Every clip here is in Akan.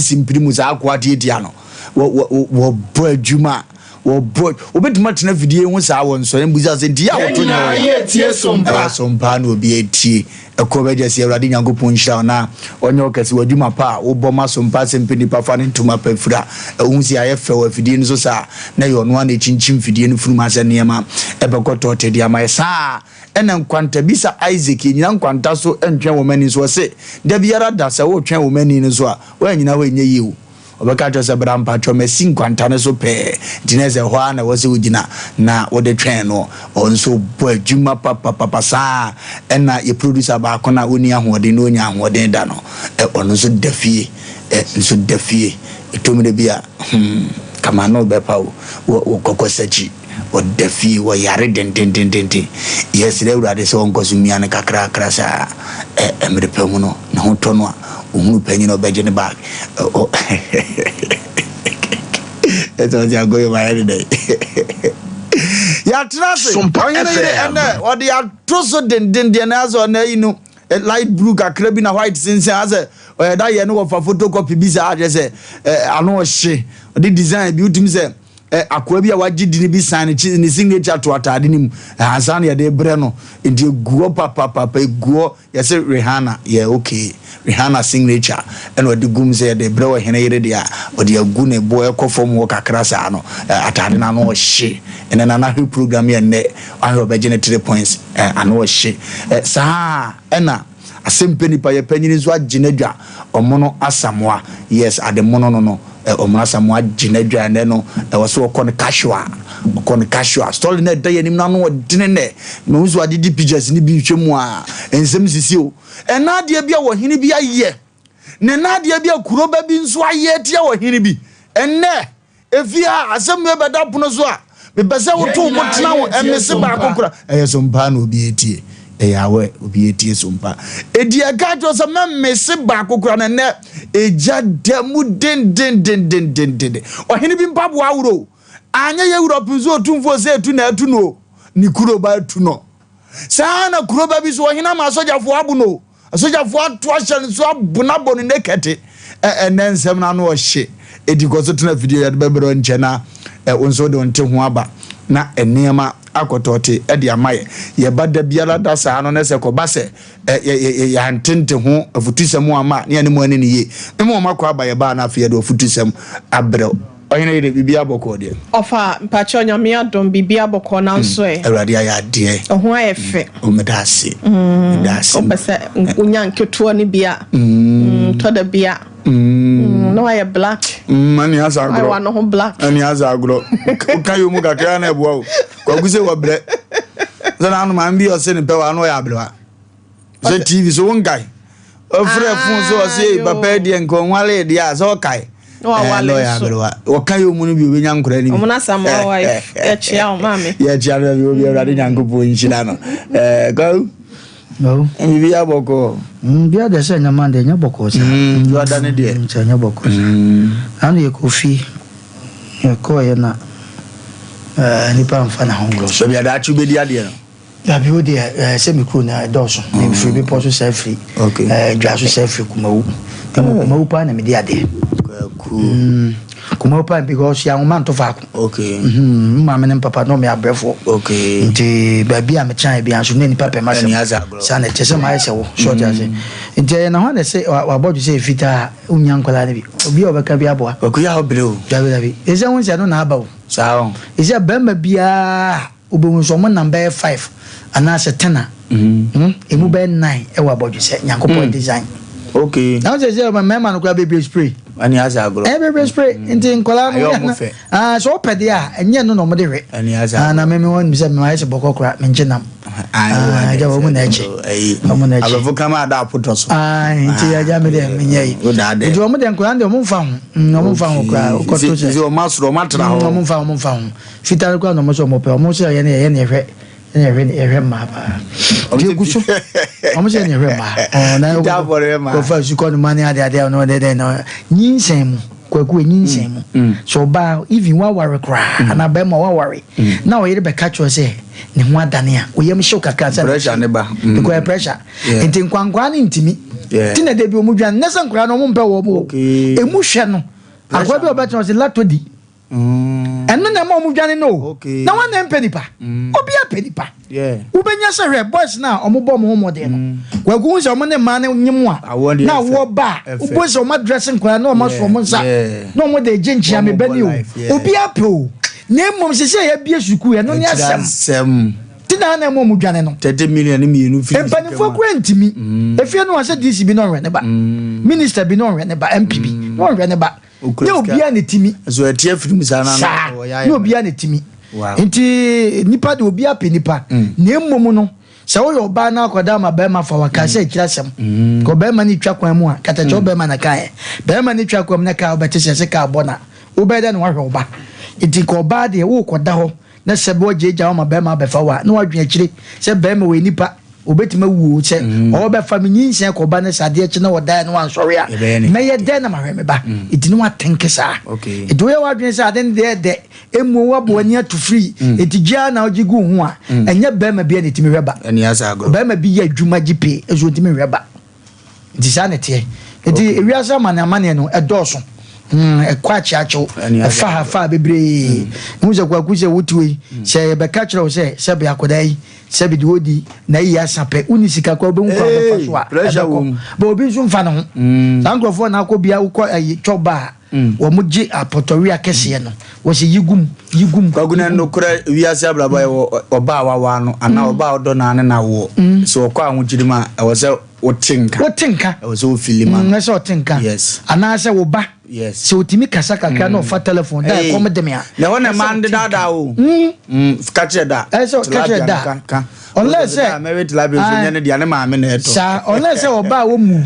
sisi mpiri mu saa akoa tiatia no. Wɔbɔ adwuma, wɔbɔ wobɛtumi atena fidie ho saa wɔ nsɔre mbusa sɛ nti yɛ a wɔto nyɛ wɔ yɛ ɛyɛ sompa na obi atie ɛkɔ bɛgye sɛ Awurade Nyankopɔn nhyira wo na ɔnyɛ ɔkɛse w'adwuma pa a wobɔ ma sompa sɛ mpɛ nipa fa ne ntoma pa fira. Ɛho si ayɛ fɛ wɔ afidie no so saa na ɛyɛ ɔno a na ɛkyinkyim fidie no funum asɛ nneɛma ɛbɛkɔ tɔɔtɛ de ama yɛ saa. Ɛna nkwanta bisa Isaac yɛnyina nkwanta so ntwɛn wɔ m'ani so. Ɔse da biara da sɛ wotwɛn wɔ m'ani no so a, woanyina hɔ ɛnyɛ yie o. Ɔbɛka kyerɛ sɛ bra, mpatwɔ masi nkwanta no so pɛɛ, nti na sɛ hɔ a na ɛwɔ sɛ wogyina na wode twɛn no. Ɔno nso bɔ adwuma papapapa saa. Ɛna yɛ producer baako no a ɔnni ahoɔden na ɔnya ahoɔden da no, ɔno nso da fie, nso da fie. Ɛtɔm da bi a kama na ɔbɛpa wo wɔ kɔkɔ sakyi, ɔda fie, wɔyare dendendendenden. Yɛsrɛ Awurade sɛ ɔnkɔ so mmia no kakrakra saa. Mmerɛ pa mu no ne ho tɔ no a, ɔhunu panyin a ɔbɛgye ne bag ɛsɛ ɔsɛ agoyɛ ma yɛ ne dɛ yɛatena ase. Sompa Ɔhene yere FM. ɛnɛ ɔde ato so dendenden na asɛ ɔnɛ yi no light blue kakra bi na white sensɛn asɛ ɔyɛ da yɛ no wɔfa photocopy bi saa akyerɛ sɛ ano ɔhye ɔde design bi wotumi sɛ akoa bi a wagye di ne bi sign ne signature to ataade no mu ansa na yɛde brɛ no. Nti eguɔ papapapa eguɔ yɛsɛ Rihanna yɛ okay, Rihanna signature ɛna ɔde gum sɛ yɛde brɛ ɔhene yere deɛ a ɔde agu ne bo ɛkɔ fam hɔ kakra saa no. Ataade no ano ɔhye. Ɛnɛ nana hwɛ program yɛ nnɛ ahwɛ ɔbɛgye ne 3 points. Ano ɔhye saa. Ɛna asɛmpɛ nipa yɛ panyin nso agye n'adwa ɔmono Asamoa. Yes, ade mono no ɔmono Asamoa agye n'adwa. Ɛnɛ no ɛwɔ sɛ ɔkɔ no casual, ɔkɔ no casual. Story na ɛda yɛn anim n'ano ɔdene nɛ na nso adedi pictures ne bi nhwɛ mu a nsɛm sisi o. Ɛna adeɛ bi a wɔhene bi ayɛ ne na adeɛ bi a kuroba bi nso ayɛ tia wɔhene bi. Ɛnɛ efie a asɛm yɛ bɛda pono so a mepɛ sɛ woto wo tena wo ɛmese baako kora. Ɛyɛ so mpa na obi etie, ɛyɛ awɛ obi etie so mpa edi. Ɛka kyerɛ sɛ mɛmese baako kora na ɛnɛ egya da mu dendendendendenden. Ɔhene bi mpaboa aworo anyɛ yɛ Europe nso otumfoɔ sɛ etu na etu no ne kuroba etu no saa. Na kuroba bi so ɔhene ama asogyafoɔ abo no, asogyafoɔ ato ahyɛ no so abo n'abɔ no ne kɛte. Ɛnɛ nsɛm no ano ɔhye. Edi kɔ so tena fidie yɛde bɛbrɛ nkyɛn na wo nso de wo nte ho aba na nneɛma akɔtɔɔte ɛde ama yɛ. Yɛba da biara da saa no ne sɛ kɔba sɛ yɛantente ho afutusɛm ama ne yɛne mu ani ne yie mma ɔma kɔ aba. Yɛbaa no afei yɛde afutusɛm abrɛw. Ɔhene yere, biribi abɔkɔɔ deɛ? Ɔfa, mpakyɛ, Nyame adom, biribi abɔkɔ nanso ɛ. Awurade ayɛ adeɛ. Ɔho ayɛ fɛ. Meda ase, meda ase. Wopɛ sɛ wonya nketewa no bi a tɔ da bi a na wayɛ black. Ɛne asa wayɛ agorɔ. Wano ho black. Ɛne asa agorɔ. Woka yɛ mu kakra na ɛboa wo. Kwaku sɛ wɔbrɛ sɛ na anoma bi ɔse ne pɛ wa ano ɔyɛ aberewa sɛ TV so wonkae ɔfrɛ fon so ɔse Ayo. papa deɛ nka ɔnwale deɛ a sɛ ɔkae. Na wawale Na ɔyɛ nso. aberewa wɔka yɛ mu no bi obɛnya nkora no bi. Ɔmo na Samoa wife, yɛkyea wo maame. Yɛkyea no bi obi. Awurade Nyankopɔn nhyira no. Kwaku. No. Biribi abɔkɔɔ? Bia deɛ sɛ nyama deɛ nyɛ bɔkɔɔ saa. Wada ne deɛ. Sɛ nyɛ bɔkɔɔ saa. Ano yɛkɔ fie, yɛkɔɔyɛ na nipa mfa ne ho ngorɔ so. Baabi adaakye wobɛdi adeɛ no. Dabi, wo deɛ sɛ me kuro no ɛdɔɔso. Mefiri bepɔ so saa, firi dwa so saa, firi Kumawu. Ɛmu Kumawu paa na medi adeɛ. Kwaku. Kumawu paa because yɛahoma nto faako. Maame ne papa na ɔmo yɛ abrɛfoɔ. Nti baabi a mekyɛn bi nso na nipa pɛ ma Ɛne sɛm asa agorɔ. saa na ɛkyɛ sɛ mayɛ sɛ wo so ɔte ase. Nti ɛyɛ na hɔ na ɛsɛ wabɔdwe sɛ fitaa wonya nkwadaa no bi obi a ɔbɛka bi aboa. Kwaku yɛ a wobrɛ o. Dabi, dabi, ɛsɛ wo nsɛ no na aba o. Saa o. Ɛsɛ bɛrima biara wobɛhu nso ɔmo nam bɛyɛ 5 anaasɛ 10 a emu bɛyɛ 9 ɛwɔ abɔdwe sɛ Nyankopɔn design. Na wo sɛ mmarima no koraa bebree spray. Ɛne asa agorɔ. Ɛyɛ bebree spray nti nkwadaa no Ayɛ yɛ ɔmo na fɛ. Ah, sɛ wopɛ deɛ a ɛnyɛ no na ɔmo de hwɛ. Ɛne asa Ah, na agorɔ. meme wɔn sɛ mema ayɛ sɛ bɔkɔ koraa menkye nam. Ah, agya wɔn mu na ɛkyi. Wɔn na ɛkyi. Abrɔfo kama ada apotɔ so. Ah, nti agya mi deɛ menyɛ yi. Wo daa dɛ. Nti wɔn deɛ nkwadaa deɛ wɔn mfa ho. Wɔn mfa ho koraa. Wokɔto sɛ. Sɛ ɔmo asoro ɔmo atena hɔ. Wɔn mfa ho, wɔn mfa ho. Fitaa no koraa na wɔn sɛ wɔn pɛ. Wɔn sɛ yɛ ne yɛ ne yɛhwɛ ne yɛhwɛ ne yɛhwɛ mmaa paa. Nti egu so. Wɔn sɛ yɛ ne yɛhwɛ mmaa. Ɔɔ na Fitaa fɔ ne hwɛ mmaa. kɔfa sukɔ no ma ne ade ade a ɔno ɔde dɛ na nyinsɛn mu. Kwaku, ɛnyinsɛn mu sɛ ɔbaa, even waware koraa anaa bɛrima waware na ɔyere bɛka kyerɛ sɛ ne ho adane a, oyam hyew kakra sɛ pressure ne ba. Because ɛyɛ pressure. Nti nkwankwaa no ntimi. Ti na da bi ɔmu dwane ne sɛ nkwaraa no ɔmo mpɛ wɔ mo. Emu hwɛ no, akoa bi a ɔbɛtena ɔsɛ latodi. Ɛno na ɛma ɔmo dwane no o. Na wɔn na mpɛ nipa. Obi apɛ nipa. Wobɛnya sɛ hwɛ boys no a ɔmo bɔ ɔmo ho mmɔden no. Kwaku hu sɛ ɔmo ne mmaa no nyem a Awoɔ deɛ na ɛfɛ. awoɔ ba a, Ɛfɛ. wobɔ sɛ ɔmo adrɛse nkwaraa na ɔmo asɔ ɔmo nsa na ɔmo de gye nkyea Wɔn me bɛ bɔ ni o. life, yeah. Obi apɛ o. Na mmom sɛ sɛ yɛabie sukuu, ɛno ne Ɛkyerɛ asɛm. asɛm. Ti na na ɛma ɔmo dwane no. 30 million ne mmienu firi sika mu Mpanimfoɔ a. kura ntumi. Efie no asɛ DC bi na ɔnhwɛ ne ba, minister bi na ɔnhwɛ ne ba, MP bi na ɔnhwɛ ne ba. Okura Ne sika. obiara ne timi. So ɛte afiri mu saa na saa ɔyɛ ne obiara ne timi. Nti nipa de, obiara pɛ nipa. Na mmom no, sɛ woyɛ ɔbaa na akɔda ama bɛrima fa waka sɛ akyiri asɛm ka ɔbɛrima ne twa kwan mu a, katakyɛ ɔbɛrima na kaeɛ bɛrima ne twa kwan mu na kaa wobɛte sɛ kaa bɔ na wobɛyɛ dɛ na wahwɛ ɔba. Nti nka ɔbaa deɛ, wokɔda hɔ na sɛ bɛ wɔgyeegya wo ma bɛrima abɛfa wo a, na wadwene akyire sɛ bɛrima wɔ nipa, obɛtumi awuo sɛ ɔwɔ me nyinsɛn kɔba ne sɛ adeɛ kye na wɔdaeɛ no wansɔre a, Yɛbɛyɛ ne mɛyɛ dɛn na mahwɛ me ba? Nti ne watenke saa. Nti woyɛ w'adwene sɛ ade no deɛ ɛdɛ emu wabɔ w'ani ato firi, nti gyea na wogye gu wo ho a, ɛnyɛ bɛrima bi a na ɛtumi hwɛ ba. Ɛne asa agorɔ. Bɛrima bi yɛ adwuma gye pee nso ntumi hwɛ ba. Nti saa na ɛteɛ. Nti ewiase amane amaneɛ no ɛdɔɔso. Ɛkɔ akyeakyew. Ɛne asa ɛfa ha fa bebree hu sɛ Kwaku sɛ wotuo yi sɛ yɛbɛka kyerɛ wo sɛ sɛbe akɔdaa yi sɛbe deɛ ɔdi na yi asa pɛ, wonni sika kora wobɛhu kwan bɛfa so a Pressure wɔ ɛbɛkɔ mu. ba obi nso mfa ne ho. Saa nkurɔfoɔ na akɔ bia wokɔ ayi twɔba a wɔn gye apɔtɔwe akɛseɛ no, wɔsɛ yi gum, yi gum. Kwaku, na nokorɛ wiase abrabɔ yɛ wɔ ɔbaa a wawa no anaa ɔbaa a ɔdɔ naa ne na woɔ sɛ ɔkɔ ahokyere mu a, ɛwɔ sɛ wote nka. Wote nka. Ɛwɔ sɛ wofili ma no. Ɛsɛ ɔte nka. Anaasɛ wo ba sɛ otumi kasa kakra na ɔfa telephone da, Hey. ɛkɔm de me a, Na ɛhɔ na ɛsɛ mmaa no ɔte daadaa nka. o. Ka kyerɛ da. Ɛsɛ ɔka kyerɛ Tilapia da. no ka Unless Ɔsɛ sɛ da, mɛwe tilapia nso nyɛ ne deɛ, ne maame na ɛtɔ. Saa, unless sɛ ɔba a wɔmu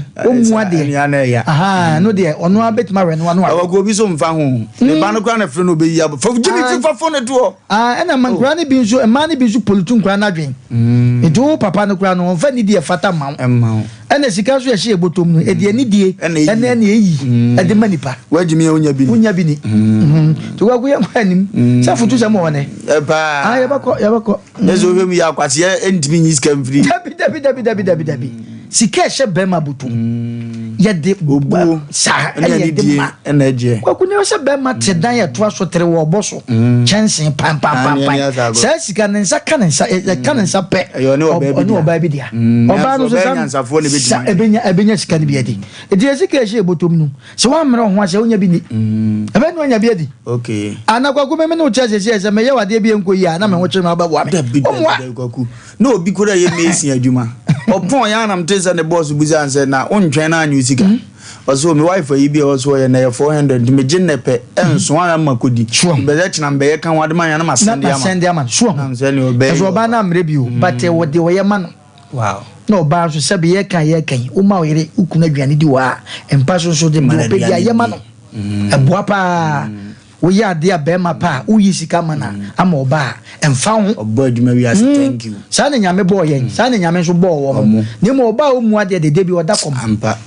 adeɛ. Ɛne ana ɛya. Aha no deɛ, ɔno abɛtumi awɛ no ano awɛ. Ɛwɔ ko obi so mfa ho ne ba no koraa na firi no obɛyi abɔ fa gye me fi fa fo no toɔ. Ah, ɛna ma nkura no bi nso, mmaa no bi nso pollute nkura no adwen. Nti wo papa no koraa no, ɔmfa nidie ɛfata ma wo. Ɛmma wo. Ɛna sika nso yɛhyɛ yɛ bɔtɔm no, ɛde anidie Ɛna eyi. ɛna ɛyi ɛde ma nipa. Wagyimi a wonya bi ni. Wonya bi ni. Nti Kwaku, yɛnkɔ anim sɛ foto sɛm wɔ hɔ nɛ. Paa. Ah, yɛbɛkɔ, yɛbɛkɔ. Ɛsɛ wohwɛ mu yɛ akwaseɛ ɛntumi nyi sika mfiri. Dabi, dabi, dabi, dabi, dabi, dabi. Sika ɛhyɛ bɛrima bɔtɔm yɛde Obuo saa ɛne ɛna yɛde anidie ma. ɛna agyeɛ. Kwaku, ne sɛ bɛrima te dan ɛtoa so tere wɔ ɔbɔ so kyɛnsee Ah, ne pampampampan ani asa agorɔ. saa sika ne nsa ka ne nsa ɛka ne nsa pɛ. Ɛyɛ ɔne ɔbaa bi ɔne dea. ɔbaa bi dea. Ɔbaa no nanso nso ɔbaa sa nyansafoɔ na ebɛtumi sa ayɛ. ɛbɛnya sika no bi adi. Eti yɛ sika ɛhyɛ bɔtɔm no, sɛ woammerɛ wo ho asɛ wonya bi ni, ɛbɛn ne woanya bi adi. Ana Kwaku, meme ne wo kyerɛ sɛsɛ sɛ meyɛ wadeɛ bi ɛnkɔ yie a, na me ho kyerɛ me wobɛboa me. Dabi, dabi. Ɔmmoa. Dabi, Kwaku, na obi kora yɛ mason adwuma, ɔpɔn yɛ anam te sɛ ne boss busa sɛ na wontwɛn na anyɛ wo sika. Ɔsɛ o me wife ayi bi a ɛwɔ so ɔyɛ na ɛyɛ 400 nti megye nnɛ pɛ ɛnso ara ma kɔdi. Bɛsɛ kyena mbɛyɛ ka ho ade ma yɛ na na masɛnde ama. Masɛnde ama no so. Nam sɛ ne ɔbɛyɛ ɛso ɔbaa no ammerɛ bio, but wɔde ɔyɛ ma no. Na ɔbaa nso, sɛbe yɛka yi, woma wo yere wo kunu aduane di wɔ a, mpa so nso de Ma no deɛ ɔpɛ bi a aduane yɛ ma di. no. Ɛboa paa. Woyɛ adeɛ a bɛrima pa a, woyi sika ma no a, ama ɔbaa a, ɛmfa ho. Ɔbɔ adwuma wiase, thank you. Saa na Nyame bɔɔ yɛn, saa na Nyame nso bɔɔ wɔn. Ɔmo. Na mmom ɔbaa a ɔmmu adeɛ de, da bi ɔda kɔm.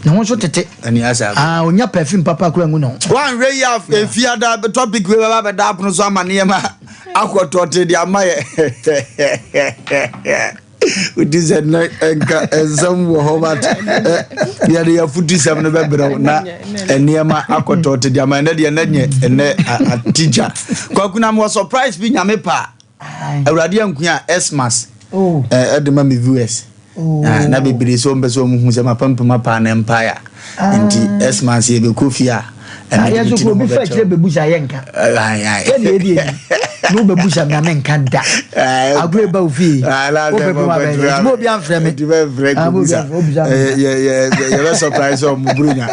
Ne ho nso tete. Ɛne asa agorɔ. Ah, ɔnya perfume papa koraa ngu ne ho. Woanhwɛ yi a, efiada topic wei bɛba bɛda apono so ama nneɛma akɔtɔte de ama yɛ. Wodi sɛ nnɛ nka nsɛm wɔ hɔ, but yɛde yɛfotu sɛm no bɛbrɛ wo na nneɛma akɔtɔte de ama ɛnɛ deɛ ɛnɛ nyɛ ɛnɛ atigya. Kwaku, na mewɔ surprise bi. Nyame pa a, Awurade ankua a Xmas ɛde ma me viewers. Ah, na bebree sɛ ɔmpɛ sɛ ɔmo hu sɛ mapampam apaa ne mpae a, nti Xmas yɛbɛkɔ fie a Ah, ɛno de yɛ me so ti kuro no obi ho fa akyire bɛkyerɛ. bɛbusa yɛ nka. Ai, ai. Sɛdeɛ ɛdi adi na wobɛbusa me a, menka da. Agorɔ ɛba wo fie, wopɛ bi ma bɛyɛ nti ma obi amfrɛ me. Nti bɛmfrɛ Ah, ma obi kɔbusa. amfrɛ, wobisa me. Yɛbɛ surprise ɔmo buronya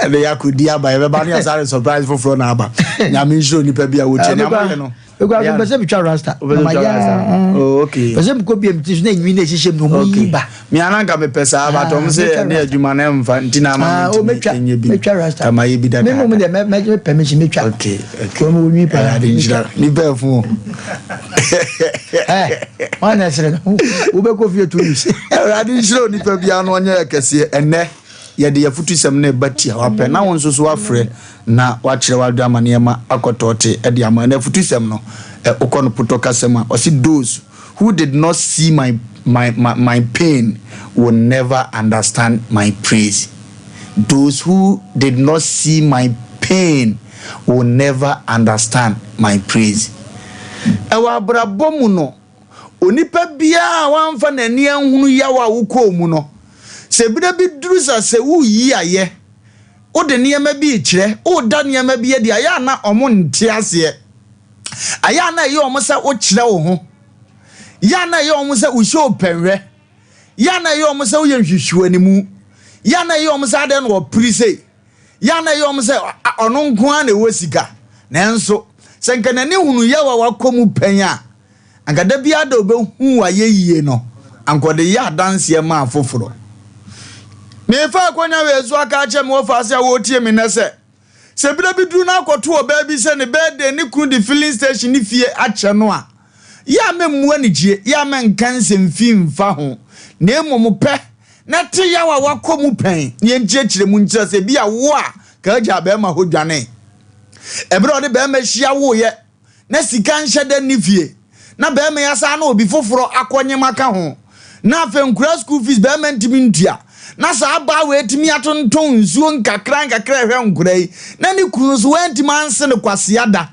de yɛakɔdi aba, yɛbɛba ne yɛsa de surprise foforɔ na aba. Nyame nhyira onipa bi a wɔtie nea moyɛ no. Because mpɛ sɛ metwa rasta. Wopɛ sɛ Na wotwa mayɛ- rasta? Oh, okay. Pɛ sɛ mekɔ bia meti so na enwi na ɛhyehyɛ mu na ɔmo yi ba. Me ananka mepɛ saa, but ɔmo Ah, sɛ mɛtwa ɛne rasta. adwuma no ɛmfa nti na ama Ah, oh, mentumi metwa ɛnyɛ bi. metwa rasta. Kama yɛ bi Me mmom dadaada. deɛ mɛ permission metwa. Okay. Wɔn wɔ nwi paa. Awurade nhyira nipa ɛfo. Ɛ wɔn na ɛsrɛ no, wobɛkɔ fie 2 weeks. Awurade nhyira onipa biara na ɔnyɛ yɛ kɛseɛ ɛnɛ. Yɛde yɛn afutusɛm no reba tiawa pɛ na wo nso so woafrɛ na woakyerɛ w'adwene ama nneɛma akɔtɔɔte de ama. Na afutusɛm no, wokɔ no potɔ kasa mu a, ɔse those who did not see my my my my pain will never understand my praise. Those who did not see my pain will never understand my praise. Ɛwɔ abrabɔ mu no, Onipa biara a wamfa n'ani anhunu yaw a wokɔɔ mu no, sɛ berɛ bi duru sa sɛ woreyi ayɛ, wode nneɛma bi rekyerɛ, woreda nneɛma bi adi a, ɛyɛ a na wɔnte aseɛ. Ɛyɛ a na ɛyɛ wɔn sɛ wokyerɛ wo ho. Yɛ a na ɛyɛ wɔn sɛ wohyɛ ɔpɛnhwɛ. Yɛ a na ɛyɛ wɔn sɛ woyɛ nhwehwɛanimu. Yɛ a na ɛyɛ wɔn sɛ adɛn na wɔpere sei. Yɛ a na ɛyɛ wɔn sɛ ɔno nko ara na ɛwɔ sika. Nanso, sɛ nka n'ani hunu yaw a wakɔ mu pɛn a, anka da biara da obehu w'ayɛyie no, anka ɔde yɛ adanseɛ ma afoforɔ. Merefa akwanya wei so aka akyerɛ me wɔfaase a wɔretie me nnɛ sɛ, sɛ berɛ bi duru na akɔto ɔbaa bi sɛ ne birthday ne kunu de filling station ne fie akyɛ no a, yɛ a mɛmmu anigyie, yɛ a mɛnka nsɛm fi mfa ho, na mmom pɛ na te yaw a wakɔ mu pɛn na yɛnkyerɛkyerɛ mu nkyerɛ sɛ bi a wo a ka agya bɛrima hɔ dwane. Ɛberɛ a ɔde bɛrima hyia woeɛ na sika nhyɛ da nni fie, na barima yi asan ne obi foforɔ akɔnyem aka ho, na afei nkwadaa school fees barima ntumi ntua, na saa abaa wei atumi atontɔn nsuo nkakra nkakra ɛhwɛ nkwadaa yi, na ne kunu nso wantumi anse no kwasea da,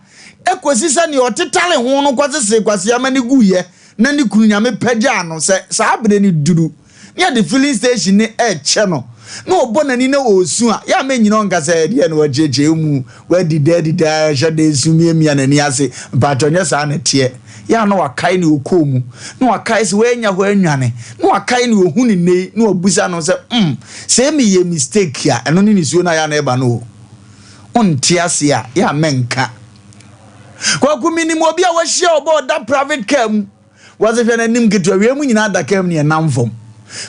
ɛkɔsi sɛ nea ɔtetare ho no kɔsesee kwasea ma no guiɛ, na ne kunu Nyame pagyaa no sɛ saa berɛ no duru. Ne yɛde filling station no rekyɛ no na ɔbɔ n'ani na ɔresu a, yɛ a mɛnyina ɔnka sɛ ɛdeɛ na wakyerɛkyerɛ mu, wadi da adi da, hyɛ da esu miamia n'ani ase. Mpakyɛ nyɛ saa na ɛteɛ. Yɛ a na wakae ne ɔkɔɔ mu, na wakae sɛ wanya hɔ anwane, na wakae ne ɔhu ne nnɛ yi, na wabusa no sɛ, mm, sɛ meyɛ mistake a, ɛno ne nisuo no a yɛ a na ɛba no o. Wonte ase a, yɛ a mɛnka. Kwaku, menim obi a wahyia ɔbɔ ɔda private car mu. Wɔdze hwɛ n'anim ketewa, wia mu nyinaa adaka mu ne ɛnam fam.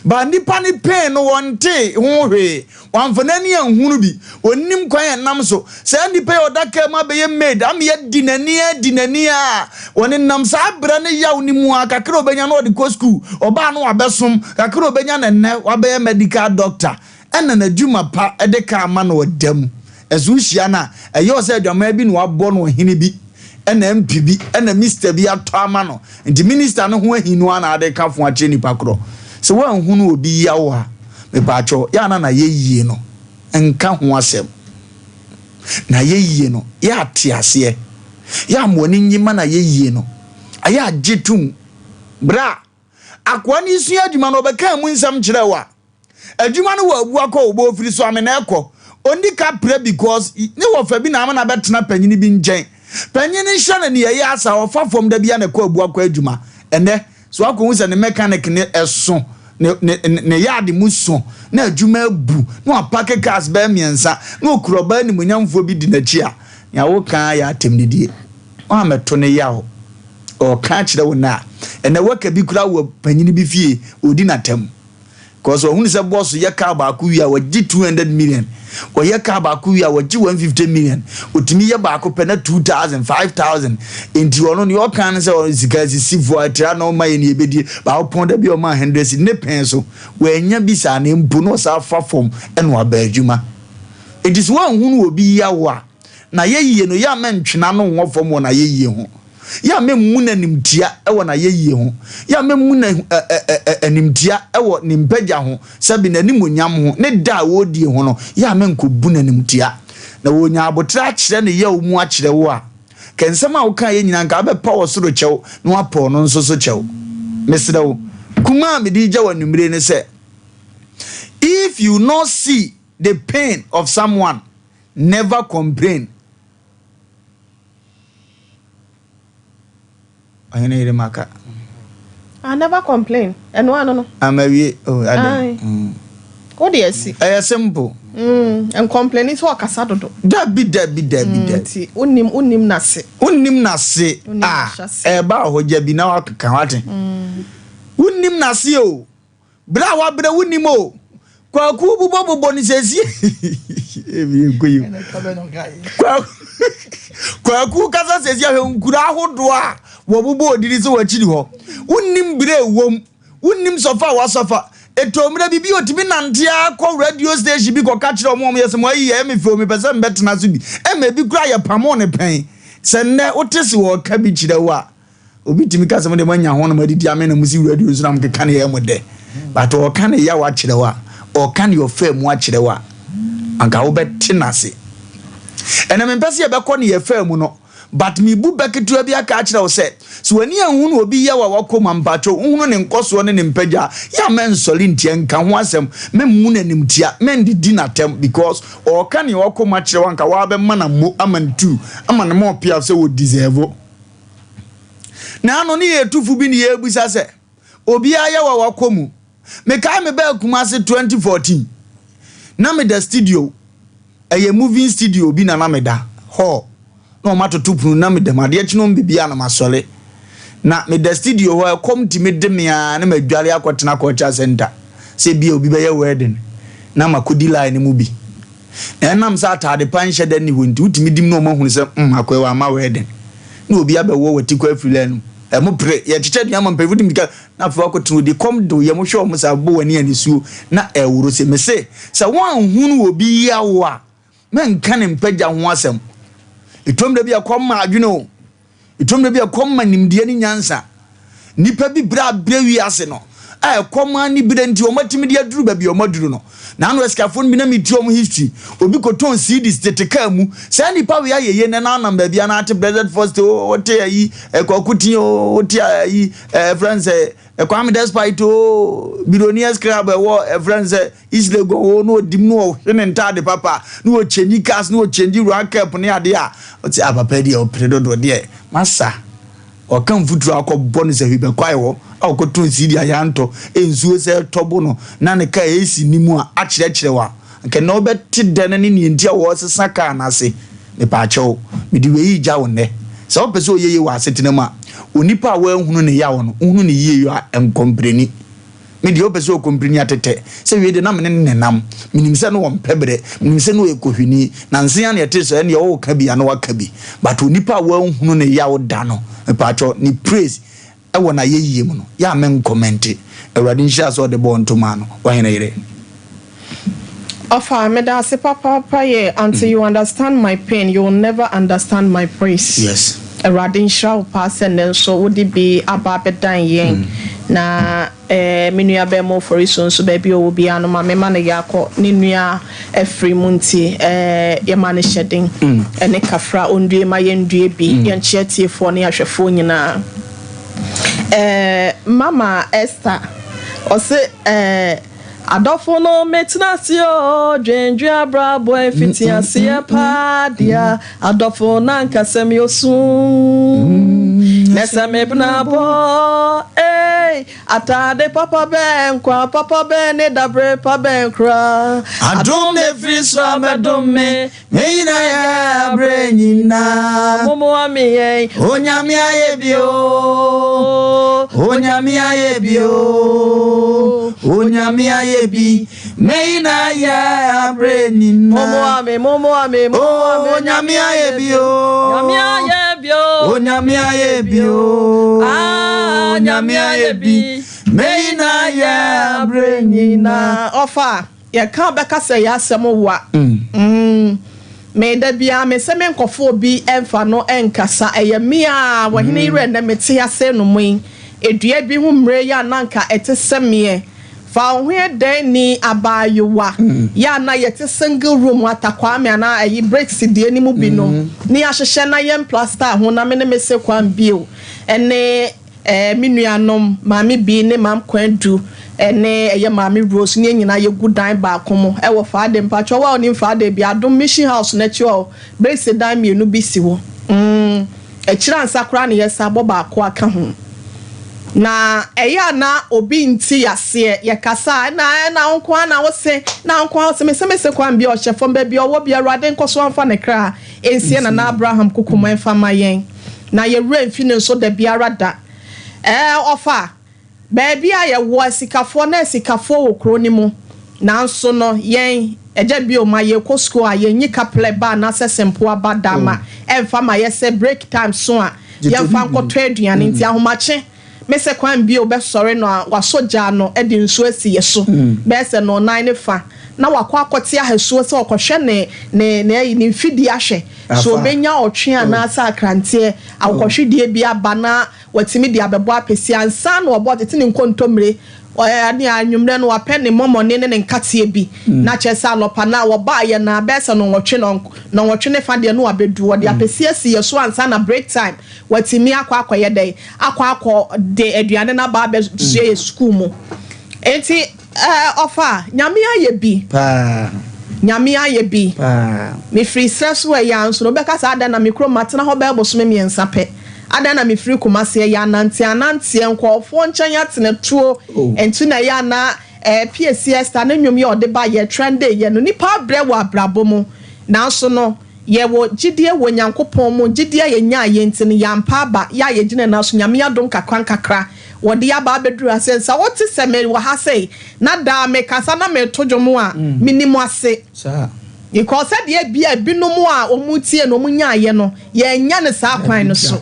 Ba nipa ne pain no wɔntee ho hwee, wamfa n'ani anhunu bi, onnim kwan a ɛnam so. Saa nipa yi a ɔda kaa mu abɛyɛ maid ama yɛadi n'ani adi n'ani a, ɔnenam saa brɛ ne yaw no mu a, kakra a ɔbɛnya no ɔde kɔ school, ɔbaa no wabɛsom, kakra a ɔbɛnya no ɛnnɛ wabɛyɛ medical doctor. Ɛna n'adwuma pa de kaa ma no ɔda mu. Ɛso wohyia no a, ɛyɛ wo sɛ adwaman bi na wabɔ no ɔhene bi, ɛna MP bi, ɛna Mister bi atɔ ama no. Nti minister no ho ahi no ara na ade ka fo akyerɛ nipa korɔ. Sɛ woanhunu obi yaw a, mepaakyɛw, yɛ a na n'ayɛyie no nka ho asɛm. N'ayɛyie no, yɛ a te aseɛ. Yɛ a ma w'ani nnye ma n'ayɛyie no. Ayɛ a gye tom. Berɛ a akoa no resua adwuma no, ɔbɛkaa mu nsɛm kyerɛɛ wo a, Adwuma no wɔ abua kɔ obɔ ofiri so amena ɛkɔ ɔndi ka prɛ because ne wɔfa bi na ama no abɛtena panyini bi nkyɛn panyin no nhyɛ no nea ɛyɛ asa ɔfa fam da bia na ɛkɔ abua kɔ adwuma ɛnɛ so akɔ hu sɛ ne mechanic ne ɛso ne ne ne yard mu so na adwuma abu na wapake cars bɛyɛ mmiɛnsa na okura ɔbaa animuonyamfoɔ bi di n'akyi a nea woka yɛ atɛmdidie wɔamɛto ne yaw ɔka akyerɛ wo na ɛnɛ waka bi kura wɔ panyini bi fie ɔdi n'atam. Cause wahunu sɛ boss yɛ car baako wie a wɔgye 200 million, ɔyɛ car baako wie a wɔgye 150 million, otumi yɛ baako pɛ na 2000, 5000. Nti ɔno nea ɔka ne sɛ sika asisifoɔ atira na ɔma yɛ nea yɛbɛdie, baako pɔn da bi a ɔma 100 cedi, ne pɛn so wannya bi saa na mpo na ɔsan fa fam na waba adwuma. Nti sɛ wanhunu obi yaw a, n'ayɛyie no yɛ a mɛntwe n'ano nwɔ fam wɔ n'ayɛyie ho. Yɛ a memmu no animtia wɔ n'ayɛyie ho, yɛ a memmu no animtia wɔ ne mpagya ho, sɛbe n'animuonyam ho, ne da a ɔredie ho no, yɛ a menkɔbu no animtia. Na ɔnya aboterɛ akyerɛ ne yaw mu akyerɛ wo a, ka nsɛm a wokaeɛ nyinaa, nka wobɛpa ɔsoro kyɛw na woapa ɔno nso so kyɛw. Mesrɛ wo, kuma a mede regya wo anwummere ne sɛ, If you no see the pain of someone, never complain. Ɔhene yere maka. I never complain. Ɛno ano no. Ama wie. Oh, adɛn. Mm. Wo de asi. Ɛyɛ simple. Mm, nkɔmpleni sɛ ɔkasa dodo. Dabi dabi dabi mm, dabi. Nti wonim wonim n'ase. Wonim n'ase. Ah, ɛba hɔ gya bi na wakeka wate. Mm. Wonim n'ase o. Berɛ a wabrɛ wonim o. Kwaku bobɔ bobɔ no sɛsie. Ebi nko yi. Kwaku kasa sɛsie ahwɛ nkura ahodoɔ a wɔbobɔ odini sɛ wɔakyiri hɔ. Wonim berɛ ɛwom. Wonim sɔfa a wasɔfa. Ɛtɔ mmerɛ bi bi ɔtumi nante ara kɔ radio station bi kɔka kyerɛ wɔn a wɔyɛ sɛ mo ayi yɛ ɛme fɛ o mepɛ sɛ mebɛtena so bi. Ɛma ebi koraa yɛpamoo no pɛn. Sɛ nnɛ wote se wɔreka bi kyerɛ wo a, obi tumi ka sɛ mo deɛ moanya ho na moadidi amee na mosi radio nso na mokeka no ɛyɛ mo dɛ. But ɔreka ne yaw akyerɛ wo a, ɔreka nea ɔfaa mu akyerɛ wo a, anka wobɛte no ase. Ɛnɛ mempɛ sɛ yɛbɛkɔ nea yɛfaa mu no. But me bu bɛ ketewa bi aka akyerɛ wo sɛ, sɛ w'ani anhunu obi yaw a wakɔ mu a, mpakyɛw wohunu ne nkɔsoɔ ne ne mpagya a, yɛ a mɛnsɔre ntia, nka ho asɛm, mɛmmu no animtia, mɛndidi no atɛm because ɔɔka nea wakɔ mu akyerɛ wo a, anka woabɛma no ammo, ama no tuu, ama no more piaw sɛ wɔ deserve. Naano ne yɛ tufo bi ne yɛɛbusa sɛ, obiara yaw a wakɔ mu. Mekae me baa Kumasi 2014, na meda studio, ɛyɛ moving studio bi na na meda, hall, na wɔn atoto pono na meda mu, adeɛ kye na wɔn biribi a na masɔre. Na meda studio hɔ, ɛkɔm tumi de me ara na madware akɔtena culture center sɛ ebia obi bɛyɛ wedding na makɔdi line no mu bi. Na ɛnam sɛ ataade pa nhyɛ da nni hɔ nti, wotumi di mu na wɔahunu sɛ, mm, akoa yi wamma wedding. Na obi abɛwɔ w'atikɔ afiri line no mu. Ɛmo pere, yɛkyekyɛ aduan ma mpanyinfo di mirika na afei wakɔtena odi. Kɔm de wo yam, wohwɛ wɔn saa, bɔ w'ani anisuo na ɛworo se. Mese, sɛ woanhunu obi yaw a, mɛnka ne mpagya ho asɛm. Ɛtɔ mmerɛ bi a ɛkɔm ma adwene o. Ɛtɔ mmerɛ bi a ɛkɔm ma nimdeɛ ne nyansa. Nnipa bi berɛ a berɛ wiase no a ɛkɔm anibere nti wɔn atumi de aduru baabi a wɔn aduru no. Naano asikafoɔ no bi na metie wɔn history. Obi kɔtɔn CDs tete kaa mu. Saa nnipa wei ayɛ yie nnɛ na anam baabi a na ate Blessed First o, wote ayi Kwaku Tea o, wote ayi ɛfrɛ no sɛ Kwame Despite o, Billionaires Club ɛwɔ ɛfrɛ no sɛ East Legon o, na ɔdim na ɔhwe ne ntaade papa na ɔkyɛngyi cars na ɔkyɛngyi round cap ne adeɛ a, ɔte a papa deɛ ɔpere dodo deɛ masa. Ɔka mfuturo akɔbɔ no sɛ hwibɛkwae hɔ a ɔkɔtɔn CD a yɛantɔ, nsuo sɛ ɛtɔ bo no na ne kaa AC nni mu a akyerɛkyerɛ wo a, anka nnɛ wobɛte dɛ no ne nea nti a wɔresesa kaa no ase. Mepaakyɛw, mede wei regya wo nnɛ. Sɛ wopɛ sɛ ɔyɛ yie wɔ asetena mu a, onipa a woanhunu ne yaw no, wohunu no yie a, nkɔmprɛni. Me deɛ wopɛ sɛ ɔkɔmpirini atetɛ sɛ wei deɛ na me ne no nenam, menim sɛ na ɔmpɛ berɛ, menim sɛ na ɔyɛ kohwini, nansa yi ara na yɛtee sɛ ɛnneɛ woka bi a na waka bi, but onipa a wanhunu ne yaw da no, mepaakyɛw, ne praise wɔ n'ayɛyie mu no, yɛ a menkɔmɛnte. Awurade nhyira sɛ ɔde bɔɔ ntoma ano, Ɔhene yere. Ɔfa, medaase papaapa yɛ until you understand my pain you will never understand my praise. Yes. Awurade nhyira wo paa sɛ nnɛ nso wode bi aba abɛdan yɛn na eh, me nua bɛɛma Oforisu nso baabi a ɔwɔ biara no ma mema no yɛakɔ ne nua afiri mu nti eh, yɛma no hyɛden ɛne kafra ɔndue ma yɛndue bi yɛnkyea atiefoɔ ne ahwɛfoɔ nyinaa eh, Mama Esther ɔse eh, Adɔfo no metena ase oo dwendwen abrabɔ mfitiaseɛ paa dea adɔfo na anka sɛ me osu na sɛ me benabɔ ei ataade papa bɛn nkwa papa bɛn ne dabere pa bɛn koraa Adom na ɛfiri soro abɛdom me Me nyina yɛ abrɛ nyina. Momoa me yɛn. Onyame ayɛ bi o. Onyame ayɛ bi o. Onyame ayɛ bi. Me nyina yɛ abrɛ nyina. Momoa me, momoa me, momoa me. Onyame ayɛ bi o. Onyame ayɛ bi o. Onyame ayɛ bi o. Ah, Onyame ayɛ bi. Me nyina yɛ abrɛ nyina. Ɔfa. Yɛka bɛka sɛ yɛ asɛm wa mm me da biara me sɛ me nkɔfo obi ɛnfa no ɛnkasa ɛyɛ me a wɔhene yerɛ nnɛ me te ase no mo yi edua bi ho mmerɛ yi a na nka ɛte sɛ meɛ fa wo ho yɛ dɛn ni abaayewa yɛ a na yɛte single room atakwame anaa ɛyi bricks deɛ ne mu bi nom ne yɛahyehyɛ na yɛn plaster ho na me ne me se kwan bio ɛne Eh, me nuanom, Maame Bi ne Maam Kwadu ne ɛyɛ Maame Rose ne yɛn nyinaa yɛgu dan baako mu wɔ Faade. Mpakyɛw wo a wonim Faade bi, Adom Mission House no akyi hɔ, bricks dan mmienu bi si hɔ. Mm, akyiri ansa koraa na yɛsan abɔ baako aka ho. Na ɛyɛ a na obi nte aseɛ, yɛkasa a, ɛna, ɛna wo nko ara na wose, na wo nko ara wose, mese mese kwan bi a ɔhyɛ fam, baabi a ɔwɔ bi, Awurade nkɔ so amfa ne kra nsie Nana Abraham Kukuman mfa mma yɛn. Na yɛn werɛ mfi no nso da biara da. Ɛɛ, ɔfa baabi a yɛwɔ asikafoɔ, na asikafoɔ wɔ kuro no mu. Nanso no, yɛn, Agya bio, ma yɛkɔ sukuu a, yɛnyi kaplɛ ba anaasɛ sempoa ba da ma ɛmfa ma yɛ sɛ break time so a, yɛmfa nkɔtɔ aduane. Nti ahomakye. Mese kwan bio bɛsɔre no a wasɔ gya ano de nsuo asi yɛ so bɛyɛ sɛ nnɔnnan ne fa na wakɔ akɔte ahasuo sɛ ɔkɔhwɛ ne ne ne ayi ne mfidie ahwɛ sɛ ɔbɛnya ɔtwe anaasɛ akranteɛ akokɔhwedeɛ bi aba na watumi de abɛbɔ apɛsi ansa na ɔbɔ tete ne nkontommire ne anwummerɛ no wapɛ ne mɔmɔne ne ne nkateɛ bi na kyerɛ sɛ anɔpa no a wɔbaeɛ no a bɛyɛ sɛ nnɔnwɔtwe nnɔnwɔtwe ne fa deɛ no wabɛdu ɔde apɛsi asi yɛ so ansa na break time watumi akɔ akɔyɛ dɛn akɔ akɔ de aduane no aba abɛsua yɛ sukuu mu enti ɛɛ ɔfa Nyame ayɛ bi paa Nyame ayɛ bi paa. Mefiri serɛ so ɛyɛ a nso no wobɛka sɛ adɛn na me kurom matena hɔ bɛyɛ bosome mmiɛnsa pɛ adɛn na mefiri Kumasi ɛyɛ anante ananteɛ nkurɔfoɔ nkyɛn atena tuo Oh. nti na ɛyɛ ana ɛɛ Piesie Esther ne nnwom yɛ ɔde ba yɛ trende yɛ no nipa abrɛ wɔ abrabɔ mu nanso no yɛwɔ gyidie wɔ Nyankopɔn mu gyidie a yɛnya yɛ nti no yɛampa aba yɛ a yɛgyina na so Nyame adom kakra nkakra wɔde aba abɛduru ha sɛ nsa wote sɛ mewɔ ha sei na daa mekasa na meto dwom a menim ase saa because sɛdeɛ bia ebinom a wɔn tie no wɔn nyaayɛ no yɛnya ne saa kwan no so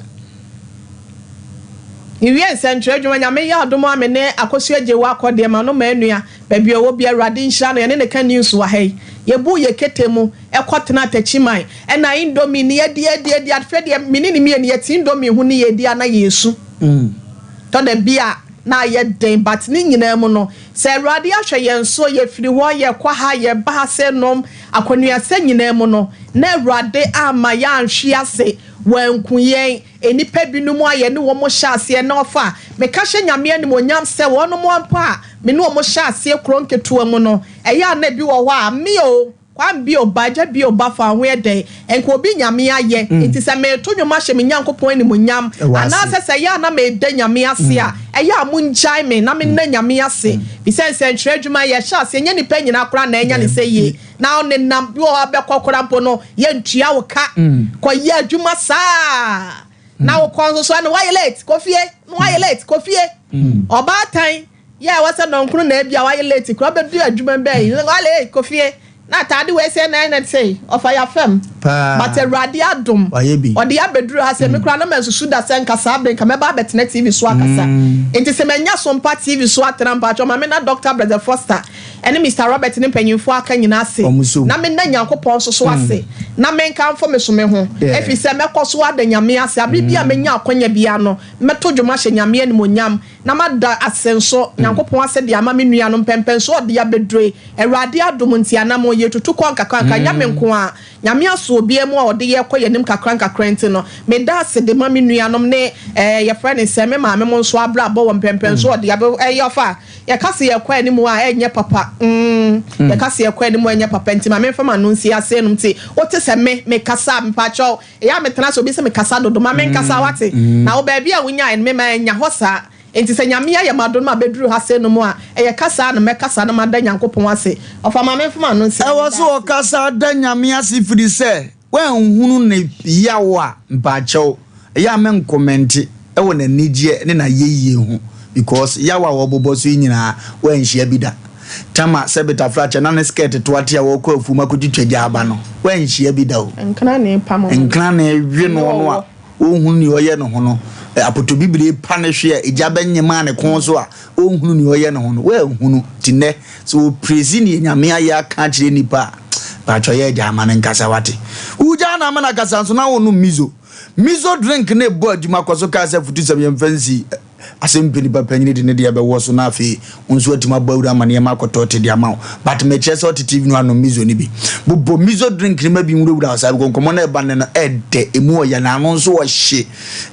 nwie nsɛntwerɛ adwuma Nyame yɛ adom a me ne Akosua gye wɔ akɔ deɛ ma no ma anua baabi a ɔwɔ bi Awurade nhyira no yɛne ne ka news wɔ ha yi yɛbu yɛ kete mu ɛkɔ tena Takyiman ɛna Indomie ne yɛdi adi adi afɛ deɛ me ne ne mmienu yɛte Indomie ho ne yɛdi ana yɛsu tɔda bi a na ayɛ den, but ne nyinaa mu no sɛ Awurade ahwɛ yɛn so yɛfiri hɔ yɛkɔ ha yɛba ha sɛ nom akɔnuasɛ nyinaa mu no na Awurade ama yɛanhwe ase wɔanku yɛn nnipa binom a yɛne wɔn hyɛ aseɛ na ɔfa meka hyɛ Nyame animonyam sɛ wɔnom mpo a me ne wɔn hyɛ aseɛ kuro nketewa mu no ɛyɛ a na bi wɔ hɔ a me o kwan bi o ba agya bi o ba fa ho yɛ dɛn nka obi Nyame ayɛ nti sɛ meto nnwom ahyɛ me Nyankopɔn animonyam Ɛwɔ ase. anaasɛ sɛ ɛyɛ a na meda Nyame ase a ɛyɛ a mongyae me na menna Nyame ase bi sɛ nsɛntwerɛ adwuma yɛhyɛ aseɛ nyɛ nipa nyinaa koraa na ɛnya ne sɛ yie na ɔne nam bi wɔ hɔ a bɛkɔ koraa mpo no yɛntua wo ka kɔyɛ adwuma saa na wokɔ nso so ɛna wayɛ late kɔ fie na wayɛ late kɔ fie ɔbaatan yɛ a wɔsɛ nɔnkoro na ebi a wayɛ late kura bɛdu adwuma bɛyi wayɛ late kɔ fie na ataade wei sɛ na ɛna sɛ ɔfa yɛ fam Paa. but Awurade adom Wayɛ bi. ɔde abɛduru ha sɛ me koraa na mansusu da sɛ nka saa bere nka mɛba abɛtena TV so akasa nti sɛ manya so mpa TV so atena mpakyɛ ɔma me na Dr. Brother Foster ɛne Mr. Robert ne mpanyimfoɔ aka nyinaa ase Ɔmo so. na mena Nyankopɔn nso so ase na menkamfo me so me ho ɛfiri sɛ mɛkɔ so ada Nyame ase abere bi a menya akwanya bia no mɛto dwom ahyɛ Nyame animonyam na mada ase nso Nyankopɔn ase de ama me nua no mpɛmpɛn so ɔde abɛdure Awurade adom nti anam yɛ tutu kɔ nkakra Nyame nko a Nyame aso obiara mu a ɔde yɛ kɔ yɛnim kakra nkakra nti no meda ase de ma me nuanom ne yɛfrɛ ne sɛ me maame mo nso abrabɔ wɔ mpɛmpɛn so ɔde abɛ ɛyɛ ɔfa yɛka se yɛkɔ anim a ɛnyɛ papa yɛka se yɛkɔ anim a ɛnyɛ papa nti maame mfa ma no nsi ase nom nti wote sɛ me mekasa mpakyɛw ɛyɛ a metena sɛ obi sɛ mekasa dodo ma menkasa wate na wo baabi a wonyae no mema ɛnya hɔ saa nti sɛ Nyame ayɛ m'adom ma bɛduru ha se no mu a ɛyɛ kasa na mɛkasa na mada Nyankopɔn ase ɔfa maame mfa ma no nsi ɛwɔ so ɔkasa da Nyame ase firi sɛ woanhunu ne yaw a mpaakyɛw ɛyɛ a menkɔmmɛnte ɛwɔ n'anigyeɛ ne n'ayɛyie ho because yaw a wɔbobɔ so yi nyinaa woanhyia bi da tama sɛ betafrakyɛ na ne skirt toate a wɔkɔ afuom akɔtwitwa gya aba no woanhyia bi da o nkra ne pam nkra na ɛwe no no a ɔnhunu nea ɔyɛ ne ho no apotobibire pa ne hwe a egya bɛnyema ne kɔn so a ɔnhunu nea ɔyɛ ne ho no woanhunu nti nnɛ sɛ wɔpresi ne Nyame ayɛ aka akyerɛ nnipa a paatwɔ yɛ agya ama no nkasa wate wogya na ama no akasa nso na wonom miso miso drink ne ɛbɔ adwuma kɔ so kaa sɛ futu sɛm yɛmfa nsi asɛm pɛ nipa panyini de ne deɛ bɛwɔ so na afei wo nso atumi abɔ awura ama nneɛma akɔtɔ te de ama wo but mekyerɛ sɛ ɔte TV no anom miso no bi bobɔ miso drink no ma bi nwurawura wo saa because nkɔmmɔ no ɛba ne no ɛdɛ ɛmu ɔyɛ na ano nso ɔhye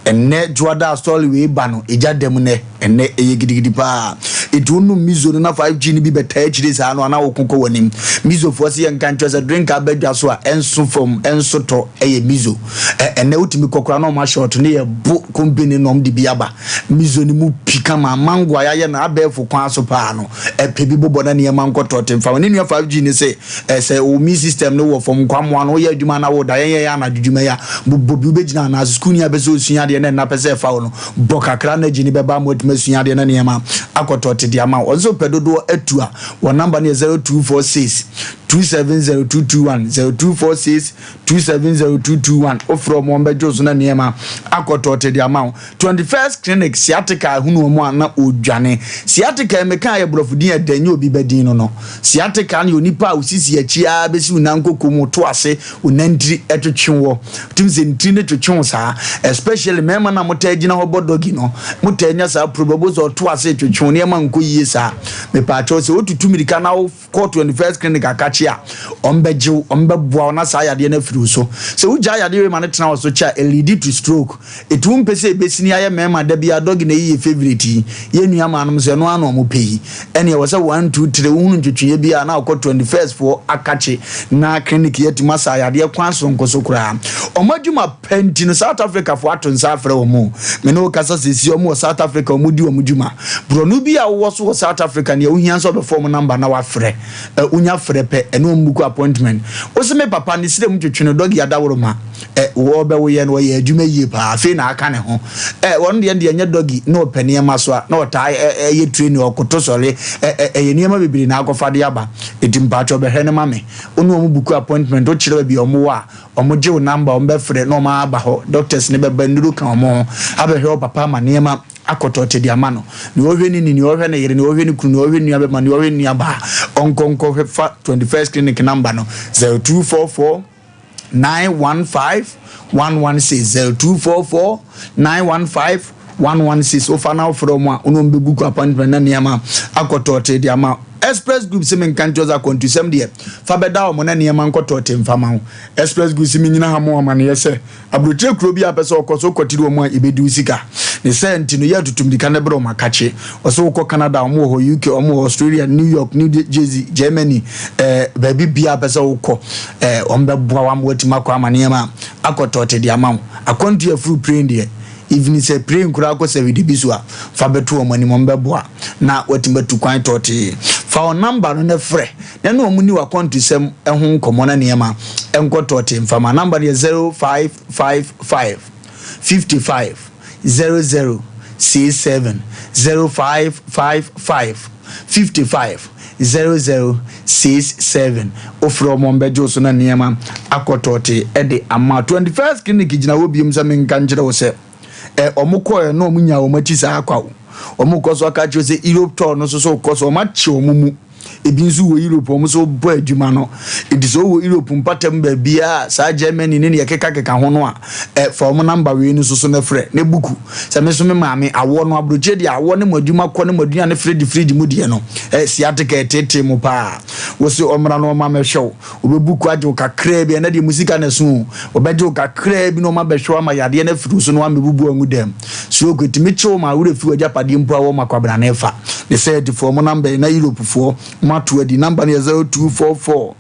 ɛnɛ dwoada story wei ba no ɛgya dam nɛ ɛnɛ ɛyɛ gidigidi paa ɛnti wonom miso no na 5G no bi bɛtaa akyire saa no anaa woko kɔ w'anim misofoɔ sɛ yɛnka nkyerɛ sɛ drink abɛdwa so a ɛnso fam ɛnso tɔ ɛyɛ miso ɛnɛ wotumi kɔkora na ɔma short ne yɛ bo company na ɔm de bi aba miso no mu pi kama mango a yɛayɛ no abɛɛfo kwan so paa no ɛpɛ bi bobɔ na nneɛma nkɔtɔ te mfa ne nua 5G ne sɛ sɛ wo mi system no wɔ fam nkwamoa no woyɛ adwuma na woda yɛnyɛ yɛ anadwo dwuma yi a bobɔ bi wobɛgyina anaasɛ sukuu ni a pɛ sɛ osua adeɛ na ɛnna pɛ sɛ ɛfa wo no bɔ kakra na gyi ne bɛba ma watumi asua adeɛ na nneɛma akɔtɔ. akɔtɔɔte de ama wo. Ɔno nso pɛ dodoɔ atu a, wɔn namba no yɛ 0246 270221, 0246 270221. Wofrɛ wɔn, wɔbɛgye wo so na nneɛma akɔtɔɔte de ama wo. 21st Clinic, sciatica ahunu wɔn a na ɔredwane. Sciatica yi meka yɛ borɔfo din a ɛdɛ nyɛ obi bɛdin no no. Sciatica no yɛ onipa a osisi akyi ara bɛsi wo nan koko mu, to ase, wo nantiri twetwe wɔ. Wotumi sɛ ntiri no twetwe wo saa. Especially mmarima no a motaa gyina hɔ bɔ doggy no, motaa nya saa problem. Wobɛhu sɛ ɔto ase twetwe wo, nneɛma nkɔ yie saa. Mepaakyɛw sɛ wotutu mmirika na wokɔ 21st Clinic akakye a, wɔbɛgye wo, wɔbɛboa wo na saa yadeɛ no afiri wo so. Sɛ wogyaa yadeɛ wei ma no tena wo so kyɛ a, ɛleadi to stroke. Eti wompɛ sɛ ebesini ayɛ mmarima da biara doggy na eyi yɛ favourite yi, yɛn nua maa nom nso ɛno ara na wɔn pɛ yi. Ɛne ɛwɔ sɛ one two three wohunu ntwetweeɛ biara na wokɔ 21st foɔ akakye na clinic yi atumi asa yadeɛ kwan soronko so koraa. Wɔn adwuma pa nti no South Africa foɔ ato nsa afrɛ wɔn o. Me ne wo kasa seesei wɔn wɔ South Africa wɔn di wɔn dwuma. Borɔno bi a wowɔ so wɔ South Africa nea wohia nso wɔbɛfa wɔn number na wafrɛ. Ɛ wonya frɛ pɛ ɛne wɔn book appointment. Wose me papa ne srɛ mu twetwe no doggy adaworoma. Ɛ wɔbɛwoyɛ no ɔyɛ adwuma yie paa afei na aka ne ho ɛ wɔn deɛ deɛ nyɛ dɔgi na ɔpɛ nneɛma so a na ɔtaa ɛ ɛyɛ training ɔkoto sɔre ɛ ɛ ɛyɛ nneɛma bebree na akɔfa de aba eti mpatsɔ bɛhwɛ no ma me wo ne wɔn buku appointment wokyerɛ baabi a wɔn wɔ a wɔn gye wo number wɔn bɛfrɛ na wɔn aba hɔ doctors ne bɛba nnuro ka wɔn ho abɛhwɛ wo papa ama nneɛma akɔtɔ te de ama no nea ɔhwɛ ne ni nea ɔhwɛ ne yere nea ɔhwɛ ne kunu nea ɔhwɛ nua bɛma nea ɔhwɛ nua baa ɔnkɔ nkɔhwɛ fa 21st Clinic number no 0244 915 116, 0244 915 116. Wofa na wofrɛ wɔn a, wo ne wɔn bɛbuku appointment na nneɛma akɔtɔɔte de ama. Express Group sɛ menka nkyerɛ sɛ akwantusɛm deɛ fa bɛda wɔn na nneɛma nkɔtɔɔte mfa ma wo. Express Group sɛ menyina ha mo amaneɛ sɛ aburokyire kuro bi a pɛ sɛ ɔkɔ so wokɔtiri wɔn a yɛbɛdi wo sika. Ne sɛ nti no yɛ atutu mmirika no berɛ wɔn akakye. Ɔsɛ wokɔ Canada wɔn wɔ hɔ, UK wɔn wɔ Australia, New York, New Jersey, Germany, eh, baabi biara pɛ sɛ wokɔ eh, wɔn bɛboa wo ama watumi akɔ ama nneɛma akɔ tɔɔte de ama wo. Akwantu afuru plane deɛ, even sɛ plane koraa kɔ sɛ wede bi so a, fa bɛto wɔn anim, wɔn bɛboa na watumi atu kwan tɔɔte. Fa wɔn namba no na frɛ na ne wɔn ni w'akwantusɛm ho nkɔmmɔ na nneɛma nkɔ tɔɔte mfa ma. Namba no yɛ 0555 55 00 67, 0555 55 00 67. Wofrɛ wɔn, wɔbɛgye wo so na nneɛma akɔ tɔɔte de ama. 21st Clinic gyina hɔ biom sɛ menka nkyerɛ wo sɛ ɛ wɔn kɔɛ na wɔn nya wɔn akyi saa akwa wo. Wɔn kɔ so aka kyerɛ sɛ Europe tour no nso so kɔ so, wɔn akye wɔn mu. Ebi nso wɔ Europe, wɔn nso bɔ adwuma no. Enti sɛ wowɔ Europe mpatam baabiara, saa Germany ne nea ɛkekakeka ho no a, ɛ, fa wɔn namba wei no nso so na frɛ, na buku. Sɛ me nso me maame, awoɔ no, aburokyire deɛ awoɔ ne mo adwuma kɔ ne mo aduane frigye frigye mu deɛ no, ɛ, sciatica ɛteetee mo paa. Wo se ɔmmra na ɔmma mɛhwɛ wo. Wɔbɛbuku agye wo kakraa bi, ɛnɛ deɛ mo sika na ɛso o. Wɔbɛgye wo kakraa bi na wɔabɛhwɛ wo ama yadeɛ no afiri wo so na wɔammɛbubu angu dam. Stroke ɛtumi kye wo ma wo werɛ fi w'agyapadeɛ mpo a wɔma kwabrane fa. Ne sɛ atifoɔ mo namba yi na Europefoɔ mo ato adi. Namba no yɛ 0244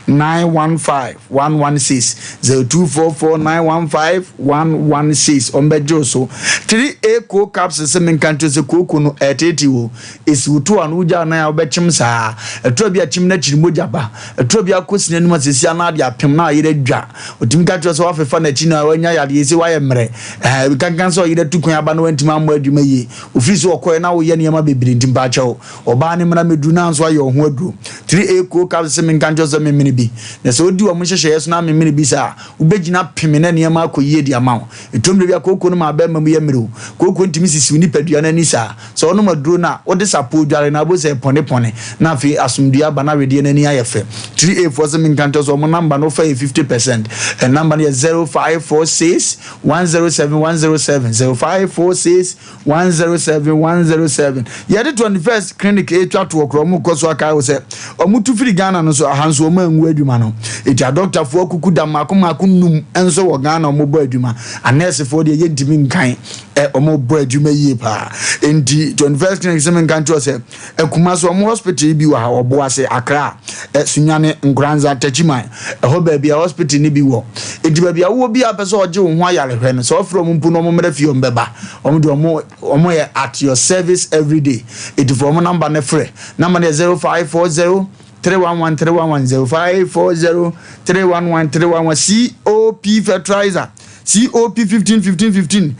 915 116, 0244 915 116. Wɔbɛgye wo so. 3A co capsule sɛ menka nkyerɛ sɛ kooko no ɛreteetee o. Esi wo to ano, wogya anan a wobɛkyem saa. Ɛtɔ bi a kyem no akyiri mogya ba. Ɛtɔ bi akɔ sini anim asɛsi anaa de apem na ayere adwa. Otumi ka kyerɛ sɛ wafefa n'akyi na wanya yadeɛ sɛ wayɛ mmerɛ. Ɛhɛn, kankan sɛ ɔyere atu kwan aba na wantumi ammɔ adwuma yie. Ofiri sɛ ɔkɔɛ na woyɛ nneɛma bebree nti mpaakyɛw. Ɔbaa no mmra mmɛduru na nso ayɛ ɔho aduro. 3A Koo capsule sɛ menka nkyerɛ sɛ memene bi. Na sɛ wodi wɔn nhyehyɛeɛ so na amemene bi saa a, wobɛgyina peme na nneɛma akɔ yie de ama wo. Ɛtɔ mmerɛ bi a kooko no ma abɛɛma mu yɛ mmerɛw. Kooko ntumi sisi wo nipadua no ani saa. Sɛ wonom aduro no a, wode sapoo dware no a, wobɛhu sɛ ɛpɔnepɔne, na afei asomdwoeɛ aba na wedeɛ no ani ayɛ fɛ. 3A foɔ se menka nkyerɛ sɛ wɔn number no wofa yɛ 50%. Ɛ number no yɛ 0546 107 107, 0546 107 107. Yɛde 21st Clinic retwa toɔ koraa, wɔn rekɔ so akae wo sɛ wɔn tu firi Ghana no nso, aha nso wɔn angu adwuma no. Eti adɔktafoɔ akuku da mmaako mmaako nnum nso wɔ Ghana wɔn bɔ adwuma. Anɛɛsefoɔ deɛ yɛntumi nkan. Ɛ wɔn bɔ adwuma yie paa. Enti 21st Clinic sɛ menka nkyerɛ sɛ Akuma so wɔn hospital yi bi wɔ ha, Ɔboase, Accra, ɛ Sunyani, Nkoranza, Techiman, ɛhɔ baabi a hospital no bi wɔ. Enti baabi a wowɔ bi a pɛ sɛ ɔgye wo ho ayarehwɛ no, sɛ ɔfrɛ wɔn mpo na wɔn mmra fie wɔn bɛba. Wɔn deɛ wɔn wɔn yɛ at your service every day. Enti fa wɔn number no frɛ. Number no yɛ 0540 311 311, 0540 311 311. COP Fertilizer. COP 15 15 15,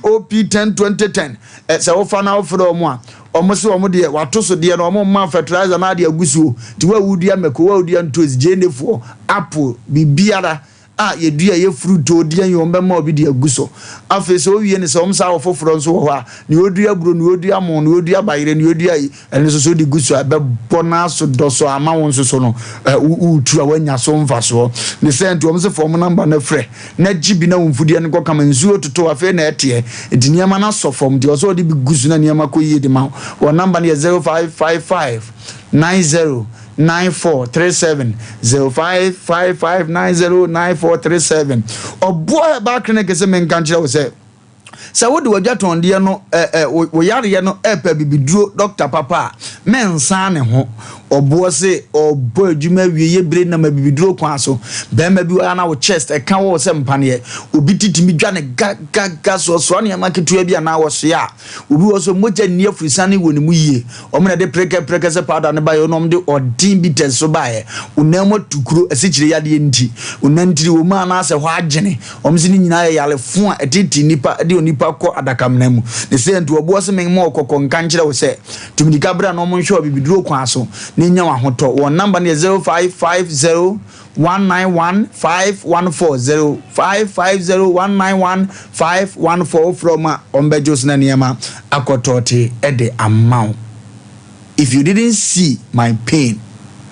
COP 10 20 10. Ɛ sɛ wofa na wofrɛ wɔn a, Wɔn se wɔn deɛ wato so deɛ no wɔn mma fertilizer na ade agu so nti wo a wodua mako, wo a wodua ntoes, gyeene foɔ, apple, biribiara a yɛdua ɛyɛ fruit o deɛn yi wɔn bɛma obi de agu so. Afei sɛ wowie no sɛ wɔn saa wɔ foforɔ nso wɔ hɔ a, nea ɔdua aburo, nea ɔdua mo, nea ɔdua bayerɛ, nea ɔdua yi, ɛno nso so wode gu so a ɛbɛbɔ n'aso dɔ so ama wo nso so no wotu a woanya so mfasoɔ. Ne sɛ nti wɔn se fa wɔn namba no frɛ na gye bi na wo mfudeɛ no kɔ kama. Nsuo toto afei na ɛteɛ nti nneɛma no asɔ fam nti ɔsɛ ɔde bi gu so na nneɛma kɔ yie de ma wo. Wɔn namba no yɛ 0555 90 9437 0555 90 9437. Ɔboa Herbal Clinic sɛ menka nkyerɛ wo sɛ sɛ wode w'adwatɔndeɛ no ɛ ɛ wo yareɛ no ɛpɛ bibiduro dɔkta papa a, mɛnsan ne ho. Ɔboɔ se ɔbɔ adwuma awie yɛ bere nam abibiduro kwan so. Bɛrima bi wɔ na wo chest ɛka wɔ sɛ mpaneɛ, obi titimi dwa ne ga ga ga so ɔsoa nneɛma ketewa bi anaa wɔsoa a, obi wɔ so mogya nni afurisane wɔ ne mu yie. Wɔn na de prɛkɛprɛkɛ sɛ powder no baeɛ na wɔn de ɔden bitters so baeɛ. Onam mu atukuro asikyire yadeɛ nti onantiri wɔ mu anaasɛ hɔ agyene. Wɔn sɛ ne nyinaa yɛ yarefo a ɛtete nipa de onipa kɔ adakamena mu. Ne sɛ nti ɔboɔ sɛ mema ɔkɔkɔ nka nkyerɛ wo sɛ tumidika berɛ a na wɔn nhwɛ wɔ bibiduro kwan so na nya wɔn ahotɔ. Wɔn namba no yɛ 0550 191 514 0550 191 514. Wofrɛ wɔn a, wɔn bɛgye wo so na nneɛma akɔtɔɔte de ama wo. If you didn't see my pain,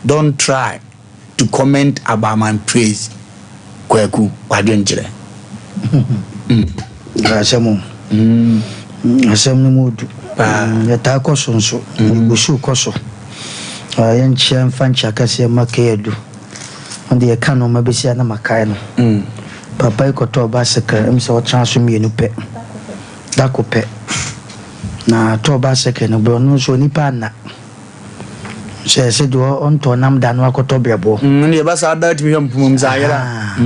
don't try to comment about my praise. Kwaku wadwenkyerɛ. Asɛm o. Asɛm no mu odu. Yɛtaa kɔ so nso. Yɛgu so kɔ so. Yɛnkyea mfa nkyea kɛseɛ ma Kayadu. Ɔno deɛ yɛka nneɛma bɛsi a na makae no. Papa yi kɔtɔɔ bicycle, ɛm sɛ ɔtena so mmienu pɛ. Dako pɛ. Na tɔɔ bicycle no, berɛ ɔno nso onipa anna. Sɛ sɛ deɛ ɔntɔɔ nam da no akɔtɔ brɛboɔ. Ne yɛba saa da tumi hwɛ mpoma mu saa ayera.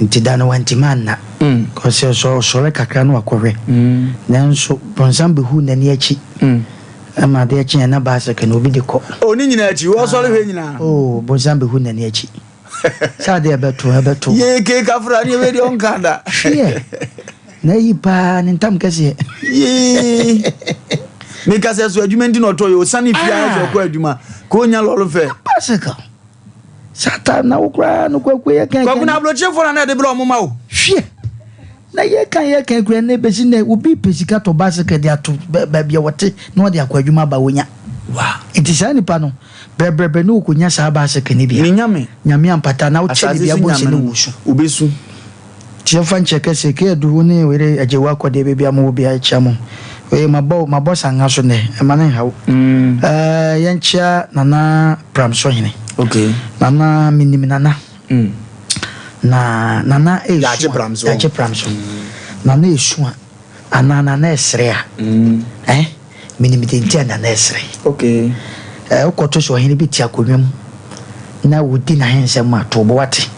Nti da no wantumi anna. Kɔsɛ ɔsɔre kakra no wakɔhwɛ. Nanso bɔnsam bɛhu n'ani akyi. Ɛma adeɛ kyeɛ na bicycle no obi de kɔ. O ne nyinaa akyi wɔsɔre hwɛ nyinaa. O bɔnsam bɛhu n'ani akyi. Sɛ adeɛ ɛbɛto ɛbɛto. Yee kee kafra ne ebe deɛ ɔnka da. Hwɛ na ayi paa ne ntam kɛseɛ. Yee meka sɛ so adwuma nti na ɔtɔ yɛ ɔsane fie ayɛ sɛ ɔkɔ adwuma ka ɔnya lɔre fɛ. Bicycle saa time na wo koraa no kwaku yɛ kan. Kwaku na aburokyefoɔ na na ɛde berɛ ɔmo ma o. Hwɛ na yɛka yɛka kura ne bɛsi nɛ obi pɛ sika tɔ bicycle de ato baabi a wɔte na ɔde akɔ adwuma aba wonya. Wa. Nti saa nipa no brɛbrɛbrɛ ne wɔkɔnya saa bicycle no bi a. Ne nyame. Nyame ampata na wokyɛ ne bi abɔ nhyɛ ne wɔ su. Obesu. Nti yɛmfa nkyɛ kɛse ke adu wo ne wo yere agye wo akɔdeɛ baabi a mowɔ biara kyia mo. Wei mabɔ mabɔ sanga so nnɛ ɛma no nha wo. Ɛɛ yɛnkyia Nana Pramsohene. Okay. Nana menim Nana. Na Nana esu Yaakye a Pramso. Yaakye Pramso. Nana esu a anaa Nana ɛsere a. Eh menim deɛ nti a Nana ɛsere. Okay. Ɛɛ wokɔto sɛ ɔhene bi te akonnwa mu na wodi n'ahensɛm a to bo ate.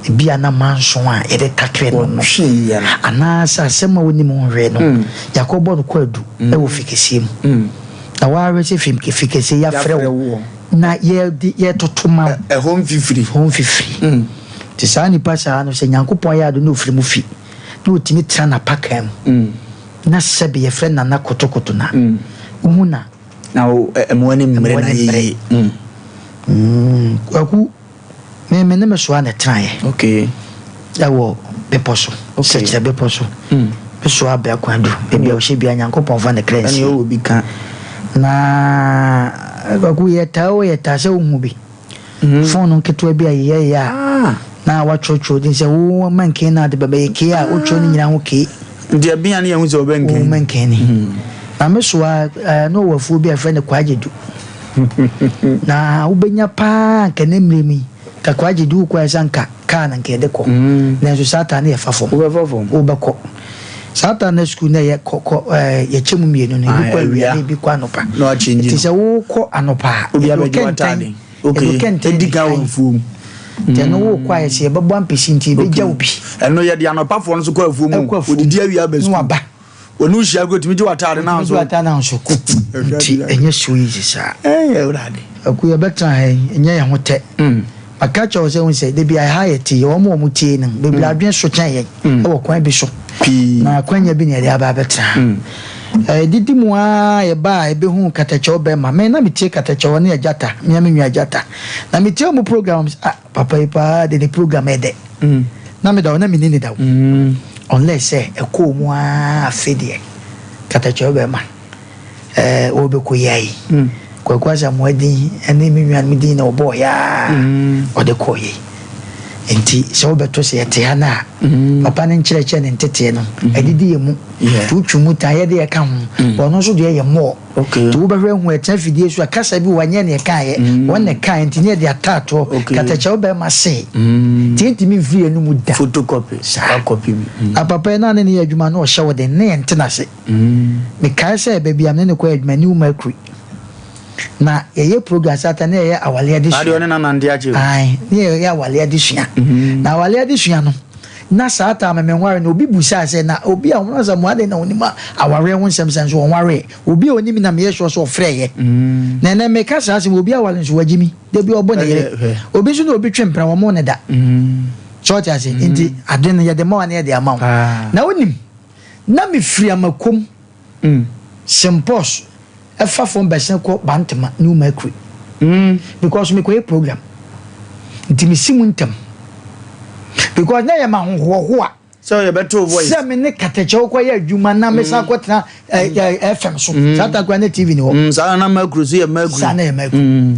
Ebi a na manso a yɛde takere no no. Wɔtwe no. Anaasɛ asɛm a wonim ho hwee no, yɛakɔbɔ no kwaadu wɔ fi kɛseɛ mu. Na woahwɛ sɛ fi fi kɛseɛ yɛafrɛ wo na yɛde yɛtoto ma wo. Ɛhɔ mfifiri. Ɛhɔ mfifiri. Nti saa nipa saa no sɛ Nyankopɔn ayɛ ade na ofiri mu fi na otumi tena n'apakan mu na sɛbe yɛfrɛ Nana Kotokoto no a, wohu na. Na wo mmoa ni mmere na yɛyie. Kwaku, me me ne me soa na ɛtenaeɛ. Okay. Ɛwɔ bepɔ so. Okay. Sɛkyerɛ bepɔ so. Me soa abɛ kwan du. Baabi a ɔhyɛ bia Nyankopɔn fa ne kra nsie. Ɛne ɔwɔ bi ka. Na Kwaku yɛtaa o yɛtaa sɛ wohu bi. Phone nketewa bi a yɛyɛ a na watwerɛtwerɛ din sɛ wo mankee na ade bɛbɛyɛ kee a wotwerɛ no nyinaa ho kee. Nti ɛbea ne yɛhu sɛ ɔbɛnkee. Wo mankee ni. Na me soa na ɔwɔ afuo bi a yɛfrɛ no Kwagyedu. Na wobɛnya paa nka ne mmerɛ mu yi nka Kwagyedu wokɔ ayɛ sɛ nka kaa na nka yɛde kɔ. Nanso saa taa no yɛfa fam. Wobɛfa fam. Wobɛkɔ. Saa taa no sukuu na yɛ kɔ kɔ yɛkyɛ mu mmienu no ebi kɔ awia na ebi kɔ anɔpa. Na wakyɛngye Nti sɛ wokɔ anɔpa a Obi yɛde wo abɛgye kɛntɛn w'ataade. yɛde wo Okay. kɛntɛn Edi di kan wɔ kan. afuom. Nti ɛno wokɔ a yɛsɛ yɛbɛbɔ ampesi nti yɛbɛgya wo bi. Ɛno yɛde anɔpafoɔ no nso kɔ afuom o. Ɛkɔ afuom. Odidi awia aba Na sukuu. waba. Wɔne wo hyia kɔ tumi gye w'ataade na Wotumi gye nso. w'ataade na nso kɔ. Nti ɛnyɛ so easy saa. Ɛyɛ Awurade. Aku yɛbɛtena ha yi ɛnyɛ yɛn ho tɛ. Maka kyerɛ wo sɛ wohu sɛ dabi a ɛha yɛ te wɔn a wɔn tie no bebree adwene so kyɛn yɛn ɛwɔ kwan bi so. Pii. Na akwanya bi na yɛde aba abɛtena ha. Ɛdidi mu ara yɛbaa a yɛbɛhuu Katakyɛw bɛrima. Me na metie Katakyɛw, ɔne Agyata, me ara me nua Agyata. Na metie wɔn program, ah, papa yi paa de ne program ɛdɛ. Na meda hɔ, na menni ne da o. Unless sɛ ɛkɔɔ mu ara afe deɛ, Katakyɛw bɛrima, ɛɛ, wɔbɛkɔ yi ayi. Kwaku Asamoah din ne me nuanom din na ɔbɔɔ yɛ a ɔde kɔɔ yɛ. Nti sɛ wobɛto sɛ yɛte ha no a, papa no nkyerɛkyerɛ ne nteteɛ no, ɛdidi yɛ mu. Nti wotwe mu taa yɛde ɛka ho. Ɔno nso deɛ yɛ more. Nti wobɛhwɛ ahu ɛtena fidie so a kasa bi wɔ anyɛ ne ɛkaeɛ. Wɔn na ɛkaeɛ nti ne yɛde ataatoɔ katakyɛ wo bɛrima see. Nti ɛntumi mfiri yɛn mu da. Photocopy. Saa. Copy bi. Apapa yi na ne ne yɛ adwuma na ɔhyɛ wo den ne yɛn ntena ase. Mekae sɛ baabi a me ne no kɔyɛ adwuma, New Mercury, na yɛyɛ program saa ta na yɛyɛ awale adesua. Adeɛ ɔne nanante akyɛ. Ae, ne yɛyɛ awale adesua. Na awale adesua no, na saa ta me menware no, obi busaa sɛ, na obi a wɔn asɛ mo adɛn na onim awareɛ ho nsɛm sɛ nso wɔnwaree. Obi a onim na meyɛ sure sɛ ɔfrɛeɛ. Na ɛnɛ meka saa asɛm, obi aware nso wagye mi. Da bi ɔbɔ ne yere. Obi nso na obi twe mpena wɔn ne da. Sɛ ɔte ase, nti ade no yɛde ma wa na yɛde ama wo. Na wonim, Na me firi Amakom, Sempos, ɛfa fam bɛsen kɔ Bantama, New Mercury. Because me kɔyɛ program. Nti me si mu ntɛm. Because na yɛ ma ahohoahoa. Sɛ yɛ bɛto voice. Sɛ me ne Katakyɛw kɔ yɛ adwuma na me san kɔ tena FM so. Saa ta kura ne TV ni hɔ. Saa na Mercury so yɛ Mercury. Saa na yɛ Mercury.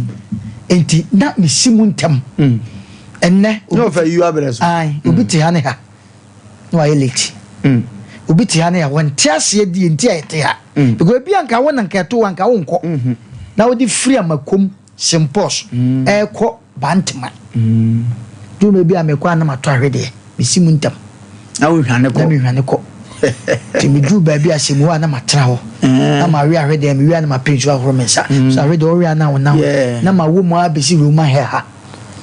Nti na me si mu ntɛm. Ɛnɛ. Ne ɔfɛ yi abrɛ so. Ayi obi te ha ne ha. Na wayɛ late. Obi te ha ne a wɔnte aseɛ deɛ nti a yɛte ha. Because ebi anka wo na nka ɛto anka wo nkɔ. Na wode firi Amakom Sempɔs ɛrekɔ Bantama. Dwuma bi a mekɔ a na matɔ ahwedeɛ. Mesi mu ntam. Na wohwane kɔ. Na mehwane kɔ. Nti meduru baabi a sɛ mu hɔ a na matena hɔ. Na mawe ahwedeɛ, mewie a na mapɛ nsuo ahoro me nsa. So ahwedeɛ wowe a na wonam. Na mawɔ mu ara bɛsi Roma hɛ ha.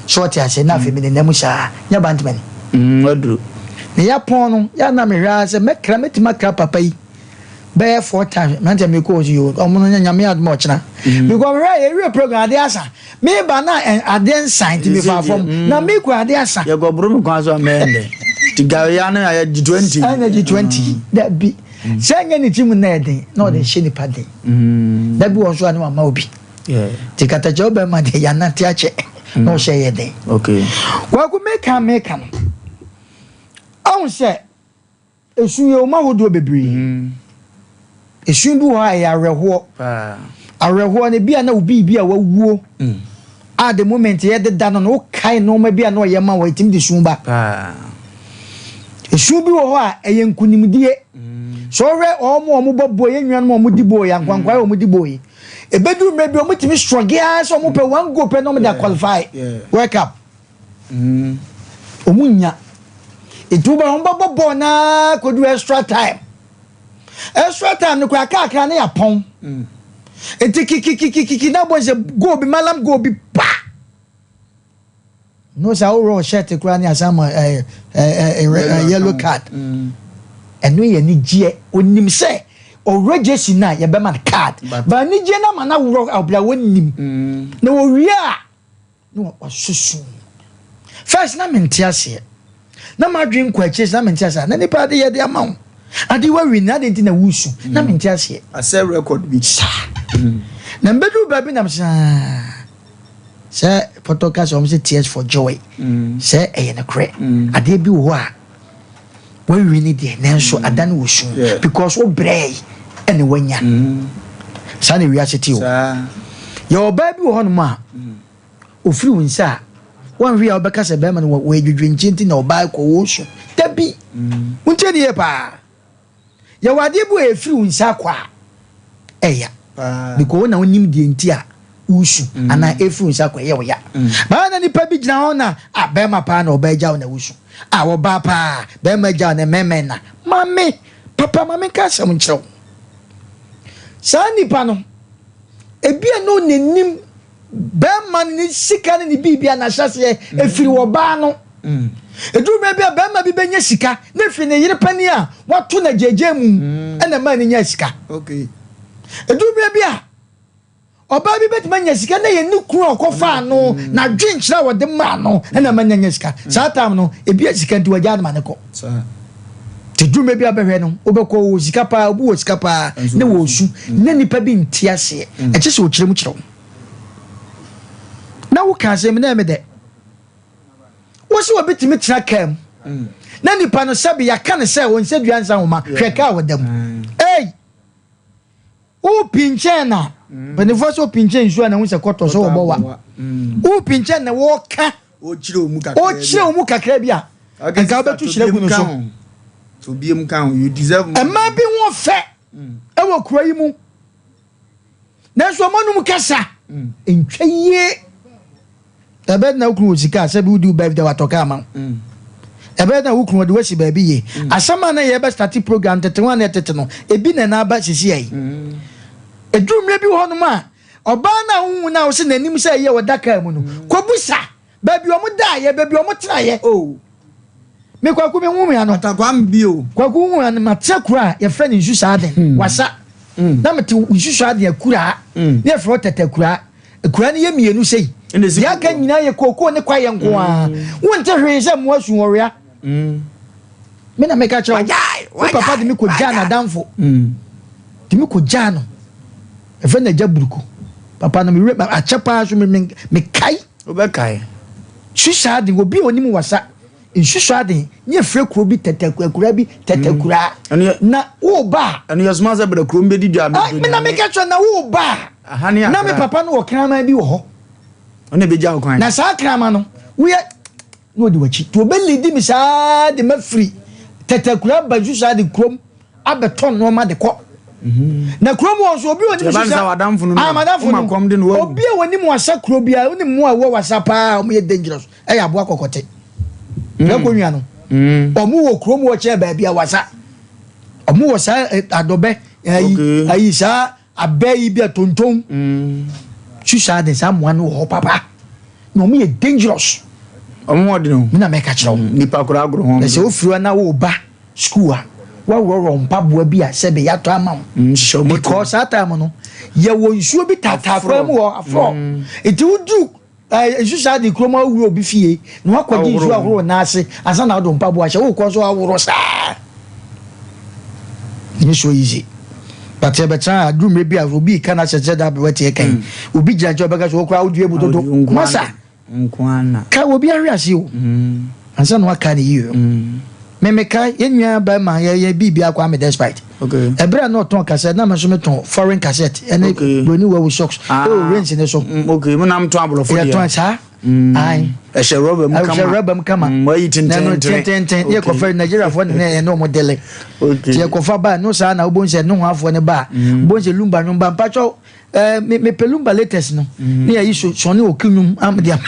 So ɔte ase na afei mede nam saa nyɛ bantama ni. Waduru. Ne yapɔn no yɛ na mehwɛ ara sɛ mɛkra mɛtumi akra papa yi bɛyɛ four times mmeranteɛ mekɔ wɔ so yoo ɔmo no nyɛ nyame adom ɔkyena because mehwɛ yɛwie program adeɛ asa meba na adeɛ nsa nti mefa fam na mekɔ adeɛ asa. Yɛkɔ boro me kwan so a mɛyɛ ndɛ nti gari ya no ayɛ G20. Ɛna G20 dabi sɛ nyɛ ne ti mu na ɛden na ɔde hyɛ nipa den dabi wɔn so a ne wama obi. Nti katakyɛ wo bɛrima deɛ yɛanante akyɛ na ɔhyɛ yɛ den. Kwaku meka meka no ahu sɛ esu yɛ ɔma ahodoɔ bebree. Esu bi wɔ hɔ a ɛyɛ awerɛhoɔ. Awerɛhoɔ no bi a na obi bi a wawuo a the moment yɛde da no no wokae nneɛma bi a na ɔyɛ ma wɔ ɛtumi de su ba. Esu bi wɔ hɔ a ɛyɛ nkunimdie. Sɛ ɔhwɛ wɔn a wɔbɔ bɔɔl yɛn nuanom a wɔdi bɔɔl yi ankorankoraa a wɔdi bɔɔl yi Ebedu mmerɛ bi wɔn tumi struggle ara sɛ wɔn pɛ one goal pɛ na wɔn de qualify World Cup. Wɔn nya. Nti wɔn bɛ bɔ bɔɔl naa kodu extra time. Extra time no koraa kakra ne yapɔn. Nti kikikikiki na bɔ sɛ goal bi malam goal bi pa. No sɛ aworɔ shirt koraa ne asan ma ɛɛ ɛɛ yellow card. Ɛno yɛ anigyeɛ. Onim sɛ ɔworɔ jersey no a yɛbɛma no card. But anigyeɛ no ama no aworɔ abira wɔnim. Na wɔwie a na wasusu. First na mente aseɛ. Na m'adwene nkɔ akyire sɛ na mente aseɛ. Na nipa ade yɛde ama wo. Ade wawi no ade nti na wusu. Na mente aseɛ. Asɛ record bi. Saa. Na mbɛduru baabi nam saa. Sɛ pɔtɔ ka sɛ wɔn sɛ tears for joy. Sɛ ɛyɛ nokorɛ. Adeɛ bi wɔ hɔ a wawi ne deɛ nanso ada no wɔ su because wo brɛɛ ɛna wanya. Saa na wiase te o. Yɛ ɔbaa bi wɔ hɔnom a ofiri wo nsa a wɔnhwɛ a wobɛka sɛ bɛrima no wɔ adwidwinkye nti na ɔbaa kɔ wɔ su. Dabi. Wontie ne yie paa. Yɛwɔ adeɛ bi wɔ ɛfiri wo nsa akɔ a ɛya. Because wo na wonim deɛ nti a wosu anaa ɛfiri wo nsa akɔ ɛyɛ wo ya. Baa na nipa bi gyina hɔ na a bɛrima paa na ɔbaa gya wo na wosu. A ɔbaa paa bɛrima gya wo na mɛmɛ na. Mame papa mame nka asɛm nkyerɛ wo. Saa nipa no ebi a na ɔnanim bɛrima no ne sika ne ne biribi a n'ahyɛseɛ ɛfiri ɔbaa no. Ɛduru mmerɛ bi a bɛrima bi bɛnya sika na ɛfiri ne yere panin a wato no agyeegyee mu ɛna ɛmaa no nyaa sika. Ɛduru mmerɛ bi a ɔbaa bi bɛtumi anya sika na yɛ ne kunu a ɔkɔfaa no n'adwenkyerɛ a wɔde maa no ɛna ɛma no anya sika. Saa time no ebi a sika nti wagyaa no ma ne kɔ. Nti dwuma bi abɛhwɛ no, wobɛkɔ wɔ sika paa, obi wɔ sika paa ne wɔ su na nipa bi nte aseɛ. Ɛkyɛ sɛ ɔkyerɛ mu kyerɛ wo. Na woka asɛm na ɛmɛ dɛ. Wo sɛ obi tumi tena kaa mu na nipa no sɛbi yɛaka no sɛ ɔnsɛ dua nsa nwoma, hwɛ kaa wɔda mu. Ei! Wopinkyɛn na mpanimfoɔ sɛ wopinkyɛn nsuo a na ho sɛ kɔtɔ sɛ wɔbɔ wa. Wopinkyɛn na wɔka ɔkyerɛ mu kakra bi a nka wobɛtu hyerɛ gu no so. Mmaa bi ho fɛ ɛwɔ kuro yi mu nanso ɔmo anum kasa ntwa yie. Ɛbɛyɛ na wokunu wɔ sika a sɛbi wodi wo birthday watɔ kaa ma wo. Ɛbɛyɛ na wokunu ɔde wasi baabi yie. Asɛm a na yɛbɛ start program tete ho a na ɛtete no ebi na ɛna aba sisi yi. Ɛduru mmerɛ bi wɔ hɔnom a ɔbaa no a wohu no a wosɛ n'anim sɛ ɛyɛ ɔda kaa mu no kɔbusa baabi ɔmo daeɛ, baabi ɔmo tenaeɛ. Oh. Me Kwaku me hu me ano. Atakwam bio. Kwaku hu ano ma tena kuro a yɛfrɛ no nsu saa den. Wasa. Na mete nsu saa den akuraa. Ne yɛfrɛ hɔ tɛtɛ akuraa. Akuraa no yɛ mmienu sei. Deɛ aka nyinaa yɛ kookoo ne kwaeɛ nko ara. Wonte hwee sɛ mmoa su wɔwea. Me na meka kyerɛ wo. Me papa de me kɔgyaa n'adamfo. De me kɔgyaa no. Yɛfrɛ no Agya Buruku. Papa no me werɛ akyɛ paa so me mekae. Wobɛkae. Su saa den obi a onim wasa. Nsusuaa den ne efrɛ kuro bi tɛtɛ akura bi tɛtɛ akuraa. Na woba a. Ɛno yɛ soma sɛ bra kurom bɛdi dwa bɛdɔ nyame. Na meka kyerɛ na woba a. Na me papa no wɔ kraman bi wɔ hɔ. Ɔna ɛbɛgya wo kwan. Na saa kraman no woyɛ na ɔdi w'akyi. Nti ɔbɛlidi me saa de mafiri tɛtɛ akuraa ba nsusuaa den kurom abɛtɔ nneɛma de kɔ. Na kurom hɔ nso obi a onim sisa ah madamfo no obi a onim wasa kuro biara onim mmoa a ɛwɔ wasa paa a wɔyɛ dangerous ɛyɛ aboa kɔkɔte prɛko nwa no wɔn wɔ kurom hɔ kyɛn baabi a wasa wɔn wɔ saa adɔbɛ ayi ayi saa abɛ yi bi a tonton susa de saa mmoa no wɔ hɔ papa na wɔn yɛ dangerous. Wɔn wɔ de no. Mi na mɛka kyerɛ wɔn. Nipa koro agorɔ ho. Na sɛ ofiri hɔ na wɔba school a waworɔworɔ mpaboa bi a sɛbe yɛatɔ ama wo. Nhyehyɛ wo moto. Because saa time no yɛwɔ nsuo bi taataa kwan mu hɔ aforɔ. Nti woduru ɛɛ nsu saa de kurom awura obi fie na wakɔgye nsuo ahorow nan ase ansa na wode mpaboa ahyɛ wokɔ nso aworɔ saa. Nyɛ so easy. But yɛbɛtena a duru mmerɛ bi a obi ka n'asɛ sɛ da aberewa teɛ kan. Obi gyina nkyɛn ɔbɛka sɛ wokora wodua mu dodo. Masa. Ka obi ahwe ase o. Ansa na waka ne yie o. Me meka yɛn nua barima yɛ yɛ biribi akɔ ame despite. Ɛberɛ a na ɔtɔn cassette na me nso metɔn foreign cassette ɛne broni wawu socks ɛwɔ range ne so. Okay, mo nam tɔn aborɔfo deɛ. Yɛtɔn saa. Ayi. Ɛhyɛ rɔba mu kama. Ɛhyɛ rɔba mu kama. Wayi tententen. Tententen. Yɛ kɔfɛ Nigeriafoɔ ne yɛn ne wɔn dele. Okay. Yɛ kɔfa ba no saa na wobɔ nsɛ ne ho afoɔ ne ba. Wobɔ nsɛ lumba nwom ba mpatsɔ. Eh, me me pelumba latest no. Mm. Ne ayi so sɔne oki nwom am dia.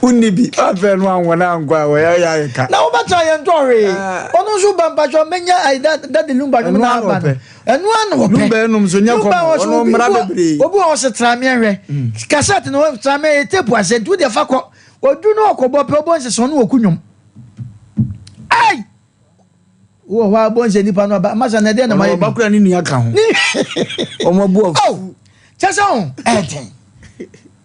Wonni bi afɛ no anwɔ na ankɔ a wɔyɛ yɛ ayɛ ka. Na wobɛtra yɛn ntɔ hwee. Ah. Ɔno nso ba mpatsɔ menya ayi da da de lumba nwom na aba no. Ɛno ano wɔpɛ. Lumba enum so nyɛ kɔmɔ ɔno mmara bebree. Obi wɔ hɔ sɛ tra me ahwɛ. Mm. Cassette no tra me tape ase nti wo deɛ fa kɔ. Odu no ɔkɔbɔ pɛ ɔbɔ nsesɔn no wɔku nwom. Ai! Wowɔ hɔ a bɔ nsɛ nipa no aba masa na ɛdeɛ na mayɛ bi. Ɔba kura ne nua ka ho. Wɔn abu afu. Oh, kyɛ sɛ ho ɛden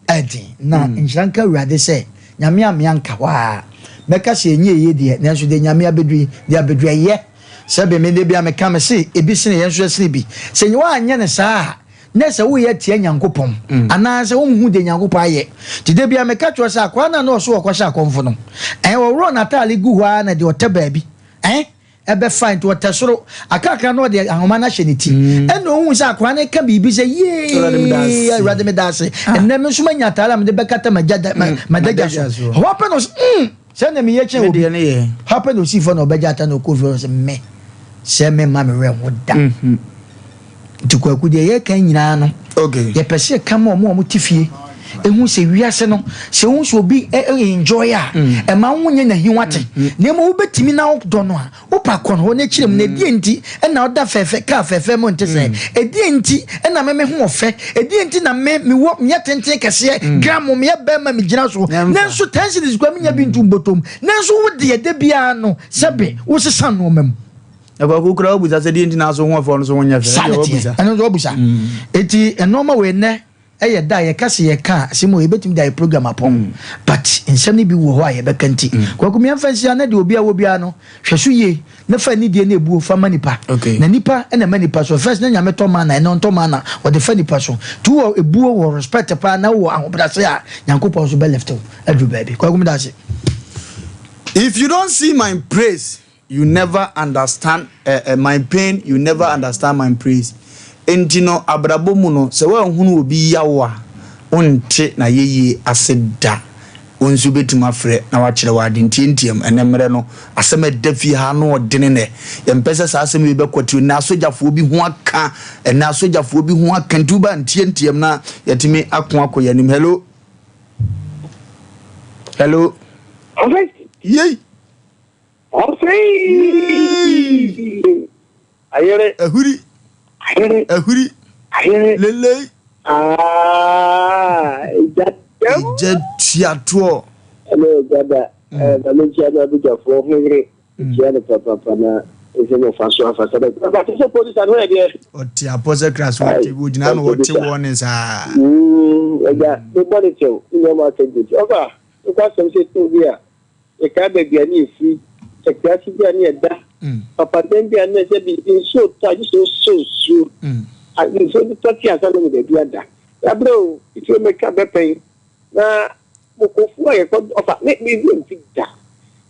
ɛden na hmm. nhyira nka awurade sɛ nyame amea nka hɔ a mɛka sɛ ɛnyɛ ɛyɛ deɛ nanso deɛ nyame abɛduru yi deɛ abɛduru ɛyɛ sɛ bɛ me de bi a meka me se ebi sene yɛn nso ɛsene bi sɛ nyɛ woanyɛ ne saa a na sɛ woyɛ tia Nyankopɔn mm. anaasɛ wonhu de Nyankopɔn ayɛ nti da bia meka kyerɛ sɛ akwaa no a na ɔso wɔkɔhyɛ akɔmfo no ɛn wɔworɔ n'ataale gu hɔ ara na deɛ ɔtɛ baabi ɛn ɛbɛfa nti ɔtɛ soro akrakra na ɔde ahoma no ahyɛ ne ti mm. ɛna ohun sɛ akwaa no ka biribi sɛ yee awurade meda ase ah. ɛnɛ me nso manya ataale a mede bɛkata m'adagya so hɔ pɛ na ɔsɛ mm sɛ na meyɛ kyɛn obi hɔ pɛ na osii fɔ na ɔbɛgya ata na ɔkɔ fie sɛ me sɛ memma me werɛ ho da mm-hmm. Nti Kwaku deɛ yɛreka nyinaa no, yɛpɛ sɛ yɛka ma wɔn a wɔte fie ehu sɛ wiase no sɛ wohu sɛ obi enjoy a mm. ɛma wo nyɛ n'ahiwate mm. na mmom wobɛtumi na wodɔ no a wopa kɔ no hɔ no akyerɛ mu na ɛdeɛ nti ɛna ɔda fɛfɛ kaa fɛfɛ mu nte sɛ ɛdeɛ nti ɛna me me ho ɔfɛ ɛdeɛ nti na me mewɔ meyɛ tenten kɛseɛ gram meyɛ bɛrima megyina so nanso ten cities kora menya bi nto mbɔtɔm nanso wo deɛ da biara no sɛbe wosesa nnoɔma mu Na kwaku koraa wobisa sɛ deɛ nti na aso ho ɔfɛ ɔno so ho nyɛ fɛ. Saa na teɛ. Ɛno nso wabisa. Eti nneɛma wei nnɛ Ɛyɛ da a yɛka sɛ yɛka a, asɛm wɔ yɛbɛtumi de ayɛ program apɔn. But nsɛm no bi wɔ hɔ a yɛbɛka nti. Kwaku meɛmfa nsi ha na deɛ obiara wɔ biara no, hwɛ so yie na fa anidie ne abuo fa ma nipa. Na nipa na ɛma nipa so. First na Nyame tɔ mana, ɛnɛ ɔntɔ mana, ɔde fa nipa so. Nti wowɔ ebuo, wɔ respect paa na wowɔ ahobrɛase a, Nyankopɔn nso bɛ lift wo aduru baabi. Kwaku meda ase. If you don't see my praise, You never understand eh eh my pain you never understand my praise Enti no abrabɔ mu no sɛ woanhunu obi yaw a wonte n'ayɛyie ase da Wo nso wobɛtumi afrɛ na wakyerɛ wo ade ntiantiam Ɛnɛ mmerɛ no asɛm a ɛda fie ha ano ɔdene nɛ Yɛmpɛ sɛ saa asɛm wei bɛkwatiri Ɛnɛ asogyafoɔ bi ho aka Ɛnɛ asogyafoɔ bi ho aka Nti woba ntiantiam na yɛatumi ako akɔ yɛn anim Hello Hello Yei Ɔsɛe. Ayere. Ahuri. Ayere. Ahuri. Ayere. Lelei. Ah, egya dɛm. Egya tuatoɔ. Ɛne egya da. Ɛɛ na mekyia no abidjafoɔ ho yere. Mekyia no papapa na ɛsɛ mo fa so afa sɛ bɛ. Papa te sɛ polisi ano yɛ deɛ. Ɔte apɔ sɛ kra so ɔte ogyina na ɔte wɔne saa. Ɛgya mebɔ ne kyɛw ne nneɛma asɛ good. Ɔfa wokɔ asɛm sɛ tuo bi a. Yɛkae baabi a na yɛfiri, akuraase bi a na yɛda, papadan bi a na sɛ bi nsuo tɔ a gye sɛ wosɔ nsuo, nsuo bi tɔ te ansa na ɔnya baabi ada. Yɛabrɛ o, titire mɛtwa bɛpɛn na mokofoɔ a yɛkɔ ɔfa me me werɛ mfi da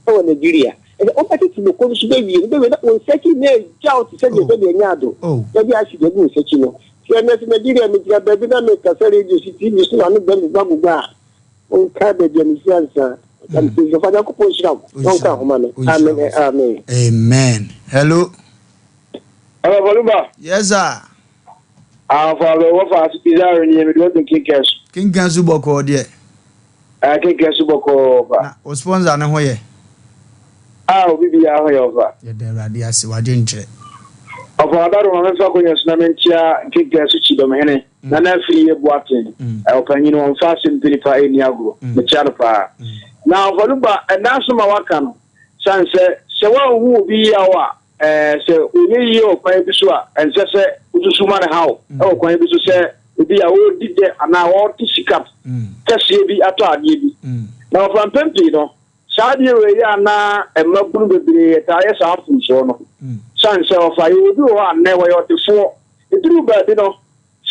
ɛwɔ Nigeria. Ɛsɛ wobɛtete moko no so bɛwie no bɛwie na wo nsa akyi na agya wo te sɛ deɛ sɛdeɛ ɛnyɛ ado na de acid agu wo nsa akyi no. Sɛ ɛnɛ sɛ Nigeria megyina baabi na mekasa radio so TV so na ano bɛm gugagugua a Monkae baabi a mefiri ansa. Na mefiri nso. Fa Nyankopɔn nhyira wo. Na ɔnka ahoma no. Amen and amen. Amen. Hello. Hello, Baluba. Yes, sir. Ah, fa wo fa Pizarro ni mi do kinkan so. Kinkan so bɔkɔɔ deɛ. Ah, kinkan so bɔkɔɔ fa. Na o sponsor ne ho yɛ. Ah, obi bi ya ho yɛ ɔfa. Yɛda Awurade ase wagye nkyerɛ. Ɔfa adaro ma memfa konya so na menkyia kinkan so kyidɔmhene. Nana Afriyie Boateng, ɔpanyin ɔmfa asɛm mpi nipa ɛnni agorɔ, mekyia no paa. Na Ɔfaluba, ɛnna asɛm a waka no, sane sɛ sɛ woanhu obi yaw a, sɛ ɔnyɛ yie wɔ kwan bi so a, ɛnsɛ sɛ wosusu ma no haw wɔ kwan bi so sɛ ebi a ɔredi dɛ anaa ɔrete sika kɛseɛ bi atɔ adeɛ bi. Na ɔfa mpɛn pii no, saa adeɛ wei yɛ a na mmabunu bebree taa yɛ saa mfomsoɔ no. Sane sɛ ɔfa yɛwɔ bi wɔ hɔ a nnɛ wɔyɛ ɔdefoɔ, ɛduru baabi no,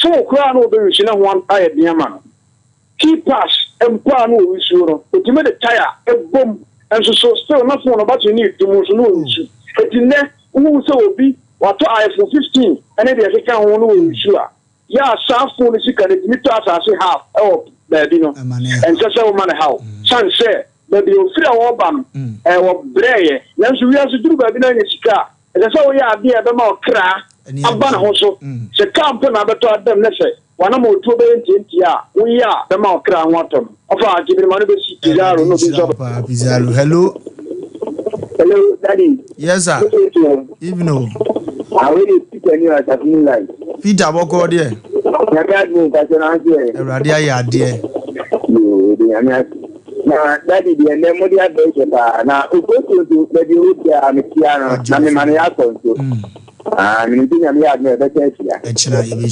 Phone koraa a na ɔbɛwusu na ho ayɛ den ama no. Key pass mpo a na ɔwusuo no, ɔtumi de tyre bɔ mu nso so still na phone no battery no redum nso na ɔwusu. Enti nnɛ wohu sɛ obi watɔ iPhone 15 ne deɛ ɛkeka ho na ɔwusu a, yɛ a saa phone no sika no ɛtumi tɔ asase half wɔ baabi no, ɛnsɛ sɛ woma no haw. Sane sɛ baabi a ɔfiri a ɔreba no, ɔbrɛeɛ. Nanso wiase duru baabi na anya sika a, Ɛsɛ sɛ woyɛ adeɛ a ɛbɛma ɔkra aba ne ho so. Sɛ kaa mpo na abɛtɔ adam na sɛ w'anammɔntuo bɛyɛ ntiantia a, woyɛ a bɛma ɔkra ho atɔ no. Ɔfa Gyebere ma no bɛsi Pizarro na obi nso aba. Paa Pizarro. Hello. Hello, Daddy. Yes, sir. Evening o. Awo de Peter ni asafo mu line. Peter bɔkɔ deɛ. Nyame adum nkakyɛ na ase yɛ. Awurade ayɛ adeɛ. Yoo, de nyame ase. Na daddy deɛ nnɛ mode abɛn kyɛ paa na okoto nso baabi ɔwɔ biara mekyia no na mema no yɛasɔ nso mm. ah, menim sɛ nyame yɛ adom a yɛbɛsan ahyia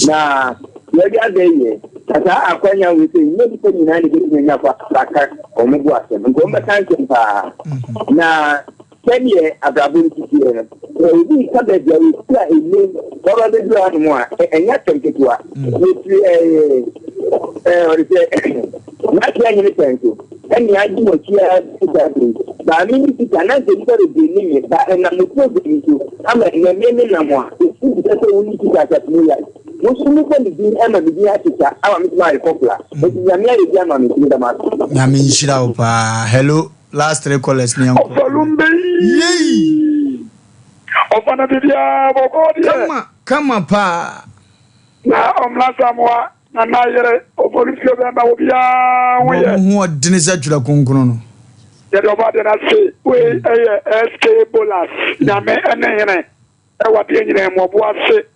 na yɛde abɛn yɛ na saa akwanya wei sɛ nyɛ nnipa nyinaa ne bɛtumi anya kɔ aka wɔn bo asɛm nka wɔn bɛka nsɛm paa mm-hmm. na Sɛdeɛ abrabɔ no si teɛ no, sɛ obi reka baabi a wɔfiri a ɛnnɛ yi wɔaba abɛduru hanom a, ɛnyɛ asɛm ketewa. Wɔfiri ɛɛ ɛɛ ɔde sɛ n'ase anyene pɛn so ɛne agye wɔn akyi ara bɛsi saa bere yi. Maame ne sika na nka nnipa bebree nim me ba ɛnam mo program yi so ama ɛnnɛ me me nam a ɛsi te sɛ sɛ wo ne sika asafo mu yɛ. Mo nso mobɔ me din ama me din akyekya ama me tumi ayɛ kɔpla. Enti Nyame ayɛ bi ama me nti meda mo ase. Nyame nhyira wo paa. Hello. Last three callers ni yɛnkɔ. Ɔfalumbe yi. Ɔfa na biribiara bɔkɔɔ deɛ. Kama kama paa. Na ɔmla Samoa na na yere ɔfɔlufio bɛma obiara ho yɛ. Wɔn ho ɔdene sɛ twerɛ kronkron no. Yɛde ɔbɔ adeɛ no ase. Wei ɛyɛ SK Bolas Nyame ɛne hene. Wɔ adeɛ nyinaa mu, ɔbo ase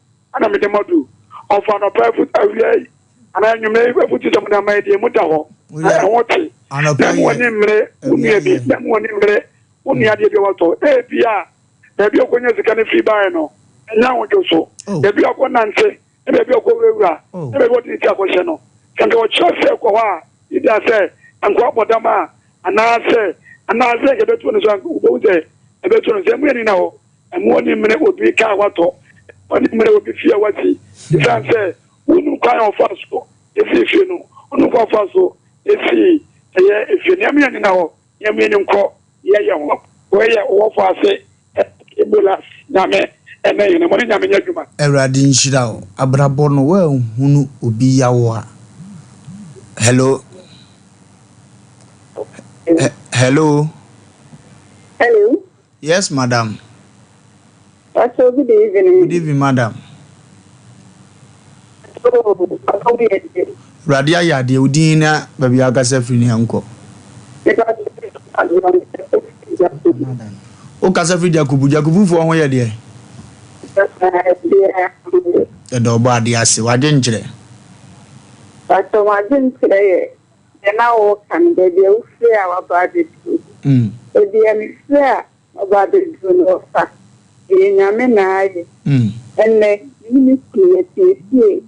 na mede mo adu. Ɔfa anɔpa afu awia yi anaa anwummerɛ yi afutusɛm de ama yi deɛ emu da hɔ na ɛho te. Na mu ani mmere wo nua bi, na mu ani mmere wo nua adeɛ bi a watɔ. Ebia baabi a ɔkɔnya sika no firi baeɛ no, ɛnyɛ ahodwo so. Baabi a ɔkɔnante ne baabi a ɔkɔwurawura ne baabi a ɔde ne ti akɔhyɛ no. Sɛ anka wɔkyerɛ sɛ kɔ hɔ a, ebia sɛ anka wabɔ dam a, anaasɛ, anaasɛ anka ɛbɛto no so a, anka wobɛhu sɛ ɛbɛto no. Sɛ ɛmu ani na hɔ, ɛmu ani mmene obi kaa a watɔ, ɛmu ani mmene obi fie a wasi, esiane sɛ wonnim kwan a ɔfaa so sii fie no, wonnim kwan a ɔfaa so sii ɛyɛ efie no. Ɛmu ani na hɔ. Nyame ni nkɔ yɛ yɛ ho wei yɛ ɔwɔfo ase Ebola Nyame ɛnɛ hene mo ne Nyame nyɛ adwuma. Awurade nhyira wo. Abrabɔ no woanhunu obi yaw a. Hello. Hello. Hello. Yes madam. Pastor good evening. Good evening madam. Oh, papa wo yɛ deɛ. Awurade ayɛ adeɛ wo din na baabi a akasa firi ne yɛnkɔ. Wo kasa firi Jakubu, Jakubufoɔ ho yɛ deɛ. Yɛda ɔbɔ adeɛ ase, w'adwenkyerɛ. Pastor m'adwenkyerɛ yɛ Deɛ na woreka no, baabi a wofiri a woaba abɛduru. Baabi a mefiri a maba abɛduru no, wɔfa. Ɛyɛ Nyame na ayɛ. Ɛnnɛ, me ne me kunu yɛsiesie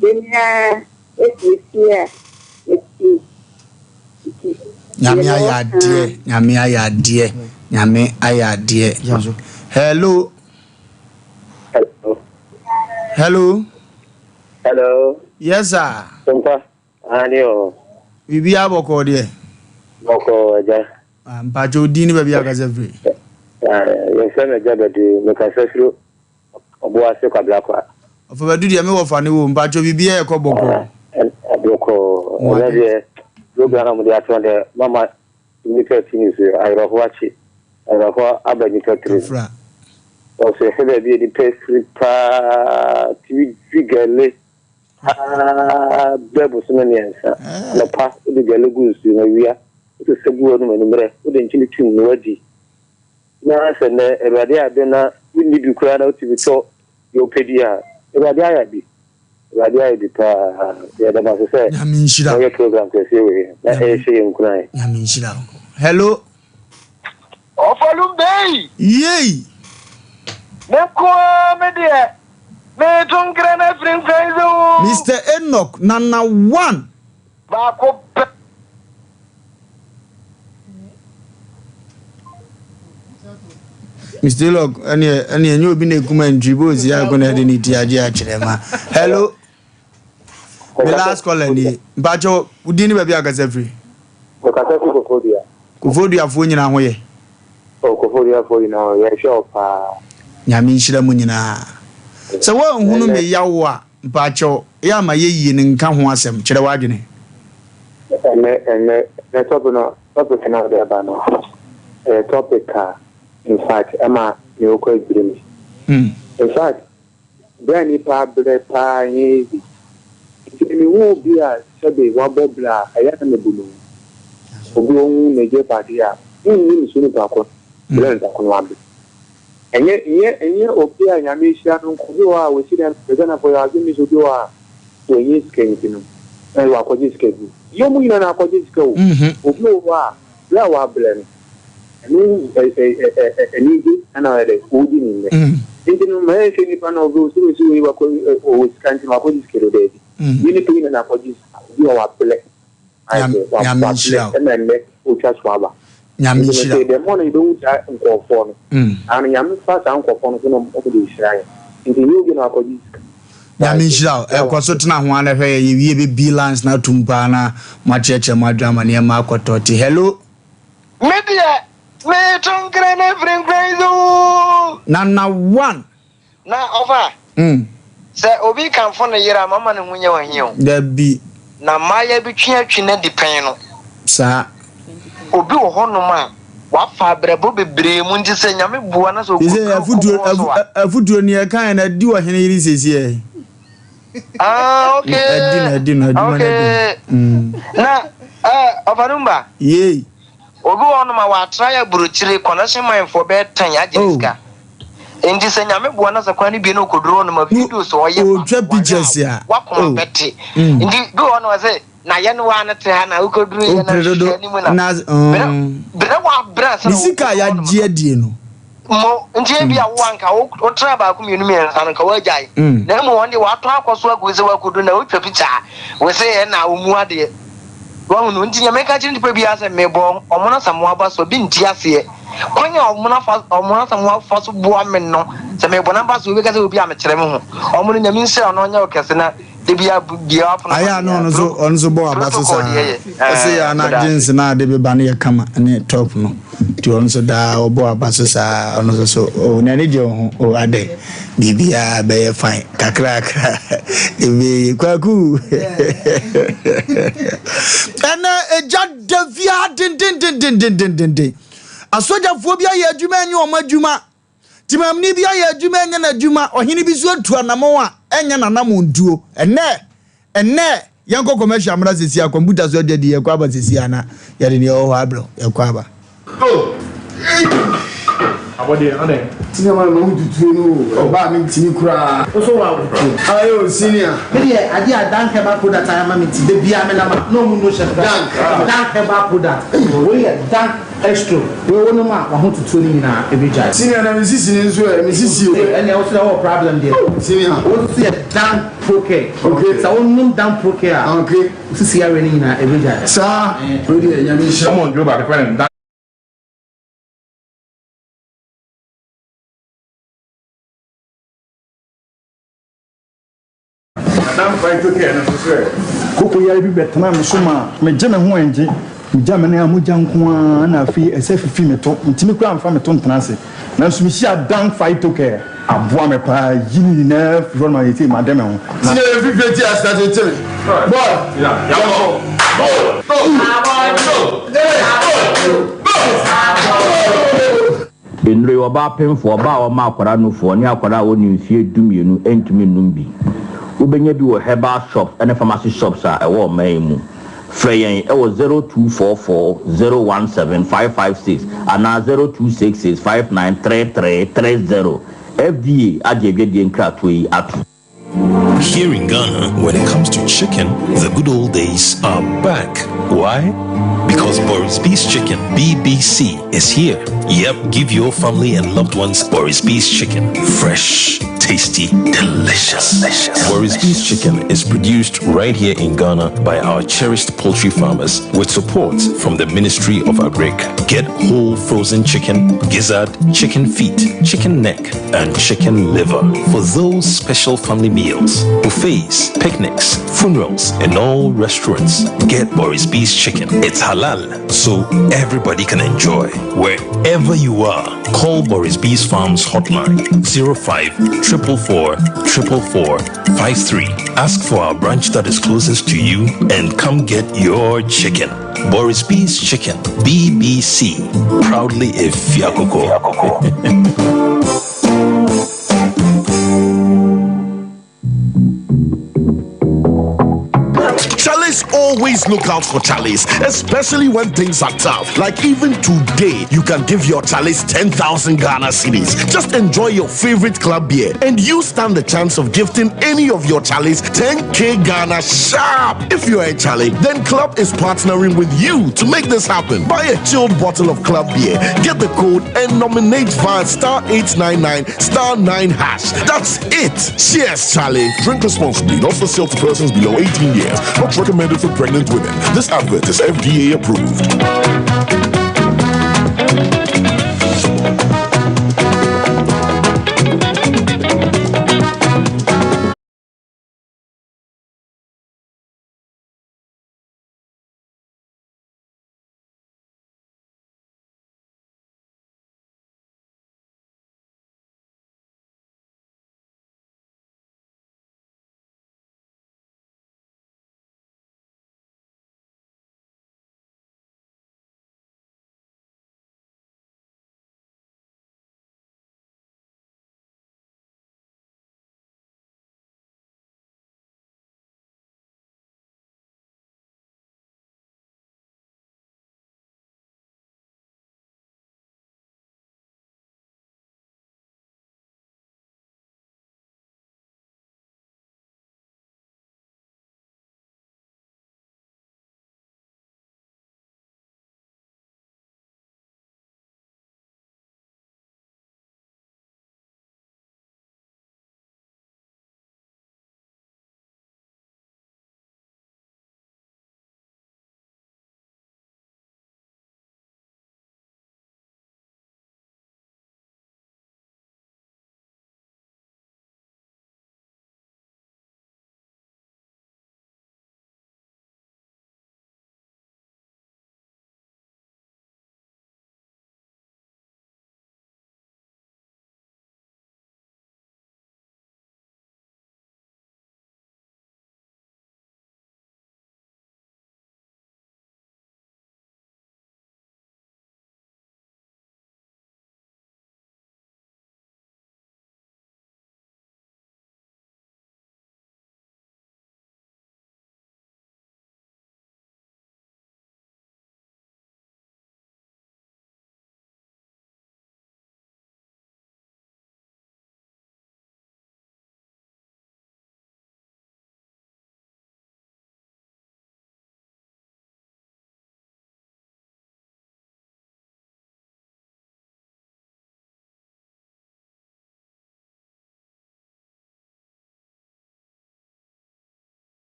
yɛn nyinaa asiesie a yɛte. Nti, Nyame deɛ ayɛ mewɔ ka adeɛ, Nyame ayɛ adeɛ, Nyame ayɛ adeɛ. Hello. Hello. Hello. Hello. Yes sir. Sompa. Aane o. Biribiara bɔkɔɔ deɛ? Bɔkɔɔ agya. Ah, mpakyɛ wo din ne baabi a kasa firi? Ah, yɛfrɛ me Agya Badu, mekasa firi Ɔboase Kwablakwa. Ɔfa Badu deɛ me wɔfa ne wo, mpakyɛ biribiara ɛkɔ bɔkɔɔ? Ah, bɔkɔɔ. Ɛnɛ deɛ, program a mode ato deɛ, mama nnipa ti ne so, awerɛhoɔ akye, awerɛhoɔ aba nnipa tirim. Kafra. Ɔsɛ hwɛ baabi a nnipa firi paa, tumi dwi gɛle. Aa bɛ bosome mmiɛnsa. Anɔpa wode gale gu nsuo mu, awia wosesa gu w'anom, anwummerɛ wode nkyene tum na woadi. Na sɛ nnɛ Awurade ayɛ adom na wonni bi koraa na wotumi tɔ deɛ wopɛ di a, Awurade ayɛ bi. Awurade ayɛ bi paa. Yɛda mo ase sɛ Nyame nhyira wo. moyɛ program kɛseɛ wei na Nyame ɛrehyɛ yɛn nkuran. Nyame nhyira wo. Hello. Ɔfɔlum-Bey! Yei! Me nko ara me deɛ, mereto nkra no afiri nkran sɛ oo. Mister Enoch, Nana one! Baako pɛ. Mister Enoch, ɛneɛ, ɛneɛ ɛnyɛ obi na ekum antwi, bɛ osi ako na ɛde ne ti agye akyerɛ ma. Hello. Me last caller nie. Mpakyɛw, wo din ne baabi a kasa firi? Mekasa firi Koforidua. Koforiduafoɔ nyinaa ho yɛ? Oh, Koforiduafoɔ nyinaa ho yɛ. Yɛhwɛ wo paa. Nyame nhyira mo nyinaa. Sɛ woanhunu me yaw a, mpakyɛw, yɛ a ma yɛ yie no nka ho asɛm. Kyerɛ w'adwene. Ɛnɛ, ɛnɛ, ɛnɛ topic no, topic no a wode aba no, ɛyɛ topic a, in fact, ɛma me wokɔ adwiri me. In fact, Berɛ a nnipa abrɛ paa ɛnyɛ easy. Nti mehu obi a sɛbe wabɔ bra a ɛyɛ a na mebu no. Obi ɔhu n'agyapadeɛ a wonnim sɛ onipa ko no brɛ nipa ko no abrɛ. Ɛnyɛ nyɛ ɛnyɛ obi a Nyame ahyira no nko. Obi wɔ hɔ a wasi dɛm brɛ. Ghanafoɔ yɛwɔ adwene bi sɛ obi wɔ hɔ a wanya sika nti no na wakɔgye sika bi. Nyɛ wɔn nyinaa na akɔgye sika o. Obi wɔ hɔ a Berɛ a wabrɛ no, ɛno anigye na ɔyɛ dɛ, ɔredi ne nnɛ. Nti no, ma yɛnhwɛ nipa no, ɔbɛ osi osi wei wakɔ ɔwɔ sika nti no wakɔgye sika do, daabi. Nyɛ nipa nyina na akɔgye sika, obi wɔ wabrɛ, ayɛ sɛ wabrɛ ɛna nnɛ ɔtwa so aba. Nyame Nti no nhyira sɛ wo. the more no yɛbɛhu saa nkurɔfoɔ no, saa no Nyame fa saa nkurɔfoɔ no so na wɔde hyira yɛn. Nti nyɛ obi na wakɔgye sika. Nyame nhyira wo. Ɛkɔ so tena ho ara na hwɛ yɛ yɛwie bɛ bi lines no atum paa na mo akyerɛkyerɛ mo adwene ama nneɛma akɔ tɔte. Hello. Me deɛ meto nkra no afiri nkran yi so oo. Nana one. Na ɔfa, sɛ obi kamfo ne yere a, mama ne ho nyɛ ɔhe o. Dabi. Na mmayewa bi twe atwi no adi pɛn no. Saa. Obi wɔ hɔnom a, wafa abrabɔ bebree mu nti sɛ Nyame boa na sɛ ɔkɔduru kokoɔ so a. Afutuo ni ɛkaeɛ no adi ɔhene yere seesei. Ah, okay. Adi no, adi no, adwuma no adi no. Na, eh, Ɔfanumba. Yei. Obi wɔ hɔnom a ɔatra yɛ aburokyire connection mine foɔ bɛyɛ tan agye ne sika. Enti sɛ Nyame boa na sɛ kwan no bue na ɔkɔduru hɔnom a videos a ɔyɛ fa no wahwɛ a wakoma bɛte. Nti bi wɔ hɔnom a sɛ na yɛ no waa no te ha na wokɔduru yɛ na hwehwɛ anim na brɛ brɛ wabrɛ ansa na Ne sika a wokɔduru hɔnom yɛagye no. adie no. Mo, nti ebia wo a nka wo wotraa baako mmienu mmiɛnsa no nka woagyae. Na mmom wɔn deɛ wɔatɔ akɔ so agu sɛ woakɔdu na wotwa picture a, wo se ɛna wɔmmu adeɛ. Wahu no? Nti nea meka kyerɛ nnipa biara sɛ mebɔ wɔn asamoah aba so, ebi nte aseɛ. Kwan a wɔn afa wɔn asamoah fa so boa me no, sɛ mebɔ n'aba so, wobɛka sɛ obi a mekyerɛ me ho. Wɔn no Nyame nhyira wo na ɔnyɛ wo kɛse na da biara bue w'apono Ayɛ ma a na me. ɔno nso ɔno nso bɔ aba so Protocol saa. deɛ yɛ. Ɔse yɛ a Ɛɛ, na meda ase. jeans no a ade beba no yɛ kama ne top no. Nti ɔno nso daa ɔbɔ aba so saa ɔno nso so oh n'ani gye wo ho oh adɛn biribiara bɛyɛ fine kakrakra ɛbɛyɛ kwaku ɛnɛ egya da fie ha dendendendendendenden asogyafoɔ bi ayɛ adwuma ɛnyɛ wɔn adwuma timamni bi ayɛ adwuma ɛnyɛ n'adwuma ɔhene bi nso atu anamɔn a ɛnyɛ n'anamɔntuo ɛnɛ Ɛnnɛ, yɛnkɔ commercial mmra sɛsi a, computer so adwadi, yɛkɔ aba sɛsi a na yɛde nea ɛwɔ hɔ abrɛ wo, yɛkɔ aba. Oh ei Abɔdeɛ adɛn? Senior man mahu tutuo no o ɛba a mentimi koraa. Wo so wa tutuo. Aye o senior. Me deɛ adeɛ a Dank herbal product ayɛ ama me nti da biara me nam a na ɔmo no hyɛ me Dank. Dank herbal product wei yɛ Dank Estro wei wo nom a wahotutuo no nyinaa ɛbɛgyae. Senior na me sisi no nso ɛ me sisi o. Ɛnneɛ wo so deɛ wowɔ problem deɛ. Oh senior. Wo nso yɛ Dank Procare. Okay. Sɛ wo nom Dank Procare a. Okay. Wo sisi yareɛ no nyinaa ɛbɛgyae. Saa wei deɛ Nyame nhyira. Ɔmɔ nduro baako fɛ no Dank. Koko yare bi bɛtenaa me so maa megye me ho ɛngye. Megya me nan a mogya nko ara na afei ɛsɛ fifi me to. Mentumi koraa mfa me to ntena ase. Nanso mehyiaa Dan Phytocare. Aboa me paa yi ne nyinaa firi hɔ no ma seesei made me ho. Na. Senior yɛ fifie ti asena tete me boy yɛnkɔ go go go go go. Nnuro yi, ɔbaa pemfoɔ, ɔbaa a ɔma akwadaa nufoɔ, ne akwadaa a ɔnni mfeɛ dumienu ntumi nnom bi. Wobɛnya bi wɔ herbal shops ne pharmacy shops a ɛwɔ ɔman yi mu. Frɛ yɛn wɔ 0244 017 556 anaa 0266 593330. FDA agye adwadie nkratoɔ yi atom. Here in Ghana, when it comes to chicken, the good old days are back. Why? Because Boris B's Chicken, BBC, is here. Yep, give your family and loved ones Boris B's Chicken. Fresh, tasty, delicious. delicious. Boris B's Chicken is produced right here in Ghana by our cherished poultry farmers with support from the Ministry of Agric. Get whole frozen chicken, gizzard, chicken feet, chicken neck, and chicken liver for those special family meals, buffets, picnics, funerals, and all restaurants. Get Boris B's chicken. It's halal, so everybody can enjoy. Wherever you are, call Boris B's Farms hotline 05 444 444 53. Ask for our branch that is closest to you and come get your chicken. Boris B's Chicken, BBC, proudly a Fiakoko. Chalice always look out for Chalice, especially when things are tough. Like even today, you can give your Chalice 10,000 Ghana cedis. Just enjoy your favorite club beer and you stand the chance of gifting any of your Chalice 10K Ghana sharp. If you're a Charlie, then Club is partnering with you to make this happen. Buy a chilled bottle of Club beer, get the code, and nominate via star 899 star 9 hash. That's it. Cheers, Charlie. Drink responsibly, not for sale to persons below 18 years. Not recommended for pregnant women. This advert is FDA approved.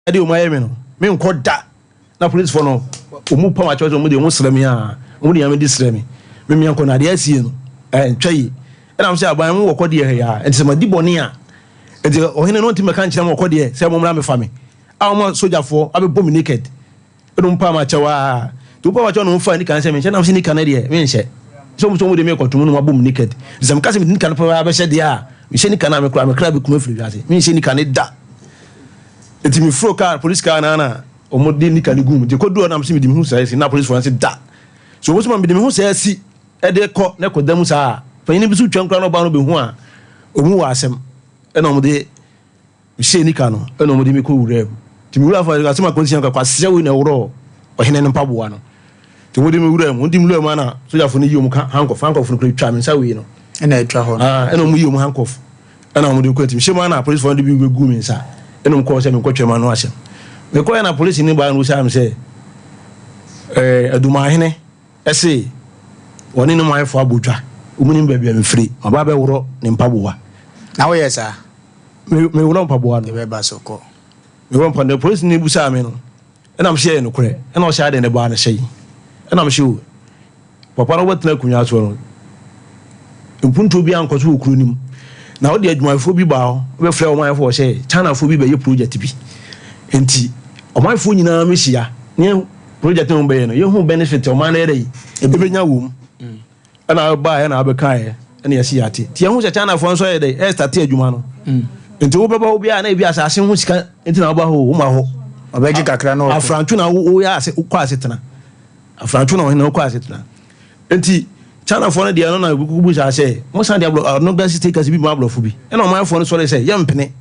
Adeɛ wɔn ayɛ me no, menkɔ da. Na polisifoɔ no, wɔn pam akyɛw sɛ wɔn deɛ wɔn srɛ me a, wɔn de nyame de srɛ me. Me menkɔ na adeɛ asie no, ɛntwa yi. Ɛna mo sɛ aban mo wɔ kɔ deɛ ha yi a, nti sɛ madi bɔne a, nti ɔhene no ntumi mɛka nkyerɛ mo wɔ kɔ deɛ sɛ mo mmra mɛfa me. A wɔn sogyafoɔ abɛbɔ me naked. Ɛna wɔn pam akyɛw a, nti wɔn pam akyɛw na wɔn fa nika no sɛ menhyɛ, na mo sɛ nika no deɛ menhyɛ. Sɛ wɔn sɛ wɔn de me kɔto mu na wɔn abɔ me naked. Nti sɛ meka sɛ mede nika no paa bɛhyɛ deɛ a, mehyɛ nika no a me koraa me kra bɛkum afiri wiase. Menhyɛ nika no da. Nti me foro car police car no na wɔn de nika no gu mu. Nti kɔ duro na mo sɛ mede me ho saa asi na police fo no sɛ da. So wɔn sɛ ma mede me ho saa asi ɛde kɔ na kɔ da mu saa. Panyin bi so twɛn koraa na ɔbaa no bɛhu a wɔn wɔ asɛm ɛna wɔn de hyɛ nika no ɛna wɔn de me kɔ wura mu. Nti me wura fo asɛm akɔnsia nkɔ kwasea wei na ɛworɔ ɔhene no mpaboa no. Nti wɔde me wura mu, wɔde me wura mu ana sogyafo no yi wɔn handcuff, handcuff no kura twa me nsa wei no. Ɛna atwa hɔ no. Ah, ɛna wɔn yi wɔn handcuff, ɛna wɔn de kɔ nti mehyɛ mu ana polisifoɔ no de bi bɛgu me nsa, ɛna wɔn kɔɔ sɛ menkɔtwɛn m'ano asɛm. Mekɔɛ na polisi no baa no wosaa me sɛ ɛɛ Adumahene ɛse wɔne ne manfoɔ abɔ dwa, wɔn nim baabi a mefiri, maba abɛworɔ ne mpaboa. Na woyɛ saa? Me meworɔ mpaboa no. Yɛbɛba so kɔ. Meworɔ mpaboa no, polisi no busaa me no. Ɛna mese ɛyɛ nokorɛ. Ɛna ɔse adɛn na ɛbaa no sɛi? Ɛna mese o papa no wobɛtena akonnwa soɔ no mpuntuo biara nkɔ so wɔ kuro no mu na wode adwumayɛfoɔ bi baa hɔ wobɛfrɛ ɔmanfoɔ sɛ Chinafoɔ bi bɛyɛ project bi nti ɔmanfoɔ nyinaa mɛhyia ne project no bɛyɛ no yɛhu benefit ɔman no yɛdɛ yi ɛbɛnya wɔ mu Ɛna ɔbaeɛ na abɛkaeɛ ɛna yɛsi yɛate. Nti yɛhu sɛ Chinafoɔ nso ayɛ dɛ ɛrestate adwuma no. Nti wobɛba hɔ biara na ebi asase ho sika nti na woba hɔ o, woma hɔ. Ɔbɛgye kakra na ɔkɔ. Afrantwo na woyɛ ase wokɔ asetena. Afrantwo na ɔhene wokɔ asetena. Nti Chinafoɔ no deɛ no na ebi saa sɛ mo san de aborɔ ɔno gasi take bi ma aborɔfo bi. Ɛna ɔmanfoɔ no sɔre sɛ yɛmpene.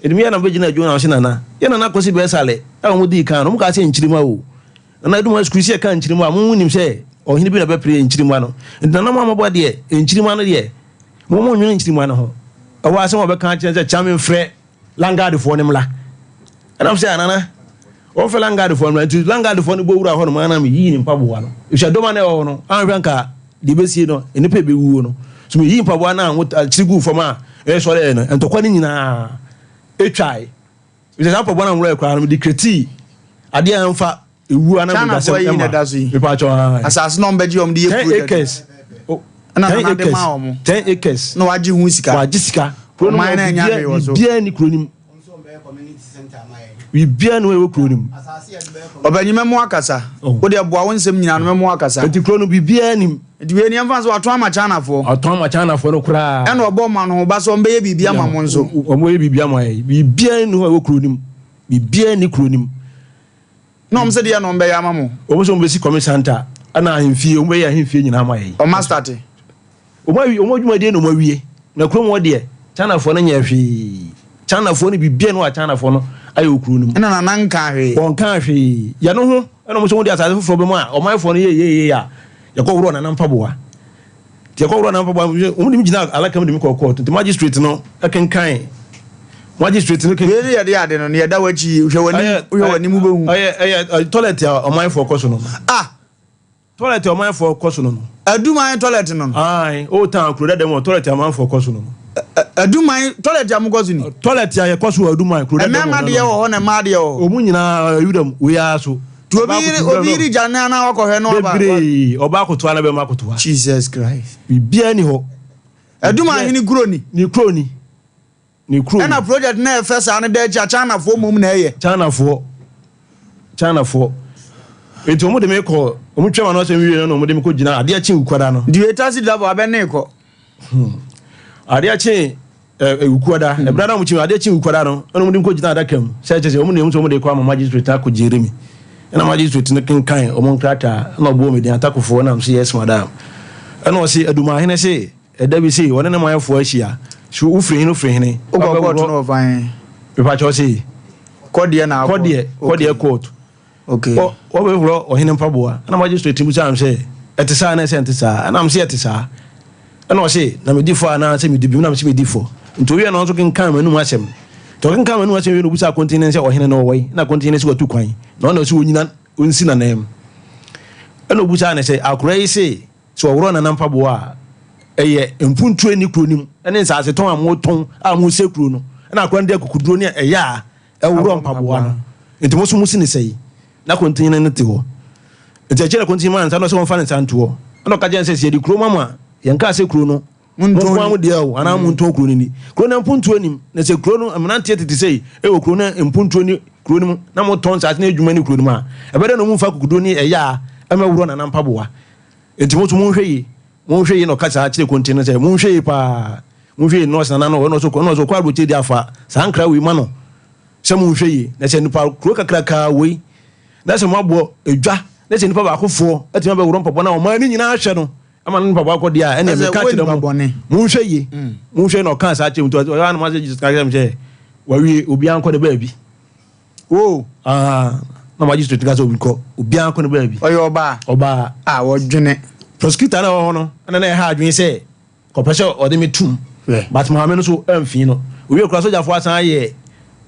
Ɛnum yɛ na bɛgyina adwuma na ɔse nana yɛ nana kɔsi bɛsale a wɔn dii kan no wɔn kaa sɛ nkyirima o. Nana Adum sukuu sɛ ɛka nkyirimma a, mo nim sɛ ɔhene bi na ɛbɛpere nkyirimma no. Nti nana mo a mobɔ deɛ, nkyirimma no deɛ, mo mo nwene nkyirimma no ho. Ɛhɔ asɛm a ɔbɛka akyerɛ sɛ kyame mfrɛ Langaadfoɔ no mmra. Ɛna sɛ nana, wɔmfrɛ Langaadfoɔ no mmra. Nti Langaadfoɔ no bɔ wura hɔ nom ana meyii ne mpaboa no. Efisɛ dɔm a na ɛwɔ hɔ no, anhwɛ anka deɛ ɛbɛsie no, nnipa ɛbɛwuo no. So meyii mpaboa no a akyiri guu fam a ɛsɔreɛ no, ntɔkwa no nyinaa ɛtwae. Mesɛ saa mpaboa no a nwura koraa no mede kretii adeɛ a ɛmfa ewu ana China mogyasɛm foɔ yi na ɛma. ɛda so yi. Mepa kyɛw ae. Asase na ɔmbɛgye wɔn de yɛ 10 project. acres. Oh, Ɛna 10 nana de acres. maa wɔn. 10 acres. Na wagye ho sika. Wagye sika. Kuro no mu Ɔman no anya hwee wɔ so. biribiara ni kuro no mu. Biribiara ni hɔ ɛwɔ kuro no mu. Ɔbɛnyi mɛmo akasa. Oh. Wo deɛ boa wo nsɛm nyinaa no mɛmo akasa. Nti kuro no biribiara nim. Nti wei ni ɛmfa sɛ watɔn ama Chinafoɔ. Ɔtɔn ama Chinafoɔ no koraa. Ɛna ɔbɔ ɔmo ano ho ba sɛ ɔmbɛyɛ biribi ama mo nso. Ɔmo bɛyɛ biribi ama yɛn. Biribiara ni hɔ a ɛwɔ kuro no mu. Biribiara ni kuro no mu. Na ɔmo sɛ deɛ na ɔmo bɛyɛ ama mo. Ɔmo sɛ ɔmo bɛsi kɔmi santa ɛna ahemfie ɔmo bɛyɛ ahemfie nyinaa ama yɛn. Ɔmo astate. Ɔmo awie ɔmo adwumadie na ɔmo awie. Na kurom hɔ deɛ Chinafoɔ no nyɛ hwee. Chinafoɔ no biribiara ni hɔ a Chinafoɔ no ayɛ wɔ kuro no mu. Ɛna nana nkaa hwee. Wɔnkaa hwee. Yɛno ho ɛna ɔmo sɛ ɔmo de asase foforɔ bɛma a ɔmanfoɔ no yɛ yɛ yɛ a yɛkɔworɔ Nana mpaboa. Nti yɛkɔworɔ Nana mpaboa wɔn de me gyina alaka mu de me kɔɔ court. Nti magistrate no kenkan magistrate no kenkan. Wei ne yɛde ade no ne yɛda w'akyi yi hwɛ w'anim wohwɛ w'anim wobɛhu. Ɛyɛ ɛyɛ toilet a ɔmanfoɔ kɔ so no. Ah! Toilet a ɔmanfoɔ kɔ so no no. Aduman toilet no no. Ae, Old Town kuro dada mu toilet a ɔmanfoɔ kɔ so no no. Aduman toilet a mokɔ so ni. Toilet a yɛkɔ so wɔ Aduman kuro dada mu. Mmarima deɛ wɔ hɔ na mmaa deɛ wɔ hɔ. Wɔn nyinaa wuram wei ara so. Nti obi yere obi yere gya ne anaa wakɔhwɛ no aba. Bebree ɔbaa kotoa na bɛma kotoa. Jesus Christ. Biribiara ni hɔ. Aduman hene kuro ni. Ne kuro ni. Ne kuro ni. Ɛna project na ɛfɛ saa no da akyi a Chinafoɔ mmom na ɛyɛ. Chinafoɔ Chinafoɔ nti wɔn de me kɔ wɔn twɛn ano asɛm wie no na wɔn de me kɔ gyina adeɛ kye wukuada no. Nti wei taxi driver abɛ ne kɔ. Adeɛ kye Wukuada, ɛberɛ na wɔkyi adeɛ kye Wukuada no, ɛna wɔde me kɔgyina adaka mu sɛ kyerɛ sɛ wɔn na ɛmu sɛ wɔde kɔ ama magistrate no akɔgyere me. Ɛna magistrate no kenkan wɔn nkrataa, ɛna ɔbɔɔ me din Atakofoɔ, ɛna mese yes madam. Ɛna ɔse Adumahene se ɛda bi sei ɔne ne manfoɔ ahyia, so wofiri hene wofiri hene. Wokɔ court no wɔ fan? Mepakyɛw se. Kɔdeɛ na akɔ. Kɔdeɛ, kɔdeɛ court. Okay. Wɔ wɔbɛworɔ ɔhene mpaboa. Ɛna magistrate bisaa me sɛ, Ɛte saa anaasɛ ɛnte saa? Ɛna mese, Ɛte saa. Ɛna ɔse, Na medi fɔ anaasɛ medi bem? Na mese, Medi fɔ. Nti owiee no, ɔno nso kenkan m'anom asɛm. Nti ɔkenkan m'anom asɛm wiei no, obisaa Akontehene no sɛ, Ɔhene no ɔwɔ he? Ɛna Akontehene se, Watu kwan, na ɔno na ɔse ɔnyina ɔnsi n'ananmu. Ɛna obisaa no sɛ, Akora yi se, sɛ ɔworɔ nana mpaboa a, ɛyɛ mpuntuo nni kuro no mu, ne nsasetɔn a motɔn a mosɛ kuro no. Ɛna akora no de akokoduro ne ɛyaa. ɛworɔ mpaboa no. Nti mo nso mo si ne sɛi. Na kontinhene no te hɔ. Nti akyire na kontinhene maa ne nsa na ɔsɛ wɔmfa ne nsa nto hɔ. Ɛna ɔka kyerɛ no sɛ, sɛ yɛde kuro ma mo a, yɛnkaa sɛ kuro no mo nko ara mo dea o, anaa montɔn kuro no ni. Kuro no mpuntuo nnim. Na sɛ kuro no mmeranteɛ tete sei wɔ kuro no mpuntuo ni kuro no mu na motɔn nsaase ne adwuma ne kuro no mu a, ɛbɛdɛn na wɔmfa akokoduro ne ɛyaa mmɛworɔ Nana mpaboa? Enti mo nso monhwɛ yie, monhwɛ yie. Na ɔka saa kyerɛɛ kontinhene no sɛ, Monhwɛ yie paa, monhwɛ yie. Na ɔse Nana no, ɔno nso ɔkɔ aburokyire de afa saa nkra wei ma no sɛ monhwɛ yie. Na sɛ nipa kuro kakrakaa wei na sɛ moabɔ dwa na sɛ nipa baakofoɔ atumi abɛworɔ mpaboa no a ɔman no nyinaa hwɛ no ama no mpaboa akɔ deɛ a, ɛnneɛ meka kyerɛ mo, monhwɛ yie, monhwɛ yie. Na ɔkaa saa kyerɛ mu nti ɔyɛ a na moase Jesus ka kyerɛ me sɛ wawie, obiara nkɔ ne baabi. Wo. Ah, na magistrate ka sɛ obi kɔ, obiara nkɔ ne baabi. Ɔyɛ ɔbaa. Ɔbaa. A wɔdwene. Prosecutor na ɛwɔ hɔ no, ɛna na ɛha adwene sɛ Ɔpɛ sɛ ɔde me tum but maame no so amfii no. Owie koraa sogyafoɔ asan ayɛ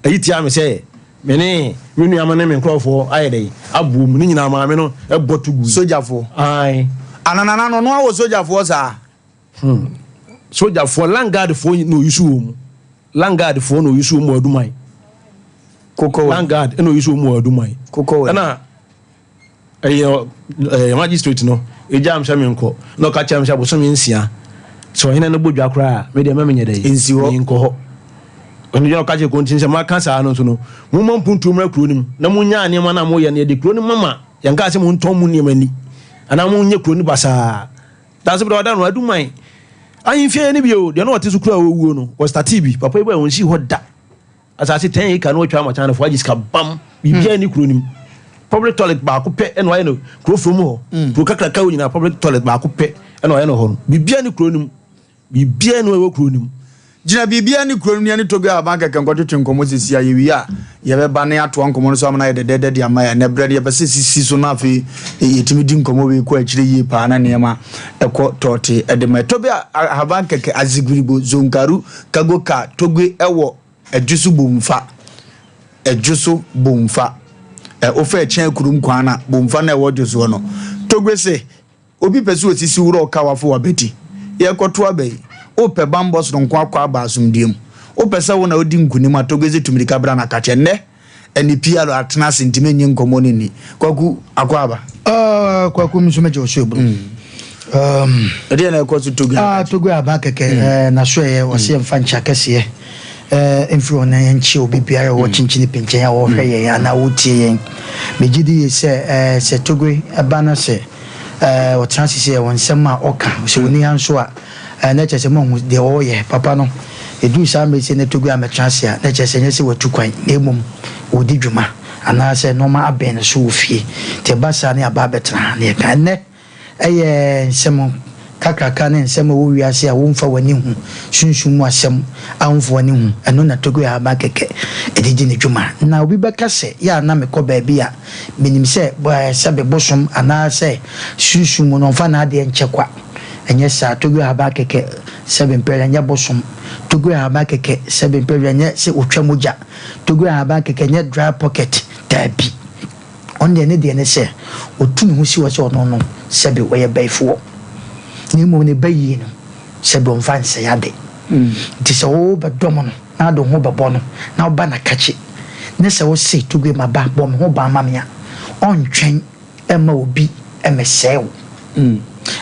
ayi tia me sɛ me ne me nuanom ne me nkurɔfoɔ ayɛ dɛn aboom. Ne nyinaa maame no bɔ to gui. Sogyafoɔ? Ae. Ana nana no ɔno ara wɔ sogyafoɔ saa? Hmm. Sogyafoɔ, land guard foɔ na ɔyi so wɔ mu. Land guard foɔ na ɔyi so wɔ mu wɔ Aduman. Kokɔ wɔ. Land guard na ɔyi so wɔ mu wɔ Aduman. Kokɔ wɔ. Ɛna Ɛyɛ ɛɛ magistrate no egyaa me sɛ menkɔ na ɔka kyerɛ me sɛ bosome nsia sɛ ɔhene no bɔ dwa koraa a me deɛ mma menyɛ dɛ Nsi hɔ. menkɔ hɔ. Ɔno gyina ɔka kyerɛ Kontin sɛ maka saa no nso no momma mpuntuo mmra kuro no mu na monnyaa nneɛma no a moyɛ no yɛde kuro no ma ma yɛnkaa sɛ montɔn mo nneɛma nni anaa monyɛ kuro no basaa. Danso berɛ ɔda no Aduman ahemfie no bio deɛ na ɔte so kuro a ɔwuo no wɔstatee bi papa yi bae ɔnsii hɔ da. Asase 10 acre na watwa ama Chinafoɔ agye sika bam. Biribiara nni kuro no mu. Public toilet baako pɛ na wayɛ no kuro fam hɔ. Kuro kakraka hɔ nyinaa public toilet baako pɛ na wayɛ no hɔ no. Biribiara nni kuro no mu. Biribiara nni hɔ ɛwɔ kuro no mu. Gyina biribiara nni kuro no mu ne yɛne Togo Aban kɛkɛ nkɔtwetwe nkɔmmɔ seesei a yɛwie a yɛbɛba na yɛatoa nkɔmmɔ no so ama no ayɛ dɛdɛɛdɛ de ama yɛn. Ɛnnɛ berɛ no yɛpɛ sɛ ɛsisi so na afei yɛtumi di nkɔmmɔ wei kɔ akyire yie paa na nneɛma ɛkɔ tɔɔtee de ma yɛn. Togo Ahaban kɛkɛ, Azigwiribo, Zonkaru, Kagoka, Togwe wɔ Ɛdwo so Bomfa, Ɛdwo so Bomfa. Ɛ wofa ɛkyɛn kurom kwan na Bomfa na ɛwɔ dwo soɔ no. Togbe se, obi pɛ sɛ osisi worɔ ɔka wafo wabati. Yɛrekɔto aba yi, wopɛ bammɔ sononko akɔ aba asomdwoeɛ mu. Wopɛ sɛ wo na wodi nkunim a, Togbe se tu mirika bra na ka kyɛ. Nnɛ, Ɛne Pialo atena ase nti mennye nkɔmmɔ no nni. Kwaku, akɔ aba? Uh, Kwaku nso mɛgye wo so eburu. Um, Ɛdeɛ na ɛkɔ so Togo ah, Togo aba kɛkɛ mm. eh, na so ɛyɛ wɔsi mm. mfa nkyɛ akɛseɛ eh, mfiri wɔn nan nkyɛ obi biara wɔ mm. kyinkyini pinkyɛn a wɔhwɛ yɛn anaa wɔtie yɛn. Megye di yie sɛ eh, sɛ Togo ɛba no sɛ eh, ɔtena ase sɛ wɔn nsɛm a ɔka sɛ wɔn ni ha nso a Ɛɛ, na kyerɛ sɛ moahu deɛ ɔreyɛ. Papa no, ɛduru saa mmerɛ yi sɛ na Togo ammɛtena ase a, na kyerɛ sɛ ɛnyɛ sɛ watu kwan, na mmom ɔredi dwuma, anaasɛ nnoɔma abɛn ne so wɔ fie. Nti ɛba saa ne aba abɛtena ha na yɛka. Ɛnnɛ, ɛyɛ nsɛm kakraka ne nsɛm a ɛwɔ wiase a womfa w'ani nhu, sunsum mu asɛm a womfa w'ani nhu, ɛno na Togo Ahaban kɛkɛ de di ne dwuma. Na obi bɛka sɛ, yɛ a na mekɔ baabi a, menim sɛ, sɛbe bosom anaasɛ sunsum mu no, ɔmfa n'adeɛ nkyɛ kwa. Ɛnyɛ saa, Togo ahaban kɛkɛ sɛbe mpɛhwɛ nyɛ bosom, Togo ahaban kɛkɛ sɛbe mpɛhwɛ nyɛ sɛ otwa mogya, Togo ahaban kɛkɛ nyɛ dry pocket, daabi. Ɔno deɛ ne deɛ ne sɛ ɔtu ne ho si hɔ sɛ ɔno no sɛbe ɔyɛ bayifoɔ, na mmom ne bayie no sɛbe ɔmfa nsɛe ade. Nti sɛ wo bɛdɔm no na wode wo ho bɛbɔ no na woba n'akakye ne sɛ wose Togo maba bɔ me ho ban ma me a, ɔntwɛn. mma obi mmɛsɛe wo.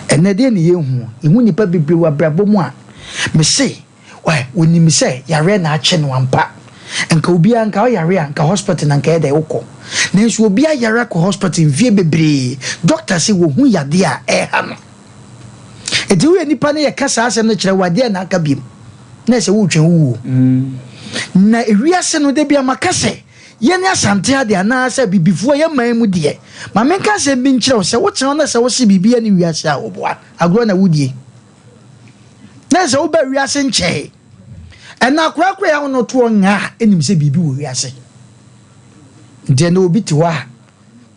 Ɛnnɛ, deɛn na yɛhu? Yɛhu nnipa bebree wɔ abrabɔ mu a, mese, wɔnim sɛ yareɛ na akye no ampa. Nka obiara, nka woyare a, nka hospital na nka ɛyɛ dɛ wokɔ. Nanso obi ayare akɔ hospital mfeɛ bebree, doctor se wɔhu yadeɛ a ɛreha no. Nti woyɛ nipa na yɛka saa asɛm no kyerɛ wo a, deɛn na aka biom? Na ɛsɛ wotwɛn wo wuo. Na ewiase no, da bi a maka sɛ, Yɛne Asante ha deɛ anaasɛ Abibifoɔ yɛn man mu deɛ, ma menka asɛm bi nkyerɛ wo, sɛ wotena hɔ na sɛ wose biribi ɛne wiase a, woboa, agorɔ na wodie. Na sɛ woba wiase nkyɛe, ɛna akorakora yi a wo ne toɔ ngaa ɛnim sɛ biribi wɔ wiase. Nti ɛnɛ obi te hɔ a,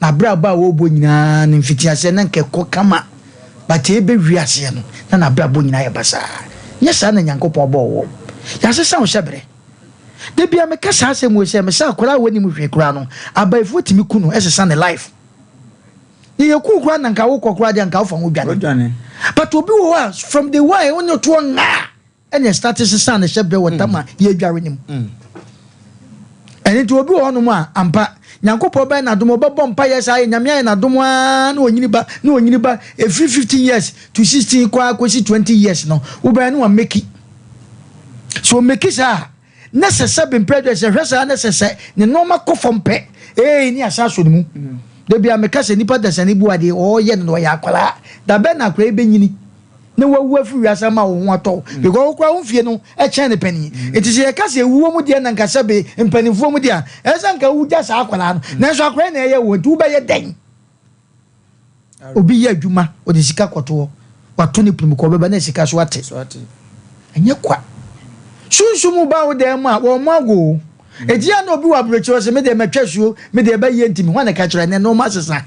n'abrabɔ a wɔrebɔ nyinaa no mfitiaseɛ na nka ɛkɔ kama, but ɛbɛ wiaseɛ no, na n'abrabɔ nyinaa yɛ basaa. Nyɛ saa na Nyankopɔn bɔɔ wɔ. Yɛasesa wo hyɛberɛ. Da bia meka saa asɛm wei sɛ mesɛ akwadaa a wɔnim hwee koraa no abayifoɔ tumi ku no ɛsesa ne life ne yɛ ku koraa na nka wokɔ koraa deɛ nka wofa ho dwane but obi wɔ hɔ a from day one wo ne toɔ ngaa ɛne ɛstarte sesa ne hyɛ berɛ wɔ tam a yɛdware ne mu. Ɛno nti obi wɔ hɔnom a, ampa, Nyankopɔn bɛyɛ no adom, ɔbɛbɔ mpaeɛ saa, ayɛ Nyame ayɛ no adom ara na ɔnyini ba, na ɔnyini ba, ɛfiri 15 years to 16 kɔ ara kɔsi 20 years no, wobɛyɛ no wameki. Sɛ ɔmeki saa a, na sɛ sɛbe mprɛ deɛ sɛ hwɛ saa na sɛ sɛ ne nneɛma kɔ fam pɛ, ee ne asan asɔ ne mu. Da bi a meka sɛ nipa dasani bu adeɛ, ɔyɛ no na ɔyɛ akwadaa. Da bɛn na akwadaa yi bɛnyini? na wawu afiri wiase ama wo ho atɔ wo mm. because wo koraa wo mfie no kyɛn ne panin mm. nti sɛ yɛka sɛ ewuo mu deɛ na nka sɛ be mpanimfoɔ mu deɛ a ɛsɛ sɛ nka wogya saa akwadaa no mm. nanso akwadaa na ɛyɛ wɔ nti wobɛyɛ dɛn obi yɛ adwuma ɔde sika kɔtoɔ wato ne punu kɔ ɔbɛba na sika so ate ɛnyɛ kwa sunsum ba wo dan mu a wɔn mo ago eti ya na obi wɔ aburokyerɛ sɛ me deɛ mɛtwa suo me deɛ ɛbɛyɛ ntumi hɔn na ɛka kyerɛ ɛnɛ nneɛma asesa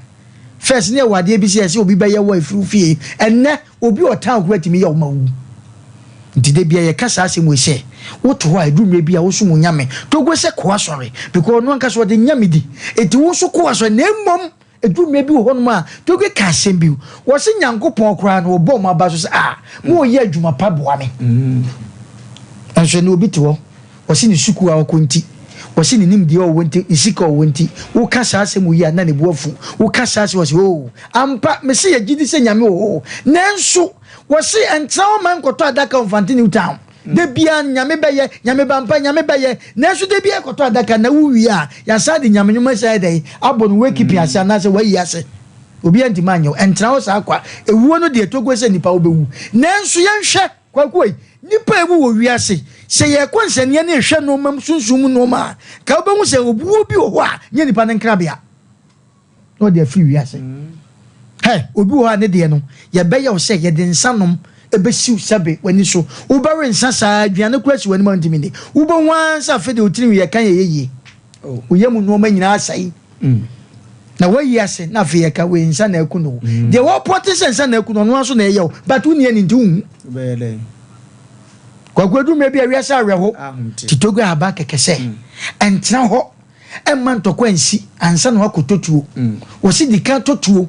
First ne yɛwɔ adeɛ bi sɛ yɛsɛ obi bɛyɛ wo a ɛfiri wo fie. Ɛnnɛ obi a ɔtan wo koraa tumi yɛ wo ma wowu. Nti da biara yɛka saa asɛm wei sɛ wote hɔ a ɛduru mmerɛ bi a wosom wo Nyame. Togo sɛ kɔ asɔre because ɔno ankasa ɔde Nyame di. Nti wo nso kɔ asɔre na mmom ɛduru mmerɛ bi wɔ hɔnom a Togo ka asɛm bi wɔse Nyankopɔn koraa no ɔbɔ wɔn aba so sɛ ah moreyɛ adwuma pa boa me. Nso ɛnnɛ obi te hɔ Ɔse ne sukuu a ɔkɔ nti, ɔse ne nimdeɛ a ɔwɔ nti, ne sika a ɔwɔ nti, woka saa asɛm wei a na ne bo afu, woka saa asɛm ɔse oo, ampa mese yɛgye di sɛ Nyame wɔ hɔ o, nanso wɔse ɛntena hɔ ma nkɔtɔ adaka wɔ Mfante New Town, da biara Nyame bɛyɛ, Nyame ba ampa Nyame bɛyɛ, nanso da biara yɛkɔtɔ adaka na wowie a yɛasan de Nyame nwoma asi ayɛ dɛn abɔ no wakeeping ase anaasɛ wayi ase, obiara ntumi anyɛ wo, ɛntena hɔ saa kwa, ewuo no deɛ togo sɛ nnipa wobɛwu, nanso yɛnhwɛ. Kwaku ei, nnipa a ewu wɔ wiase, sɛ yɛkɔ nsania ne yɛhwɛ nnoɔma mu, sunsum mu nnoɔma a, nka wobɛhu sɛ obuo bi wɔ hɔ a, nyɛ nipa no nkrabea na ɔde afiri wiase. Hɛ, obi wɔ hɔ a ne deɛ no, yɛbɛyɛ wo sɛ yɛde nsa nom ɛbɛsiw sɛbe w'ani so. Wobɛwe nsa saa, aduane koraa si w'anim a wontumi nni. Wobɛhu ara sɛ afei deɛ wo tirinwi yɛ kan ɛyɛ yie. Wo yam nnoɔma nyinaa asɛe. Na wayi ase na afei ɛka wei nsa na aku no o. Mm. Deɛ wɔpɔte sɛ nsa na aku no ɔno ara so na ɛyɛ o but wonni ani nti wonhu. Wobɛyɛ dɛn? Kwaku adu mmerɛ bi a wiase awerɛho. Titogo aba kɛkɛ sɛ mm. ɛntena hɔ ɛmma ntɔkwa nsi ansa na wakɔtɔ tuo. Mm. Wɔsi di kan tɔ tuo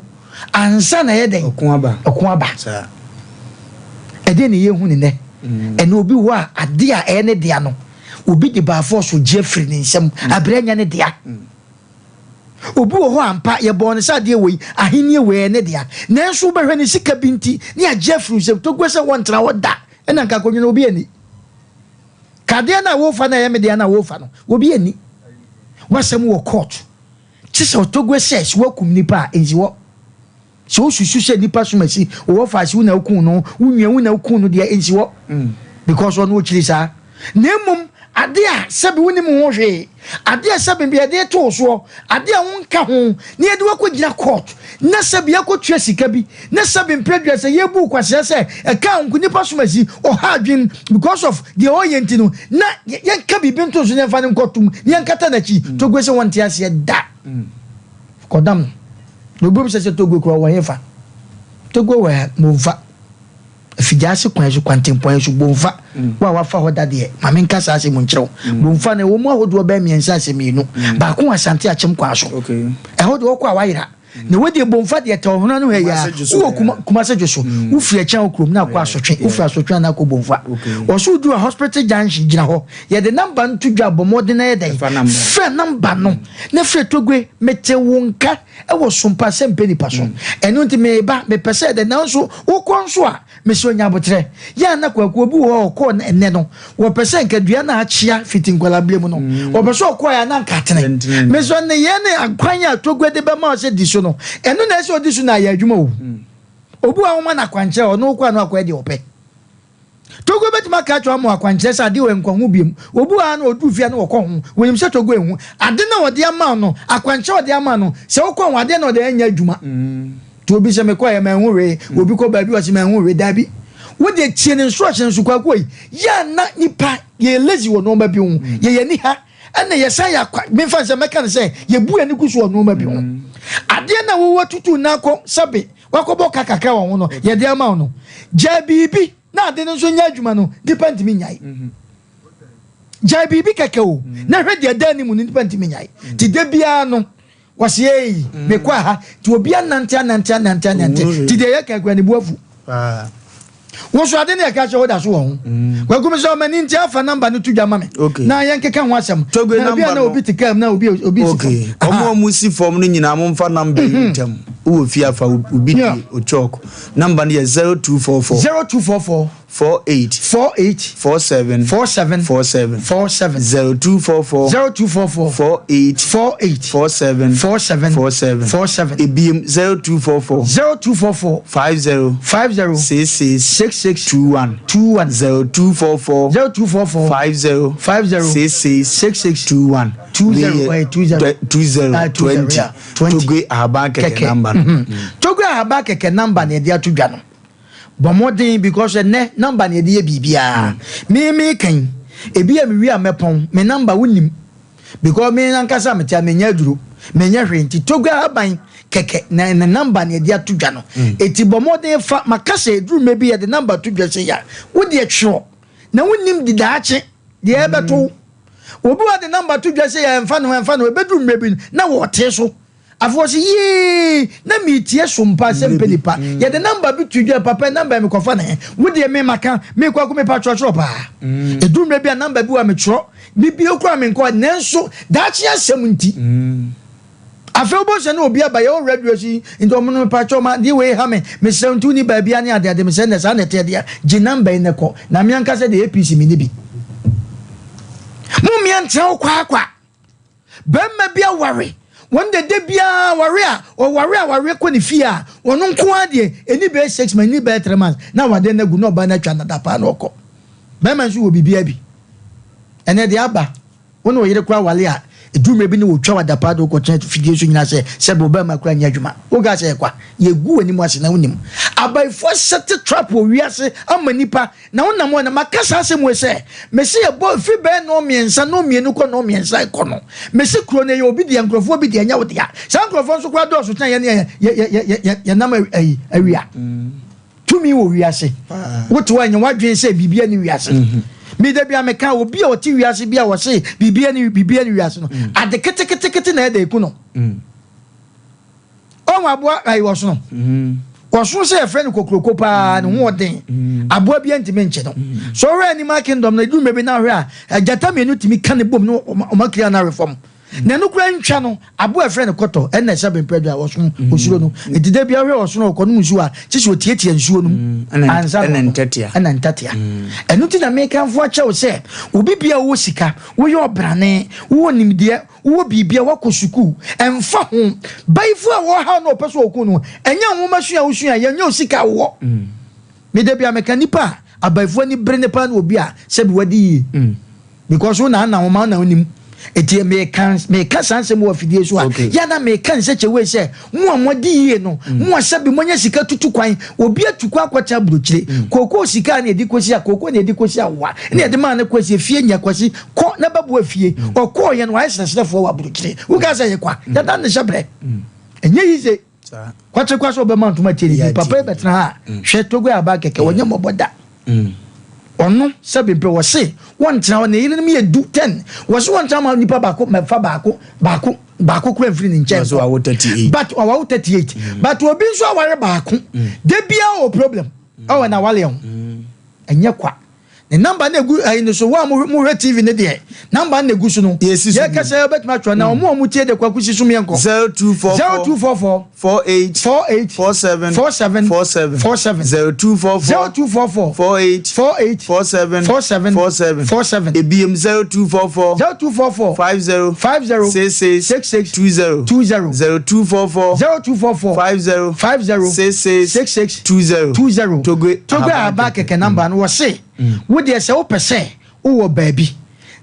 ansa na ɛyɛ dɛn? Ɔko aba. Ɔko aba. Ɛdeɛ na yɛhu ne nɛ. Ɛna obi hɔ a adeɛ a ɛyɛ ne dea no obi de baafɔɔ so gye afiri ne nsam abrɛ nyɛ ne dea. Obi wɔ hɔ ampa, yɛbɔɔ no sɛ adeɛ wei, ahennie wei ɛyɛ ne dea. Nanso wobɛhwɛ ne sika bi nti ne agye afiri wo nsam. Toguo sɛ wɔntena hɔ da, ɛna nka akonnwa no obi anni. Ka adeɛ no a worefa no a ɛyɛ me dea no a worefa no, obi anni. W'asɛm wɔ court. Kye sɛ ɔtoguo sɛ sɛ woakum nipa a, ɛnsi hɔ. Sɛ wosusu sɛ nipa som asi wɔ hɔ faase wo na wokuu no, wo nua wo na wokuu no deɛ nsi hɔ because ɔno ɔkyiri saa. Na mmom ade a sɛbi wonim ho hwee, ade a sɛbi bi yɛde to wo soɔ, ade a wonka ho na yɛde wo akɔgyina court na sɛbi yɛakɔtua sika bi na sɛbi mprɛdua sɛ yɛbu wo kwasea sɛ ɛka wo nko nipa som asi ɔha adwene because of deɛ ɔyɛ nti no na yɛnka biribi nto so na yɛmfa no nkɔtom na yɛnkata n'akyi. Togo sɛ wɔnte aseɛ da. Kɔdam no. Na obi bisa sɛ Togo kura wɔ hefa? Togo wɔ ha, Bomfa. Afigyaase kwan so, kwantempɔn yi so, Bomfa. Mm. Wo a wafa hɔ da deɛ, ma menka saa asɛm nkyerɛ wo. Mm. Bomfa no, ɛwɔ mu ahodoɔ bɛyɛ mmiɛnsa asɛ mmienu. Mm. Baako wɔ Asante Akyem kwan so. Ɛhɔ deɛ wɔkɔ a wayera. Mm. Na wɔdeɛ Bomfa deɛ tɛ ɔhono ano hɛ yaa. Wowɔ Kumase dwo so. Mm. Wofiri ɛkyɛn wo kurom na akɔ Asotwe. Wofiri Asotwe a na akɔ Bomfa. Wɔso woduru a hospital junction gyina hɔ. Yɛde namba no to dwa bɔ mmɔden na yɛ dɛn? Frɛ namba no na frɛ Togbe, mete wo nka wɔ sompa sɛ mpɛ nipa so. Ɛno nti meba, mepɛ sɛ dɛn? Nanso wokɔ nso a, mesrɛ nya aboterɛ. Yɛ a na Kwaku, obi wɔ hɔ a ɔkɔɔ no ɛnnɛ no, wɔpɛ sɛ nka dua no a akyea fiti nkwadaa-berɛ mu no, wɔpɛ sɛ ɔkɔɛ a na anka atene. Mesrɛ nneyɛɛ ne akwan a Togbe de bɛma wo sɛ di so no, ɛno na ɛsɛ sɛ ɔdi so na ayɛ adwuma o. Obi wɔ hɔ a woma no akwankyerɛ a, ɔno wokɔ a na wakɔyɛ deɛ ɔpɛ. Togo bɛtumi aka akyerɛ ama akwankyerɛ sɛ adeɛ wɔ nkwa ho biom. Obi wɔ ha na ɔduru fie a na wɔkɔ ho. Wɔnim sɛ Togo nhu. Ade no a ɔde ama wo no, akwankyerɛ a ɔde ama no, sɛ wokɔ ho adeɛ na ɔde ɛnyɛ adwuma. Nti obi sɛ mekɔeɛ manhu hwee, obi kɔ baabi ɔse manhu hwee. Daabi. Wo deɛ tie ne instruction nso Kwaku ei. Yɛ a na nipa yɛyɛ lazy wɔ nnoɔma bi ho. Yɛyɛ ani ha ɛna yɛsan yɛ akwa memfa nsɛ mɛka no sɛ yɛbu yɛn ani gu so wɔ nnoɔma bi ho. Adeɛ no a wowɔ tutu nan kɔ sɛbe wakɔbɔ ka kakra wɔ ho no yɛde ama wo no gyae biribi na ade no nso nyɛ adwuma no nipa ntumi nyae mhm. gyae biribi kɛkɛ o mhm. na hwɛ deɛ ɛda anim no nipa ntumi nyae mhm. ti da biara no wɔsi eyi mekɔ aha ti obi anante anante anante anante ti deɛ yɛ kakra ne bu afu. Wo nso ade ne ɛka kyerɛ woda so wɔ ho. Mm. Kwaku mi sɛ ɔmani nti afa namba no to dwa ma me. Na yɛnkeka ho asɛm. Na obi a na obi te kaa mu na obi obi si fam. Ɔmo a ɔmo si fam no nyinaa mo nfa namba yi Mhm. ntam. Wowɔ fie afa obi di ochɔk. Namba no yɛ 0244. 0244. 48. 48. 47. 47. 47. 47. 0244. 0244. 48. 48. 47. 47. 47. 47. Ebiem 0244. 0244. 50. 50. 66. 66. 21. 21. 0244. 0244. 50. 50. 66. 66. 21. 20. 20. 20. 20. 20. Togbe ahaban kɛkɛ number no. Mhm. Togbe ahaban kɛkɛ number na yɛde ato dwa no. Bɔ mmɔden because ɛnɛ number na yɛde yɛ biribiara. Me me kan ebi a mewie a mɛpɔn me number wonim because me ankasa mete a menyɛ aduro menyɛ hwee nti Togbe ahaban kɛkɛ na ne number na yɛde ato dwa no. Eti bɔ mmɔden fa maka sɛ eduru mmerɛ bi yɛde number to dwa sɛ ya wo deɛ twerɛ na wonim di daakye deɛ ɛbɛto wo. Obi wa de number to dwa sɛ yɛ ɛmfa ne ho ɛmfa ne ho ebeduru mmerɛ bi no na wɔte so. Afei ɔse yee na metie so mpa sɛ mpɛ nipa mm. yɛde namba bi to dwa papa namba yi mekɔfa ne he wo deɛ me maka mekɔ ako mepa twerɛtwerɛ paa mm. ɛduru mmerɛ bi a namba bi wɔ metwerɛ bibio koraa menkɔ nanso daakye asɛm nti mm. afei wobɛhu sɛ ne obi aba yɛwɔ radio so yi nti ɔmo no mepa kyɛw ma deɛ wei ha me mesrɛ nti woni baabi ne adeade mesrɛ nnɛ saa na ɛteɛ deɛ gye namba yi ne kɔ na me ankasa deɛ APC menni bi mommea ntena wo kwaakwa Barima bi aware, wɔn deɛ da biara aware a ɔware awareɛ kɔ ne fie a, ɔno nko ara deɛ ɛni bɛyɛ six months, ɛni bɛyɛ three months na awadeɛ no agu na ɔbaa no atwa no adapaa na ɔkɔ. Barima nso wɔ biribiara bi. Ɛnɛ deɛ aba, wo ne wo yere koraa wale a, ɛduru mmerɛ bi ne wɔtwa wo adapaa de wokɔtena fidie so nyina sɛ sɛbe wo barima koraa nyɛ adwuma. Woka sɛ ɛkwa, yɛgu w'anim ase na wonim. Abayifoɔ sɛte trap wɔ wiase ama nnipa Na wonam hɔ na maka saa asɛm wei sɛ, mese yɛbɔ ɛfiri bɛyɛ nnɔnmiɛnsa, nnɔnmienu kɔ nnɔnmiɛnsa rekɔ no, mese kuro no ɛyɛ obi dea, nkurɔfoɔ bi dea, ɛnyɛ wo dea. Saa nkurɔfoɔ nso koraa dɔɔso kyɛn yɛn a yɛ, yɛ, yɛ, yɛ, yɛnam ayi, awia. Tumi wɔ wiase. Wote hɔ a, nyɛ w'adwene sɛ biribi ani wiase. Me da bi a meka obi a ɔte wiase bi a wɔse biribi ani, biribi ani wiase no, ade ketekete na ɛda eku no. Ɔhu aboa ayi ɔsono. Ɔsono sɛ yɛfrɛ no kokuroko paa ne ho ɔden. Aboa bi ntumi nkye no. So ɔhwɛ animal kingdom no edu mmerɛ bi na ɔhwɛ a gyata mmienu tumi ka ne bom na ɔma kiri no awe fam. Na ɛno koraa ntwa no aboa yɛfrɛ no kɔtɔ ɛna ɛsɛ bempɛ dwa ɔsono osuro no. Eti da bi ɔhwɛ ɔsono ɔkɔnom nsuo a kye sɛ ɔtiatia nsuo no mu ansa na ɛna ntatea. Ɛna ntatea. Ɛno nti na mekamfo akyɛ wo sɛ obi bia ɔwɔ sika woyɛ ɔbrane wowɔ nimdeɛ Wowɔ biribi a, woakɔ sukuu, ɛmfa ho. Bayifo a wɔrehaw no a wɔpɛ sɛ wɔku no, ɛnyɛ nwoma sua a wosua, ɛnyɛ wo sika a wowɔ. Me da bi a meka nipa a abayifo ani bere ne paa ne obi a sɛbi wadi yie. Because wo na ana nwoma wo na wonim. Eti meka meka saa nsɛm wɔ afidie so a, yɛ na meka nsɛkyɛ wei sɛ mo a moadi yie no, mo a sɛbi moanya sika tutu kwan, obi atu kwan akɔtena aburokyire, kookoo sika a na yɛde kɔsi a kookoo na yɛde kɔsi awowa, na yɛde maa no kɔsi efie nya kwasi kɔ na bɛboa fie ɔkɔɔ yɛ no wayɛ srɛsrɛfoɔ wɔ aburokyire woka sɛ yɛ kwa yɛda ne hyɛ brɛ ɛnyɛ yi se kwakye kwa sɛ ɔbɛma ntoma tie ne bi papa yi bɛtena ha hwɛ togo aba kɛkɛ wɔnyɛ mmɔbɔ da ɔno sɛ bempɛ wɔ se wɔntena hɔ ne yerenom yɛ du ten wɔ se wɔntena ma nipa baako mɛfa baako baako baako kura mfiri ne nkyɛn kɔ but ɔwawo 38 but obi nso aware baako da biara wɔ problem ɔwɔ na awale ho ɛnyɛ kwa Ne number no egu ayi no so wo a mohwɛ TV no deɛ number no egu so no. Yɛsi so Yɛ kasa yɛ bɛtumi atwerɛ na wɔn a wɔn tie de kwaku si so yɛn kɔ. 0244 0244 48 48 47 47 47 47 0244 0244 48 48 47 47 47 47 Ebiem 0244 0244 50 50 66 66 20 20 0244 0244 50 50 66 66 20 20 Togbe Togbe Ahaba kɛkɛ number no wɔse wo deɛ sɛ wopɛ sɛ wowɔ baabi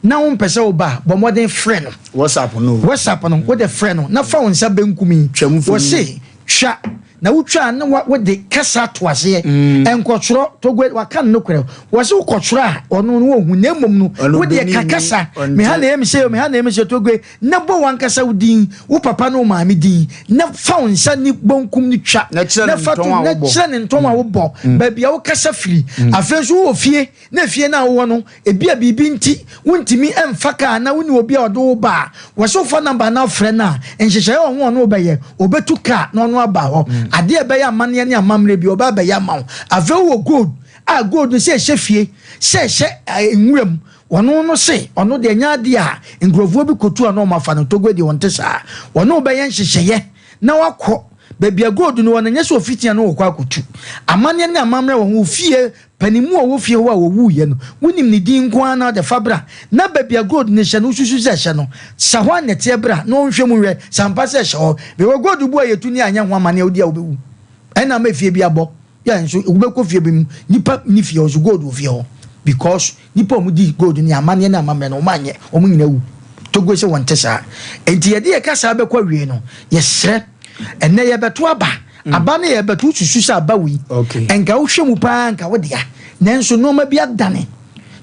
na wompɛ sɛ woba a bɔ mmɔden frɛ no WhatsApp no WhatsApp no wode frɛ no na fa wo nsa benkum yi Twa mu mfoni. wɔse twa na wotwa a na wode kasa ato aseɛ nkɔtwerɛ Togbe waka no nokorɛ wɔse wokɔtwerɛ a ɔno no wɔhu na mmom no Ɔno wodeɛ Benin ka ni, kasa ɔnte. meha na ɛyɛ me sɛ meha na ɛyɛ me sɛ Togbe Na bɔ w'ankasa wo din, wo papa ne wo maame din, na fa wo nsa ne bonkum no twa, Na kyerɛ na ne fa to, ntɔn a na wobɔ. kyerɛ ne ntɔn a wobɔ, baabi a wokasa firi. Afei nso wowɔ fie, na efie no a wowɔ no, ebia biribi nti wontumi mfa kaa anaa wonni obi a ɔde wo ba a, wɔse wofa nɔmba anaa wofrɛ no a, nhyehyɛe wɔ ho a ɔne wo bɛyɛ. Obetu kaa na ɔno aba hɔ. Adeɛ a ɛbɛyɛ amanneɛ ne amammerɛ bi, ɔbɛ abɛyɛ ama wo. Afei wowɔ gold. a gold no sɛ ɛhyɛ fie, sɛ ɛhyɛ nwura mu, ɔno no se ɔno deɛ ɛnyɛ adeɛ a nkurɔfoɔ bi kɔtu a na wɔafa no. Togo deɛ ɔnte saa. Ɔne wo bɛyɛ nhyehyɛeɛ na wakɔ baabi a gold no wɔ no, ɛnyɛ sɛ ɔfiti a na ɔkɔ akɔtu. Amanneɛ ne amammerɛ wɔ ho. Wo fie Panimu a ɔwɔ fie hɔ a ɔwuiɛ no, wonim ne din nko ara na ɔde fa bra, na baabi a gold no hyɛ no, wosusu sɛ ɛhyɛ no, sa hɔ a nnɛteɛ bra na ɔnhwɛ mu nhwɛ sɛ ampa sɛ ɛhyɛ hɔ. Mewɔ gold bu a yɛtu ne anyɛ ho amanneɛ a wodi a wobɛwu. Ɛna ama efie bi abɔ. Yɛ nso wobɛkɔ fie bi mu, nnipa nni fie hɔ nso gold wɔ fie hɔ because nnipa a wɔdi gold ne amanneɛ ne amammerɛ no wɔn anyɛ, wɔn nyinaa wu. Togo sɛ wɔnte saa. Enti yɛde yɛn kasaa bɛkɔ awiei no, yɛsrɛ, ɛnnɛ yɛbɛto aba. Aba no yɛbɛto, wosusu sɛ aba wei, nka wohwɛ mu paa nka wo dea. Nanso nneɛma bi adane.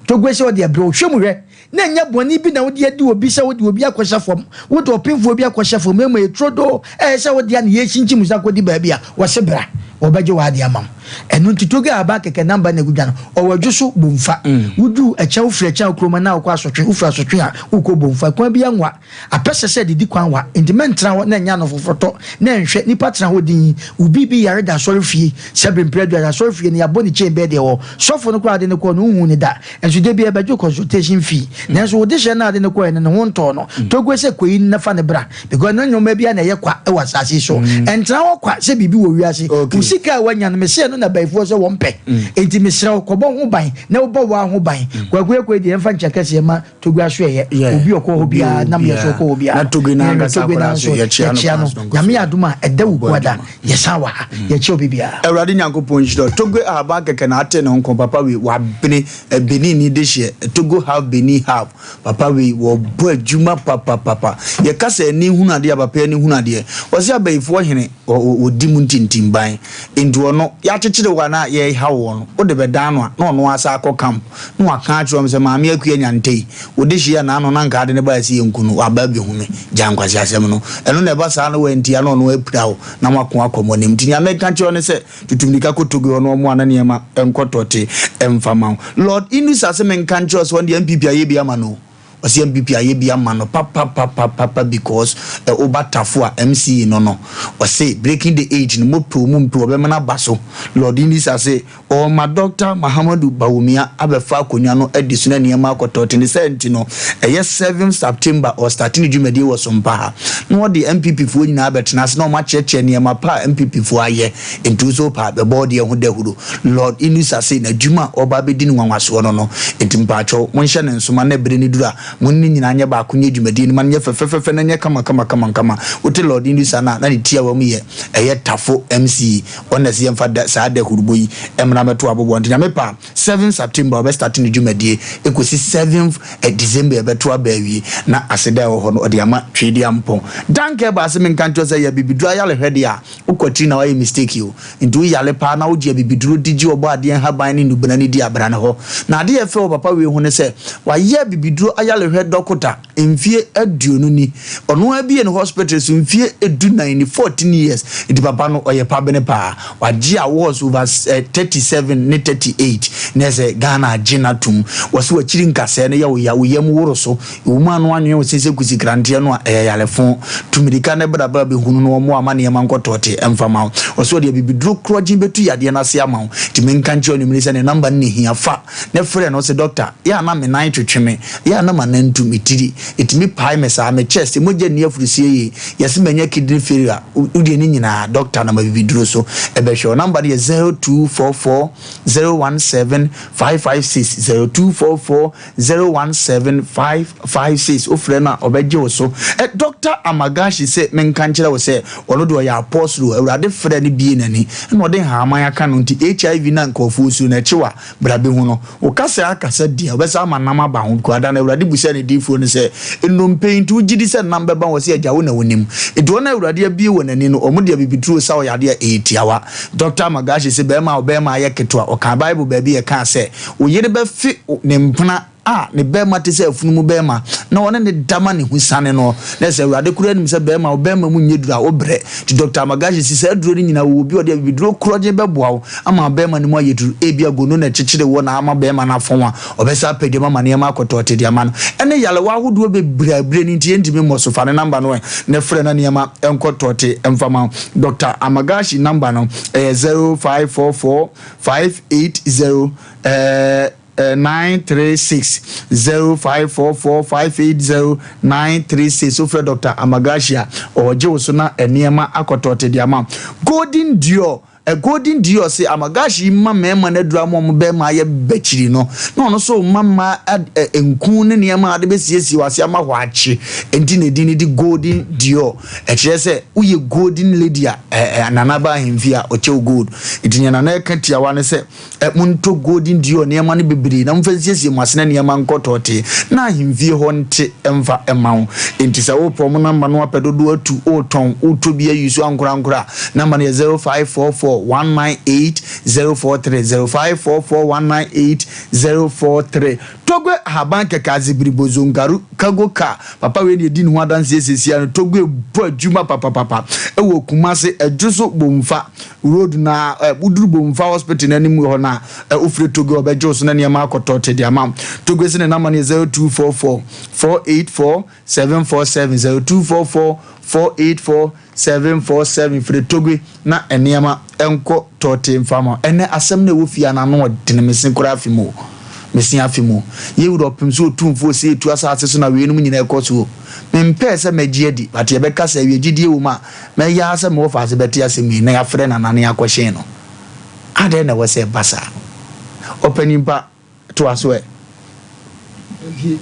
Togo sɛ ɔde abrɛ wo, hwɛ mu hwɛ, na ɛnyɛ bɔne bi na wode adi obi sɛ wode obi akɔhyɛ fam, wode ɔpemfoɔ bi akɔhyɛ fam, na mmom ɛyɛ turodoo a ɛyɛ sɛ wo dea na yɛrekyinkyim nsa akɔdi baabi a wɔse bra, wɔbɛgye w'adeɛ ama wo. Ɛno nti Togo a aba kɛkɛ namba na ɛgu dwa no, ɔwɔ adwo so Bomfa. Woduru Ɛkyɛ, wofiri Ɛkyɛ a kurom anaa wokɔ Asɔtwe, wofiri Asɔtwe a wokɔ Bomfa. Kwan biara nwa. Apɛsɛ sɛ didi kwan wa, enti mɛntena hɔ na ɛnyɛ anofoforotɔ na ɛnhwɛ nnipa tena hɔ dinn. Obi bi yare da asɔrefie sɛ bere mpere aduasa. Asɔrefie no yɛabɔ ne chain bɛyɛ deɛ ɛwɔ. Sɔfo no koraa ade no kɔɔ no wonhuu no da. Nso da biara bɛgye wo consultation fee. Nanso wo dehyɛ no a ade no kɔeɛ no ne ho ntɔɔ no. Togue sɛ kɔyi no na fa no bra because na nnoɔma biara na ɛyɛ kwa wɔ asase yi so. Ɛntena hɔ kwa sɛ biribi wɔ wiase. Wo sika a woanya no mese ɛno na bayifoɔ sɛ wɔmpɛ. Enti mesrɛ wo kɔbɔ ho ban na wobɔ woaa ho ban. Kwaku Ekoe deɛ yɛmfa nkyɛ kɛseɛ ma Togo aso ɛyɛ obi ɔkɔ hɔ biara nam yɛ so ɔkɔ hɔ biara na Togo na ankasa Togo na nso yɛkyia no. Nyame yɛ adom a ɛda wo kuada yɛsan wɔ ha mm. yɛkyia obi biara. Awurade Nyankopɔn nhyira Togo ahaban kɛkɛ na ate ne ho nko papa wei wabene Benin ni de hyeɛ Togo half Benin half papa wei wɔbɔ adwuma papapapa yɛka sɛ ani hunu adeɛ a papa ani hunu adeɛ wɔse abayifoɔ hene wɔdi mu ntintimban nti ɔno yɛakyekyere wɔ anaa yɛhaw wɔ no wode bɛdan no a na ɔno asa akɔ camp na waka akyerɛ wɔn sɛ, Maame Akua Nyantei, wo dehye yɛ n'ano na anka ade no bae sɛ yɛnku no, waba abɛhu me. Gyaa nkwaseasɛm no. Ɛno na ɛba saa na wantia na ɔno apira wo na moako akɔ mo anim. Nti nea meka kyerɛ wo ne sɛ, tutu mmirika kɔ Togo hɔ na ɔmmoa na nneɛma nkɔ tɔte mfa ma wo. Lord Inusa se menka nkyerɛ wo sɛ ɔno deɛ NPP ayɛ bi ama no o. Ɔse NPP ayɛ bi ama no papapapapa because ɛ woba Tafo a MC no no ɔse breaking the eight no mopɛ o mompɛ o ɔbɛma no aba so. Lord Inusa se Ɔrema Dɔkta Mahamadou Bawumia abɛfa akonnwa no adi so na nneɛma akɔ tɔɔte. Ne saa nti no, ɛyɛ seventh September ɔrestate ne dwumadie wɔ Sompa ha na ɔde NPP foɔ nyinaa abɛtena ase na wɔakyerɛkyerɛ nneɛma pa a NPP foɔ ayɛ. Nti wo nso wopɛ a, bɛbɔ wo deɛ ho dahuro. Lord Inusa se n'adwuma a ɔreba abɛdi no nwanwasoɔ no no. Nti mpaakyɛw, monhyɛ no nso ma na bere no duru a, mo ne no nyinaa nyɛ baako nyɛ dwumadie no ma no nyɛ fɛfɛfɛfɛ na ɛnyɛ kama kama kama kama. Wote Lord Inusa no a, na ne tiawa mu yɛ ɛyɛ Tafo MC. Wɔn na ɛsɛ yɛmfa da saa dahurubɔ yi mmra mmɛto aboboa nti Nyame pɛ a seventh September ɔbɛ start ne dwumadie ɛkɔsi seventh December yɛbɛto aba awie na aseda a ɛwɔ hɔ no ɔde ama Tweediampɔn Danke ɛbaa se menka nkyerɛ wo sɛ yɛ abibiduro ayarehwɛ deɛ a wokɔ akyiri na wayɛ mistake o nti wo yare paa na wogye abibiduro di gye ɔbɔ adeɛ nhaban ne nnubena no di a bra ne hɔ na adeɛ a ɛfɛ wɔ papa wei ho ne sɛ wayɛ abibiduro ayarehwɛ dɔkota Mfie aduonu ni. Ɔno ara bue ne hospital so mfie edunan ni, 14 years. Nti papa no ɔyɛ pabene paa. Wagye awards over 37 ne 38. Na ɛsɛ Ghana agye no atom. Wɔse wakyiri nkasɛɛ no yɛ wo ya, wo yam woro so. Ɛwɔ mu ano anwene wo se sɛ kusikranteɛ no a, ɛyɛ yarefo. Tu mirika na bra bra bɛhunu na wɔmmoa ama nneɛma nkɔ tɔɔte mfa ma wo. Ɔse ɔde abibiduro korɔgyen bɛtu yadeɛ no ase ama wo. Nti menka nkyerɛ wo anwummere sɛ ne number no na ɛhia. Fa. Ne frɛ no se, Dɔkta, yɛ a na me nan twetwe me, yɛ a na m'anantu, me tiri, ɛtumi pae me saa, me chest, mogya nni afurusie yie, yɛse manya kidney failure, wo deɛ ne nyinaa, dɔkta nam abibiduro so bɛhwɛ wo. Number no yɛ 0244 017 556, 0244 017 556, wofrɛ no a ɔbɛgye wo so. Ɛ, Dɔkta Amagashi se menka nkyerɛ wo sɛ, ɔno deɛ ɔyɛ apostle, Awurade frɛɛ no biee n'ani, ɛna ɔde nhaman aka no nti HIV no a nkurɔfoɔ suro no, ɛkye wo a, Bra bɛhu no. Wo kasa akasa di a, wobɛsan ama nam aba ho. Because da no Awurade busaa ne diyifoɔ no sɛ, Nnompe yi nti wogye di sɛ nam bɛba ho? Ɔse, Agya, wo na wonim. Nti wɔn a Awurade abue wɔn ani no, wɔn de abibiduro sa ɔyadeɛ a ɛyɛ tiawa. Dɔkta Magashi se, Barima a ɔbarima ayɛ ketewa. Ɔkaa Bible baabi a ɛkaa sɛ, Wo yere bɛfe ne mpena. a ne bɛrima te sɛ afunumu bɛrima na ɔne ne da ma ne ho sane no na sɛ awurade koraa nim sɛ bɛrima wo bɛrima mu nyɛ duru a wobrɛ nti Dr. Amagashi si saa aduro no nyinaa wɔ obi a ɔde abibiduro korɔgye bɛboa wo ama bɛrima no mu ayɛ duru ebia gono na ɛkyekyere wɔ na ama bɛrima no afɔn a ɔbɛsa apɛ dwam ama nneɛma akɔtɔ te de ama no ɛne yalewa ahodoɔ bebree a berɛ no nti yɛntumi mmɔ so fa ne namba no ɛ na frɛ na nneɛma nkɔ tɔte mfa ma wo Dr. Amagashi namba no ɛyɛ 0544 580 ɛɛ 936 0544 580 936 wofrɛ Dr. Amagashi a ɔgye wo so na nneɛma akɔtɔ te de ama wo. Golden Dior A Golden Dior se Amagashi yi ma mmarima no aduru ama wɔn barima ayɛ bɛkyiri no, na ɔno nso rema mmaa nku ne nneɛma a wɔde bɛsiesie wɔn ase ama hɔ akye. Enti na edin no de Golden Dior. Ɛkyerɛ sɛ woyɛ golden lady a Nana ba ahemfie a ɔkyɛ wo gold. Enti nea Nana reka tiawa ne sɛ montɔ Golden Dior nneɛma no bebree na momfa nsiesie mo ase na nneɛma nkɔ tɔɔtee na ahemfie hɔ nte mfa mma wo. Enti sɛ wopɛ wɔn namba no apɛ dodoɔ atu, wotɔn, wotɔ bi ayi so ankorankoro a, Number no yɛ 0544 198 043, 0544 198 043. Togbe ahaban kɛkɛ azibiribo zongaru kago car papa wei na edi ne ho adanseɛ sesia no Togbe bɔ adwuma papapapa ɛwɔ Kumase Adwoso Bomfa road na ɛ woduru Bomfa hospital no anim hɔ na ɛ wofiri Togbe ɔbɛgye wo so na nneɛma akɔtɔ te de ama wo. Togbe se ne number no yɛ 0244 484 747, 0244 484 747 firi Togbe na nneɛma nkɔ tɔɔtee mfa ma wo. Ɛnnɛ asɛm no a ɛwɔ fie ha no ano ɔdene, me se koraa afi mu o, me se afi mu o. Yei wura ɔpem so otumfoɔ se etu asaase so na weinom nyinaa ɛkɔ so o. Mempɛɛ sɛ mɛgye adi but yɛbɛka sɛ awie gyidie wɔ mu a mɛyɛ ara sɛ mewɔ faase bɛte asɛm yi na yɛafrɛ Nana na yɛakɔhyɛn no. Adɛn na ɛwɔ sɛ ɛba saa? Ɔpanin pa. Toa so ɛ. Nti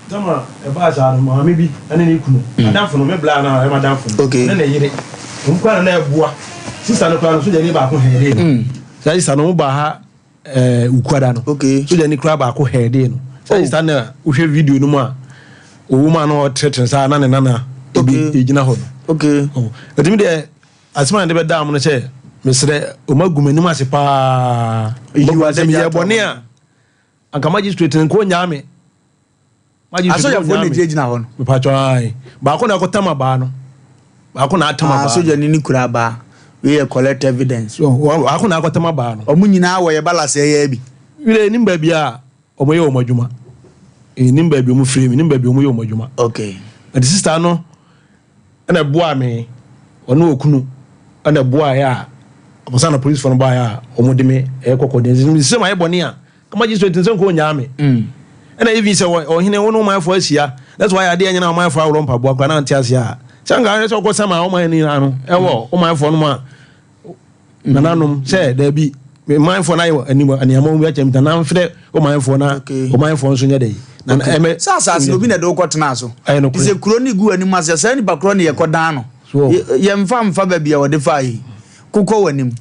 tam a ɛbaa saa no, maame bi ne ne kunu, madamfo no, me bla no a ɔyɛ madamfo no, ɔne ne yere, wɔn koraa na na ɛboa. Sista no koraa no, sogyani baako hɛɛdee no. Saa sista no, wɔn baa ha ɛɛ Wukuada no. Sogyani koraa baako hɛɛdee no. Saa sista no a wohwɛ video no mu a, ɔwɔ mu a na ɔretenetene saa na ne nana ebi egyina hɔ no. Ɛtumi deɛ. Asɛm a mede bɛdaa mo no sɛ, mesrɛ, wɔagu m'anim ase paa. Sɛ meyɛɛ bɔne a, anka magistrate no nka ɔnnyaa me. Magistrate no ɔnnyaa me. gyinagyina hɔ no. Mepatwɔ ae. Baako na akɔtam abaa no. Baako na atam abaa no. Sogyani no kura abaa. Wei yɛ collect evidence. Baako na akɔtam abaa no. Wɔn nyinaa wɔyɛ balasɛɛ yɛ bi. Werɛ nim baabi a wɔyɛ wɔn adwuma. Menim baabi wɔn firi, menim baabi wɔyɛ wɔn adwuma. Okay. Nti sister no ɛna ɛboaa me, ɔne okunu ɛna ɛboaeɛ a ansa na polisifoɔ no baeɛ a wɔn de me ɛkɔ kɔ deɛ nti sɛ mayɛ bɔne a kama magistrate nsɛ nka ɔnyaa me mm. ɛna even sɛ ɔhene wo ne ɔmanfoɔ ahyia na sɛ wayɛ adeɛ nyina ɔmanfoɔ aworɔ mpaboa koraa na ante aseɛ a sɛ nka sɛ ɔkɔ sama ɔman no nyinaa no ɛwɔ ɔmanfoɔ no mu a Nananom sɛ, Dabi, me manfoɔ no ayɛ anim aniammɔn bi akyɛ me, na mfrɛ wo manfoɔ na wo manfoɔ nso nyɛ dɛ. Na ɛmɛ. Sɛ asase no obi na ɛde wo kɔtenaa so. Ɛyɛ nokorɛ. Sɛ kuro no gu w'anim ase a, saa nipa korɔ no yɛkɔdan no. Yɛmfa mfa baabi a wɔde faa yi. Kokɔ w'anim.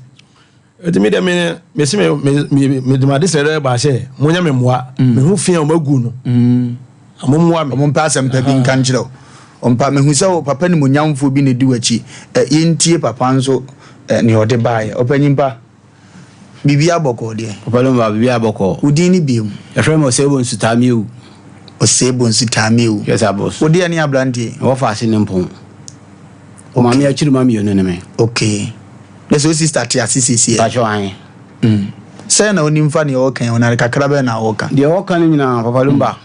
Eti mi dɛ me mesi me me me me de m'adesrɛ dɛ ba sɛ monyɛ me mmoa. Me ho fi a wɔn agu no. Mo mmoa me. Wɔn mpɛ asɛm pa bi nka nkyerɛ wo. Ɔmpa, mehu sɛ wo papa nimonyamfoɔ bi na ɛdi w'akyi. Ɛ, yɛntie papa nso ɛ, nea ɔde baeɛ. Ɔpanyin pa, biribiara bɔkɔɔ deɛ? Papa Lumba, biribiara bɔkɔɔ. Wo din ne biom? Yɛfrɛ me Osei Bonsu Taamiewu. Osei Bonsu Taamiewu. Yes, Abos. Wo deɛ ne aberanteɛ? Mewɔ Faase ne Mpɔn. Okay. Maame akyirima mmienu ne me. Okay. Na sɛ wo sister te ase seesei ɛ? Mpakyɛw, ahe. Mm. Sɛn na wonim fa nea ɔreka yi ho, na kakra bɛn na ɔreka? Deɛ ɔreka no nyinaa, Papa Lumba,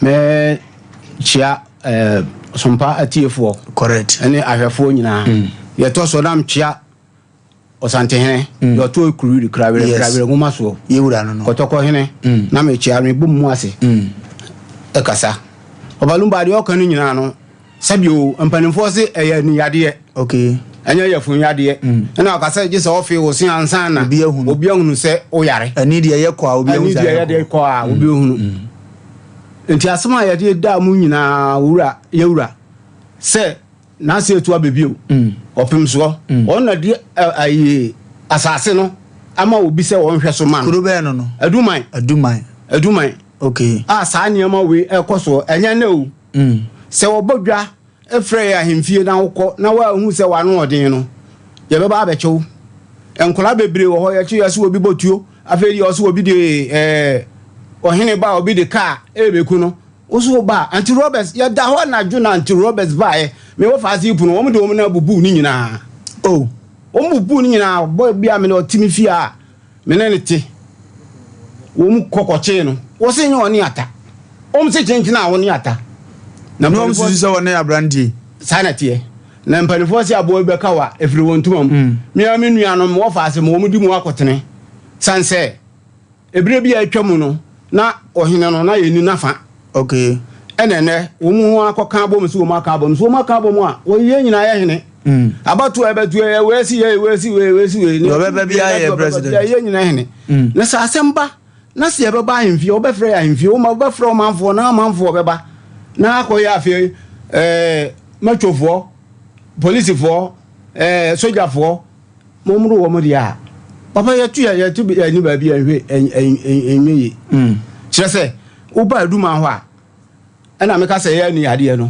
mɛ kyia eh, Sompa atiefoɔ. Correct. Ɛne ahwɛfoɔ nyinaa. Mm. Deɛ ɛtɔ so na mekyia Ɔsantehene. Mm. Deɛ ɔtɔ kuriri kurawerɛ yes. kurawerɛ nwoma soɔ. Yɛwura no no. Kɔtɔkɔhene. Mm. Na mekyia mebɔ mu ase. Mm. Ɛkasa. Papa Lumba deɛ ɔka no nyinaa no, sɛbio mpanimfoɔ se ɛyɛ aniyadeɛ. Okay. Ɛnyɛ yafunu yadeɛ. Mm. Ɛna ɔka sɛ gye sɛ ɔfe wo se ansa na obi ahunu obi ahunu sɛ woyare. Ɛni deɛ ɛyɛ kɔ a obi ahunu sɛ ɛyɛ kɔ. Ɛni deɛ ɛyɛ kɔ a obi ahunu. Mm. Nti asɛm a yɛde daa mu nyinaa wura yɛwura sɛ n'ase etu abɛ bio ɔpem soɔ wɔn na di ayi asase no ama obi sɛ wɔn hwɛ so ma no. Kuro bɛn no no? Aduman. Aduman. Aduman. Okay. A saa nneɛma wei ɛkɔ soɔ ɛnyɛ nɛ o. Sɛ wɔbɔ dwa frɛ yɛ ahemfie na wokɔ na woanhu sɛ w'ano ɔden no, yɛbɛba abɛkyɛ wo. Nkwadaa bebree wɔ hɔ yɛkye yɛ sɛ obi bɔ tuo, afei deɛ ɔsɛ obi de ɛɛ. Ɔhene ba a obi de kaa ɛrebɛku no, wo so wo ba a, Aunty Roberts, yɛda hɔ anadwo na Aunty Roberts baeɛ, me wɔ faase yi pono, wɔn de wɔn nan bubuu ne nyinaa. Oh. Wɔn bubuu ne nyinaa, boy bi a me ne ɔte me fie a, me ne no te. Wɔn kɔ kɔkyee no, wɔse nyɛ ɔne ata. Wɔn se kyenkyen a ɔne ata. Na wɔn susu sɛ ɔne aberanteɛ. Saa na ɛteɛ. Na mpanimfoɔ se aboa bi bɛka wo a, ɛfiri wɔn ntoma mu. Me ara me nuanom, wɔ faase mu, wɔn di mu akotene. Sane sɛ. Ebere bi a atwa mu no, na ɔhene no, na yɛnni n'afa. Okay. Ɛna ɛnɛ, wɔn ho akɔka abom sɛ wɔn aka abom. So wɔn aka abom a, wɔyɛ yɛn nyinaa yɛ hene. Mm. Abatoɔ a ɛbɛto yɛ, wei si yɛ, wei si wei, wei si wei. Deɛ ɔbɛba biara yɛ president. Yɛ nyinaa hene. Mm. Na sɛ asɛm ba, na sɛ yɛbɛba ahemfie, wɔbɛfrɛ yɛ ahemfie, wɔn wɔbɛfrɛ ɔmanfoɔ, na amanfoɔ bɛba. Na akɔyɛ afei, ɛɛ, matwofoɔ, polisifoɔ, ɛɛ, sogyafoɔ. Mommoro wɔn deɛ a, papa yɛto yɛ yɛto yɛn ani baabi a nhwɛ ɛnyɛ yie. Mm. Kyerɛ sɛ woba aduma hɔ a ɛna meka sɛ yɛ ani adeɛ no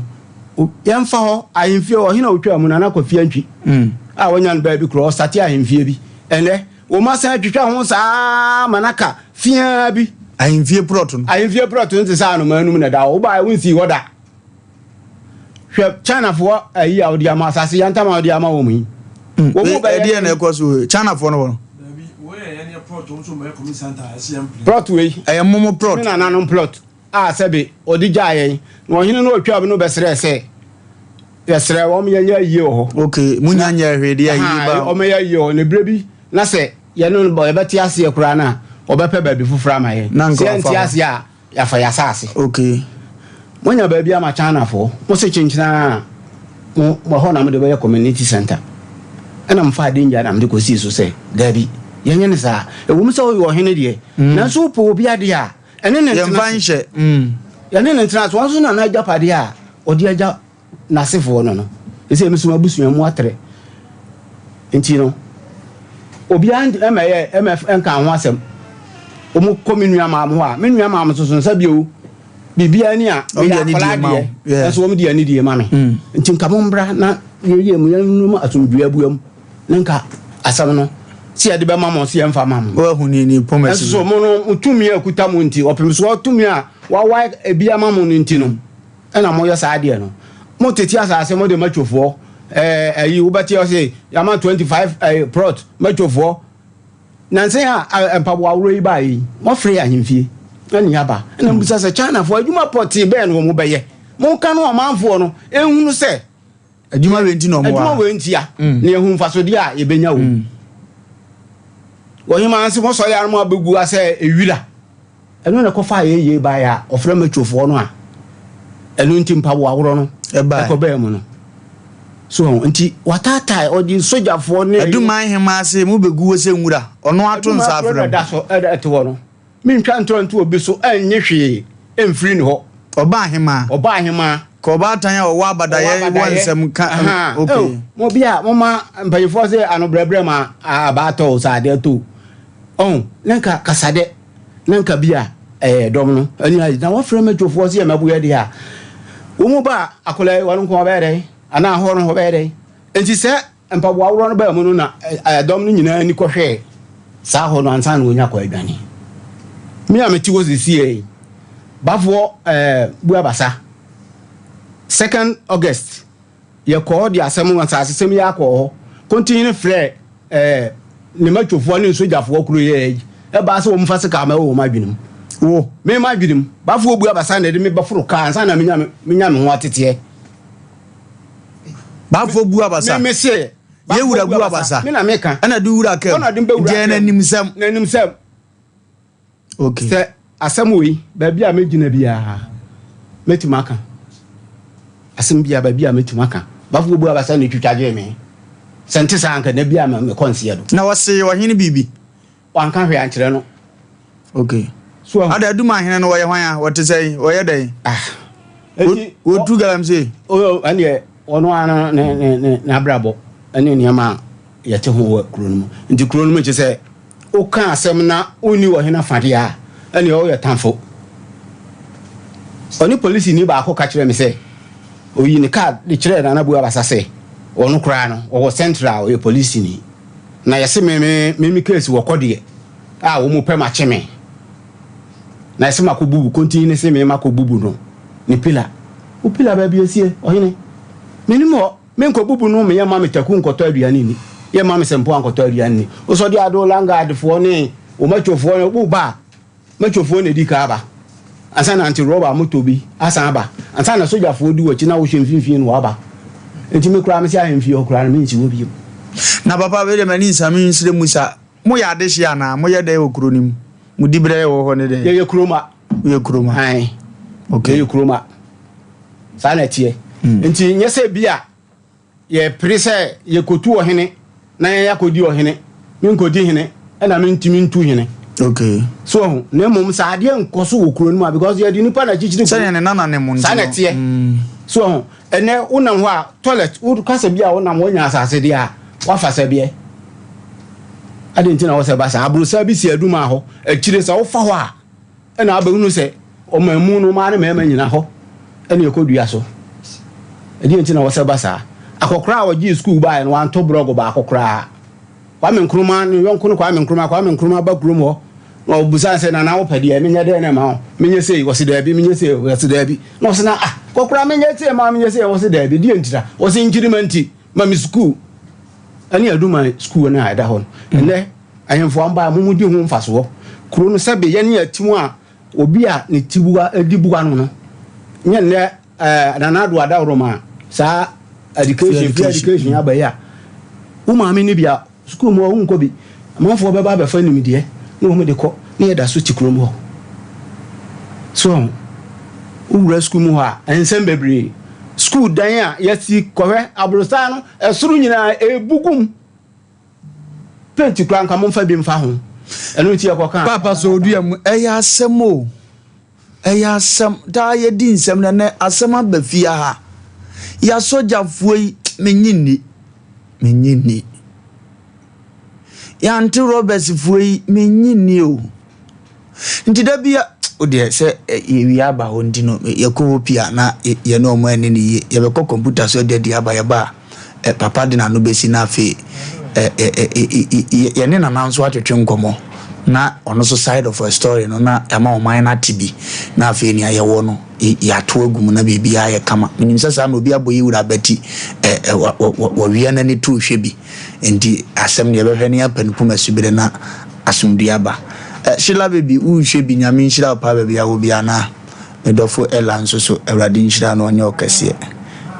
yɛmfa hɔ ahemfie ɔhene a ɔtwaa mu Nana Kofi Antwi mm. a wɔnya no baabi korɔ ɔsate ahemfie bi ɛnɛ wɔn asan atwitwa ho saa ma no aka fiaa bi. Ahemfie prɔto no. Ahemfie prɔto no te sɛ anomaa num na ɛda hɔ wobaa wonsii hɔ da. Hwɛ Chinafoɔ ayi a wɔde ama asase yantam a wɔde ama wɔn yi. Hmm, wɔn mu bɛyɛ ɛdeɛ na ɛkɔ so Chinafoɔ no wɔ no. Plot wei. Ɛyɛ momo plot. Me nananom plot a sɛbe ɔde gyaa yɛn na ɔhene no ɔtwa mu no bɛsrɛ sɛ yɛsrɛ wɔn yɛnyɛ ayie wɔ hɔ. Ok, mu nya nyɛ hwee deɛ ayie ba. Wɔn yɛ ayie wɔ hɔ na ebire bi na sɛ yɛne no bɔ yɛbɛte aseɛ koraa na ɔbɛpɛ baabi foforɔ ama yɛn. Sɛ yɛnte aseɛ a. Yɛafa yɛn asase. Okay. Moanya baabi ama Chinafoɔ. Mo se kyenkyenaa mo mo ɛhɔ na mode bɛyɛ community center. Ɛna mefaa danger na mede kɔsii so sɛ, daabi, yɛnyɛ no saa. Ɛwom sɛ woyɛ ɔhene deɛ, mm. nanso wopɛ obi adeɛ a, ɛne ne ntena Yɛmfa nhyɛ. Mm. Yɛne ne ntena ase. Wɔn nso na n'agyapadeɛ a ɔde agya n'asefoɔ no no. Ɛsɛ me so m'abusua mu atrɛ. Nti no, obiara mmɛyɛ ɛmɛ nka ho asɛm. Wɔn kɔ me nua maa mo hɔ a, me nua maa mo soso nsa bio. Biribiara ni a, meyɛ akwadaa deɛ, ɛnso wɔn de anidie ma me. Mm. Nti nka mo mbra na yɛyɛ mu yɛnum asomdwoeɛ abua mu. Ne nka asɛm no, sɛ yɛde bɛma mo, sɛ yɛmfa ma mo. Wɔahu ne ni pɔmɛsi. Ɛnso so mo no, tumi a ɛkuta mo nti, ɔpem soɔ tumi a wawae ebi ama mo no nti no, Ɛna moyɛ saa adeɛ no. Mo tete asase mo de matwofoɔ ɛɛ ayi wobɛte ɔse yama 25 ɛɛ plot matwofoɔ. Nansa yi a mpaboa aworo yi baa yi wɔfrɛ yɛ ahemfie ɛne yaba ɛna mbisa sɛ Chinafoɔ adwuma pɔtee bɛn na wɔn bɛyɛ monka no ɔmanfoɔ no ehunu sɛ adwuma wei nti na wɔn adwuma wei nti a mm. na ehu mfasodeɛ a yɛbɛnya wɔ mu mm. wɔhema nse mɔsɔre anum abɛgu asɛ ewira. Ɛno na ɛkɔfaa yei baeɛ a ɔfrɛ Matwofoɔ no a ɛno nti mpaboaworɔ no ɛkɔbaa mu no. So ho nti wataatae ɔde sogyafoɔ ne. Aduman hemaa se mo bɛgu hɔ sɛ nwura, ɔno ato nsa afrɛ mo. Aduman kuro na ɛda so ɛte hɔ no. Mentwa ntorɔ nto obi so ɛnnye hwee ɛmfiri ne hɔ. Ɔbaa hemaa. Ɔbaa hemaa. Ka ɔbaatan a ɔwɔ abadayɛ wɔ nsɛm ka okay. Mo bi a moma mpanyinfoɔ se ano brɛbrɛ ma abaa tɔ o sɛ adeɛ tɔ o. Ɔho na nka kasadɛ. Na nka bi a ɛyɛ dɔm no ani agye na wɔfrɛ mɛtwofoɔ sɛ yɛmmɛboɛ deɛ a, wɔn mu ba a akwadaa yi wɔn nko ɔbɛyɛ dɛn anaa hɔ no ɔbɛyɛ dɛn? Enti sɛ mpaboa worɔ no baa mu no na dɔm no nyinaa ani kɔhwɛɛ saa hɔ no ansa na wɔnya kɔ adwane. Me a mete hɔ sesie yi, Bafoɔ ɛɛ Buabasa, second August Yɛkɔɔ de asɛm asasesɛm yi ara kɔɔ hɔ. Kontihene frɛɛ ɛɛ ne matwofoɔ ne nsogyafoɔ kuro yɛɛ yi. Ɛbaa sɛ wɔmfa sika mɛwɔ wɔn adwene mu. Wo. Me m'adwene mu. Bafoɔ bu abasa na ɛde me bɛforo kaa ansa na menya menya me ho ateteɛ. Bafoɔ bu abasa. Me me se. Yɛ wura bu abasa. Me na meka. Ɛna de wura kaa mu. Ɔna de me bɛwura kaa mu. Nti ɛyɛ n'animsɛm. N'animsɛm. Okay. Sɛ asɛm wei, baabi a mɛgyina biara, mɛtumi aka. Asɛm biara, baabi a mɛtumi aka. Bafo bu abasa na ɛtwitwa gyee me. Sɛ nte saa anka da biara mekɔ nseɛ do. Na wɔsee ɔhene biribi? Wanka hwee ankyerɛ no. Okay. So ahu. Ada Adum ahene no wɔyɛ hwan a? Wɔte sɛn? Wɔyɛ dɛn? Ah. Eti wɔtu galamsey? Oh, ɛndeɛ ɔno ara ne ne ne n'abrabɔ ne nneɛma a yɛte ho wɔ kuro no mu. Nti kuro no mu kyerɛ sɛ Woka asɛm na wonni ɔhene afa deɛ a, ɛnneɛ woyɛ tamfo. Ɔne polisini baako ka kyerɛɛ me sɛ, ɔyii ne card de kyerɛɛ Nana Buabasa sɛ ɔno koraa no, ɔwɔ Central, ɔyɛ polisini. Na yɛse me me me me case wɔ kɔ deɛ a wɔpɛ makye me. Na ɛsɛ makɔ bubu kontinhene se me makɔ bubu no ne pila. Wo pila baabi esie, ɔhene? Menim hɔ. Menkɔ bubu no me yɛmma me taku nkɔtɔ aduane nni, yɛmma me sɛmpoa nkɔtɔ aduane nni. Wosɔ de ado langaadfoɔ ne wo matwofoɔ no, woba a, matwofoɔ na ɛdi kan aba ansa na anti-rɔba moto bi asan aba, ansa na sogyafoɔ di w'akyi na wohyɛ mfimfini no wɔaba. Enti me koraa mese ahemfie hɔ koraa no mensi hɔ bio. Na papa wei deɛ m'ani nsa me nsrɛ mu sa mo yɛ adehyeɛ anaa mo yɛ dɛn wɔ kuro no mu mo dibrɛ wɔ hɔ ne dɛn. Yɛyɛ kuroma. Woyɛ kuroma. Ae. Okay. Yɛyɛ kuroma. Saa na ɛteɛ. Nti nyɛ sɛ bi a yɛpere sɛ yɛkɔtu ɔhene na yɛn akɔdi ɔhene. Menkɔdi hene ɛna mentumi ntu hene. Okay. So ɔho na mmom sɛ adeɛ nkɔ so wɔ kuro no mu a because yɛde nipa na akyikyiri kuro. Sɛdeɛ ne nana ne mo nti no. Saa na ɛteɛ. So ɔho ɛnɛ wonam hɔ a toilet wokasa bi a wonam woanya asase deɛ a wafa sɛbeɛ. Adɛn nti na wɔ sɛ ba saa aborosa bi si aduma hɔ akyire sɛ wofa hɔ a Ɛna abɛhunu sɛ ɔman mu no mmaa ne mmarima nyina hɔ ɛne ɛkɔ dua so. Ɛdeɛn nti na ɛwɔ sɛ ɛba saa? Akɔkoraa a ɔgyee sukuu baeɛ no wanto brɔgo baako koraa. Kwame Nkrumah ne yɔnko no Kwame Nkrumah, Kwame Nkrumah ba kurom hɔ na ɔbusa no sɛ Nana wopɛ deɛ menyɛ dɛn na ɛma wo? Menyɛ sei? Ɔse daabi, menyɛ sei? Ɔse daabi. Na ɔse na ah kɔkoraa menyɛ sei ma wo menyɛ sei? Ɔse daabi. Deɛ ntira? Ɔse nkyirimma nti ma me sukuu ɛne Aduman sukuu no a ɛda hɔ no. Ɛnɛ Ahemfo amba a mumudi ho mfasoɔ. Kuro no sɛbe yɛne atim a obi a ne ti bua di bua no no nyɛ nnɛ ɛɛ Nana Addo Adaworoma saa education free education aba yi a wo maame ne bi a sukuu mu a wonkɔ bi amanfoɔ bɛba abɛfa nimdeɛ na wɔn de kɔ ne yɛda so te kurom hɔ so ho wowura sukuu mu hɔ a nsɛm bebree sukuu dan a yɛsi kɔhwɛ aborosan no ɛsoro nyinaa ebu gum. Paint koraa nka momfa bi mfa ho. Ɛno nti yɛkɔkaa. Paapa sɛ odua mu ɛyɛ asɛm o ɛyɛ asɛm daa yɛdi nsɛm na nɛ asɛm aba fie ha yɛasogyafoɔ yi menye nni menye nni yɛante rɔbɛsfoɔ yi menye nni o Nti da bi a, wo deɛ sɛ yɛwie aba hɔ nti no, yɛkɔ hɔ pii a na yɛne wɔn anni no yie. Yɛbɛkɔ kɔmputa so de adi aba, yɛba a, papa de n'ano bɛsi na afei yɛne Nana nso atwetwe nkɔmmɔ na ɔno nso side of a story no na yɛama ɔman no ate bi na afei nea yɛwɔ no yɛato agu mu na biribiara ayɛ kama. Menim sɛ saa na obi abɔ yɛ wura abati wɔwia n'ani to hwɛ bi nti asɛm no yɛbɛhwɛ ne yɛapɛ no poma subere na Asomdwie aba. Eh Sheila baby wo nhwɛ bi Nyame nhyira wo paa baabi a wɔ biaa na me dɔfo Ella nso so Awurade nhyira no ɔnyɛ wo kɛseɛ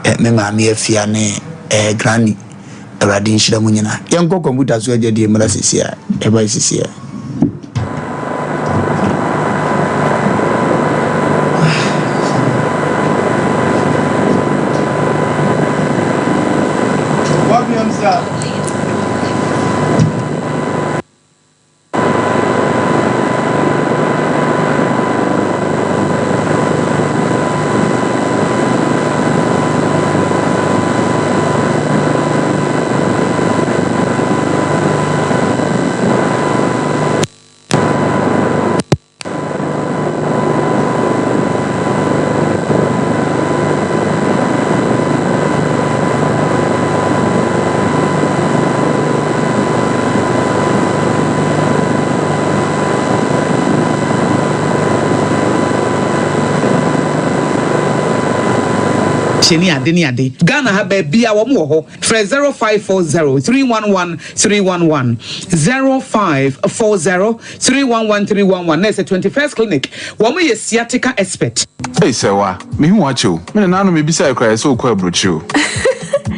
eh me maame Afia ne eh Granny Awurade nhyira mo nyinaa Yɛnkɔ computer so agya die mmra sesie a yɛbae sesie a. ne ade ne ade. Ghana ha baabia wɔn wɔ hɔ. Frɛ 0540 311 311 0540 311 311 na ɛsɛ 21st clinic wɔn yɛ sciatica expert. Ei Sɛwa, mehu wo akyɛ o. Me nananom mebisae koraa yɛsɛ wokɔ aburokyire o.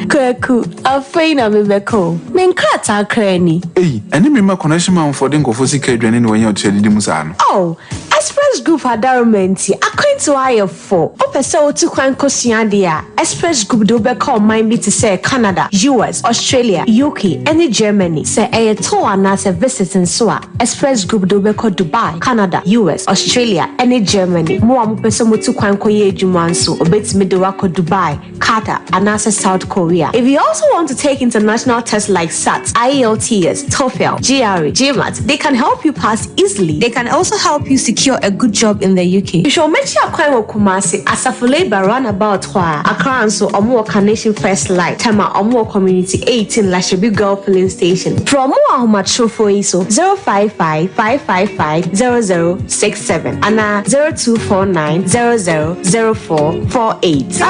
Kwaku, afei na mebɛkɔ o. Me nkrataa koraa ni. Ei, ɛne me mma connection manfoɔ de nkurɔfoɔ sika adwane na wɔanya ɔtua didi mu saa no. Oh, Express Group adaroma nti, akwantuo ayɛ fo. Wopɛ sɛ wotu kwan kosua adeɛ a, Express Group de wo bɛkɔ ɔman bi te sɛ Canada, US, Australia, UK, ne Germany. Sɛ ɛyɛ tour anaasɛ visit nso a, Express Group de wo bɛkɔ Dubai, Canada, US, Australia, ne Germany. Mo a mopɛ sɛ motu kwan kɔyɛ adwuma nso, wɔbɛtumi de wo akɔ Dubai, Qatar, anaasɛ South Korea. If you also want to take international tests like SAT, IELTS, TOEFL, GRE, GMAT, they can help you pass easily. They can also help you secure a good job in the UK. Hwehwɛ wɔn akyi akwan wɔ Kumasi, Asafo Labour roundabout hɔ ara. Accra nso, wɔn wɔ Carnation First Light, Tema, wɔn wɔ Community 18, Lashibi Girl Filling Station. Frɛ wɔn wɔ ahomatrofoɔ yi so, 055 555 0067 anaa 0249 00 0448.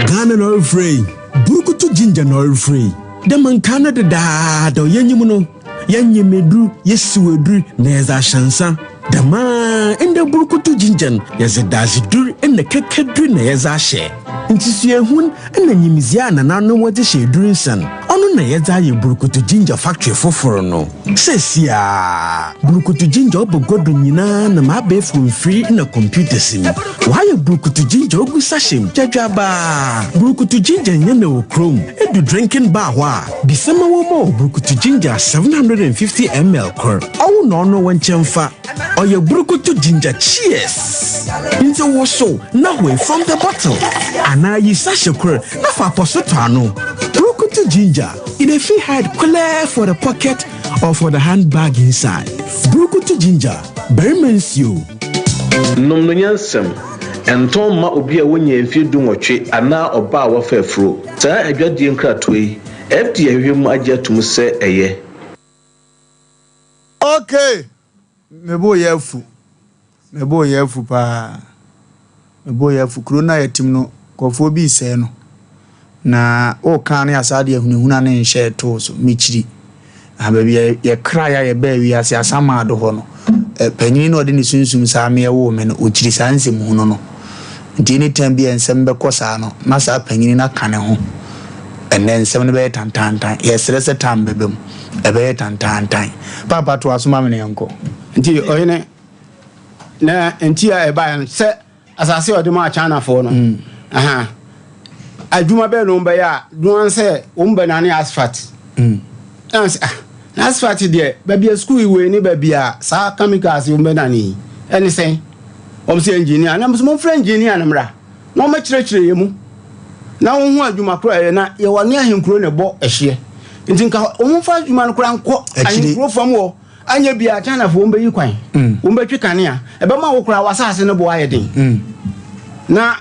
Ghana na ɔrefrɛ yi, Burukutu Ginger na ɔrefrɛ yi. Dɛ ma nkaa no dedaada yɛnyim no, yɛnyem edur, yesiw edur na yɛdze ahyɛ nsa. Dɛm ara ndɛ Burukutu Ginger no, yɛdze dadzedur na kɛkɛdur na yɛdze ahyɛ. Ntsusuehun na nyimdzee a nananom wɔdze hyɛ edur nsa no, ɔno na yɛdze ayɛ Burukutu Ginger factory fofor no. Seseiara, Burukutu Ginger ɔba gua do nyina nam abaɛfor mfir na computers mu. Wɔayɛ Burukutu Ginger ogu sachet mu gyadwabaa. Burukutu Ginger nnyɛ na wɔ kurom. Edu drinking bar hɔ a, bisa ma wɔmma wo Burukutu Ginger 750 ml kor. Ɔwo na ɔno wo nkyɛn fa. Ɔyɛ Burukutu Ginger Cheers! Ntsi wosow na hoe from the bottle anaa yi sachet kor na fa apɔso tɔ ano. Burukutu Ginger. E dey fit hide clear for the pocket or for the handbag inside. Burukutu ginger, barima nsuo. Nom no nyansam. Ntɔn mma obi a wanya mfeɛ dunwɔtwe anaa ɔbaa a wafa afuro. Saa adwadie nkratoɔ yi, FDA ahwehwɛ mu agye atom sɛ ɛyɛ. Okay! Me bo reyɛ afu. Me bo reyɛ afu paa. Me bo reyɛ afu. Kuro no a yɛte mu no, nkurɔfoɔ bi resɛe no. Na woka ne asaa de ahunahuna ne nhyɛ too so. Mekyiri. Na baabi a yɛkraeɛ a yɛbaa wiase Asamado hɔ no, panin no a ɔde ne sunsum saa meɛ woo me no, ɔkyiri saa nsɛm hunu no. Nti anytime bi a nsɛm bɛkɔ saa no, na saa panin no aka ne ho. Ɛnnɛ nsɛm no bɛyɛ tantaantan. Yɛsrɛ sɛ time bɛba mu. Ɛbɛyɛ tantaantan. Paapa toa so ma me na yɛnkɔ. Nti ɔhene, na nti a ɛbaeɛ no sɛ asase a ɔde maa Chinafoɔ no, mm. aha, adwuma bɛɛ na wɔn bɛyɛ a doan sɛ wɔn bɛnane asphalt. Mm. Ɛna sɛ ah, na asphalt deɛ baabi a sukuu wei ne baabi a saa chemicals wɔn bɛnane yi ɛne sɛn? Wɔn sɛ engineer, na mo mfrɛ engineer no mmra. na wɔbɛkyerɛkyerɛ yɛn mu na wɔhu adwuma korɔ a ɛyɛ na yɛwɔ ne ahenkuro na ɛbɔ ɛhyeɛ nti nka wɔmfa adwuma no koraa nkɔ ahenkuro fam hɔ anyɛ bia Chinafoɔ wɔn bɛyi kwan mm. wɔn bɛtwe kanea ɛbɛma wo koraa w'asase no bo ayɛ den mm. na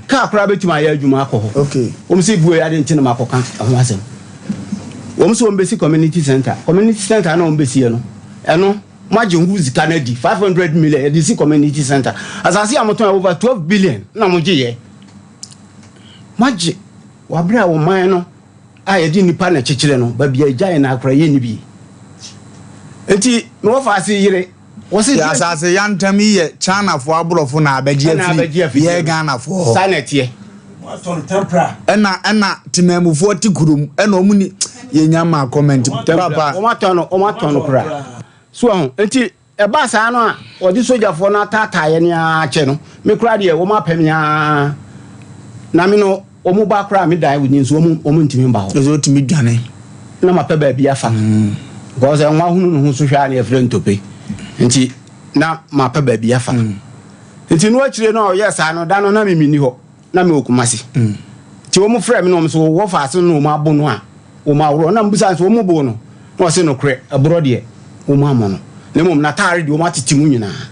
kaa koraa bɛtumi ayɛ adwuma akɔ hɔ wɔn sɛ bue ade nti na makɔka ɛho asɛm wɔn sɛ wɔn bɛsi community center community center na wɔn bɛsie no ɛno Moagye ho sika no adi, 500 million yɛde si community center. Asase a motɔn over 12 billion na mogye yɛ. Moagye wɔ abere a ɔman no a yɛde nnipa na kyekyere no, baabi a ɛgya yɛn akora yɛnni bi. Nti mewɔ faase yere. Wɔsi Yɛ asase yantam yi yɛ Chinafoɔ aborɔfo na abɛgye afiri yɛ Ghanafoɔ hɔ. Saa na ɛteɛ. Ɛna ɛna temanmufoɔ te kurom ɛna wɔn ni yɛnya maa comment papa. Wɔn atɔn no wɔn atɔn no koraa so ɛho nti ɛbaa saa no a wɔde sogyafoɔ no ataataa yɛn ara kyɛ no me koraa deɛ wɔn apɛ me ara na me no wɔn ba koraa me dan wɔ ni nso wɔn wɔn ntumi mba hɔ. Ɛsɛ otumi dwane. Na ma pɛ baabi afa. Mm. Because ɛnwa hunu ne ho so hwɛ a na yɛfrɛ ntope nti na ma pɛ baabi afa. Mm. Nti no akyire no a ɔyɛɛ saa no da no na me menni hɔ. Na mewɔ Kumasi. Nti wɔn frɛɛ me na wɔn so wɔ faase no na wɔn abo no a wɔn aworɔ. Na mebisa no sɛ wɔn boo no? Na ɔse nokorɛ, ɛborɔ deɛ wɔn ammɔ no. Na mmom n'ataare deɛ wɔn atete mu nyinaa.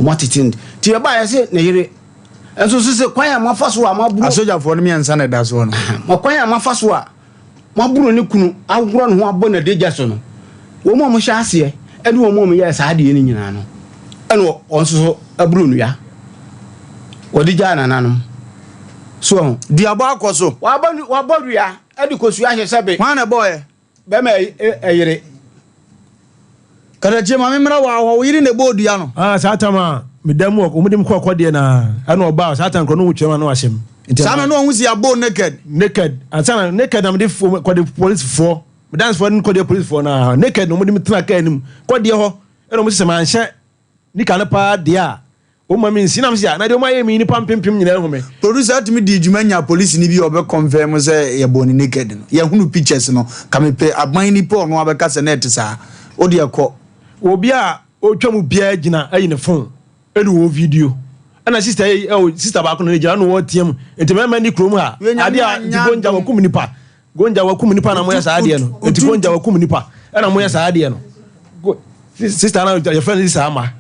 Wɔn atete no. Nti yɛbaeɛ yɛse ne yere nso so sɛ kwan a moafa so a moaboro. Asogyafoɔ no mmiɛnsa na ɛda soɔ no. Kwan a moafa so a Moaboro ne kunu, agorɔ ne ho abɔ no adagya so no, wɔn a wɔhyɛ aseɛ ne wɔn a wɔyɛɛ saa adeɛ no nyinaa no, ɛna wɔn nso so aboro nnua. Wɔde gyaa nananom. So wɔn. Duabɔ akɔ so. Wabɔ wabɔ dua de kosua ahyɛ sɛ be. Hwan na ɛbɔɔɛ? Bɛrima ɛyere. Katakyie ma me mmra wɔ hɔ, wo yere na ɛbɔɔ dua no. Ah, saa tam a meda mu wɔn de me kɔ ɔkɔdeɛ na ɛna ɔbaa saa tam korɔ no ho twɛm a na wahyɛ mu. Saa na na ɔho si abɔ naked. Naked ansa na naked na mede kɔde polisifoɔ me dancefoɔ no kɔdeɛ polisifoɔ na naked na wɔn de me tena kaa anim kɔdeɛ hɔ ɛna wɔn sɛ manhyɛ nika no paa deɛ a Wɔn ma me nsi nam se a na deɛ wɔn ayɛ me yi nipa mpempem nyinaa ahu me. Producer atumi dii dwuma nyaa polisini bi a ɔbɛ confirm sɛ yɛbɔɔ no naked no. Yɛhunu pictures no. Ka mepɛ aban nipa a ɔno abɛka sɛ na ɛte saa. Wodeɛ kɔ. Obi a ɔtwa mu biara gyina ayi ne phone ɛna ɔwɔ video. Ɛna sista yi ɛwɔ sista baako na ne gyina na ɔteɛ mu nti mɛma ni kurom ha adeɛ a nti gonja wakum nipa gonja wakum nipa na moyɛ saa adeɛ no nti gonja wakum nipa ɛna moyɛ saa adeɛ no sista na yɛfrɛ no sista ama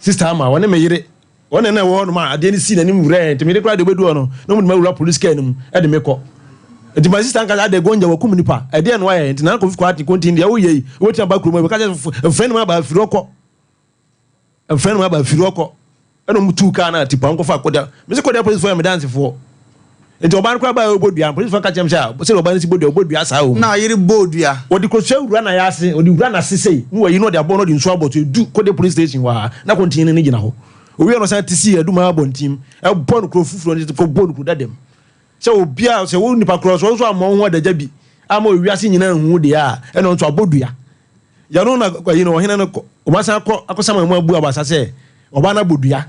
sista ama wɔne me yere wɔne na ɛwɔ hɔ nom a adeɛ no si n'anim wurɛ nti me yere koraa deɛ ɔbɛdu hɔ no na wɔde ma wura polisi kaa no mu ɛde me kɔ nti ma sista nkasa adeɛ gonja wakum nipa ɛdeɛ no ayɛ nti na kofi kɔ ate kontin deɛ woyɛ yi wɔtia ba kurom ɛbɛka sɛ mfrɛ no ma aba afiri ɔkɔ Mfrɛ no aba firi hɔ kɔ. Ɛna ɔmo tuu kaa no a tipa nkɔfa kɔda. Mese kɔda polisifoɔ yɛ me dansefoɔ. Nti ɔbaa no koraa baa ɔbɔ dua no polisifoɔ ka kyerɛ me sɛ sɛdeɛ ɔbaa no si bɔ dua ɔbɔ dua saa o. Na yere bɔɔ dua. Ɔde kosua wura na yɛase ɔde wura n'ase sei na wayi na ɔde abɔ na ɔde nsuo abɔ so edu kɔda police station hɔ a na kɔntin no gyina hɔ. Owie no ɔsan te sii adum abɔnten ɛbɔ no kuro foforɔ no kɔ bɔ no kuro dada mu. Sɛ obi a sɛ wo nipa korɔ so nso ammɔ wo ho adagya bi ama owiase nyinaa nhu wo deɛ a ɛna nso abɔ dua. Yɛno na ayi no ɔhene no kɔ wɔn asan akɔ akɔsama mu abu abasa sɛ ɔbaa no abɔ dua.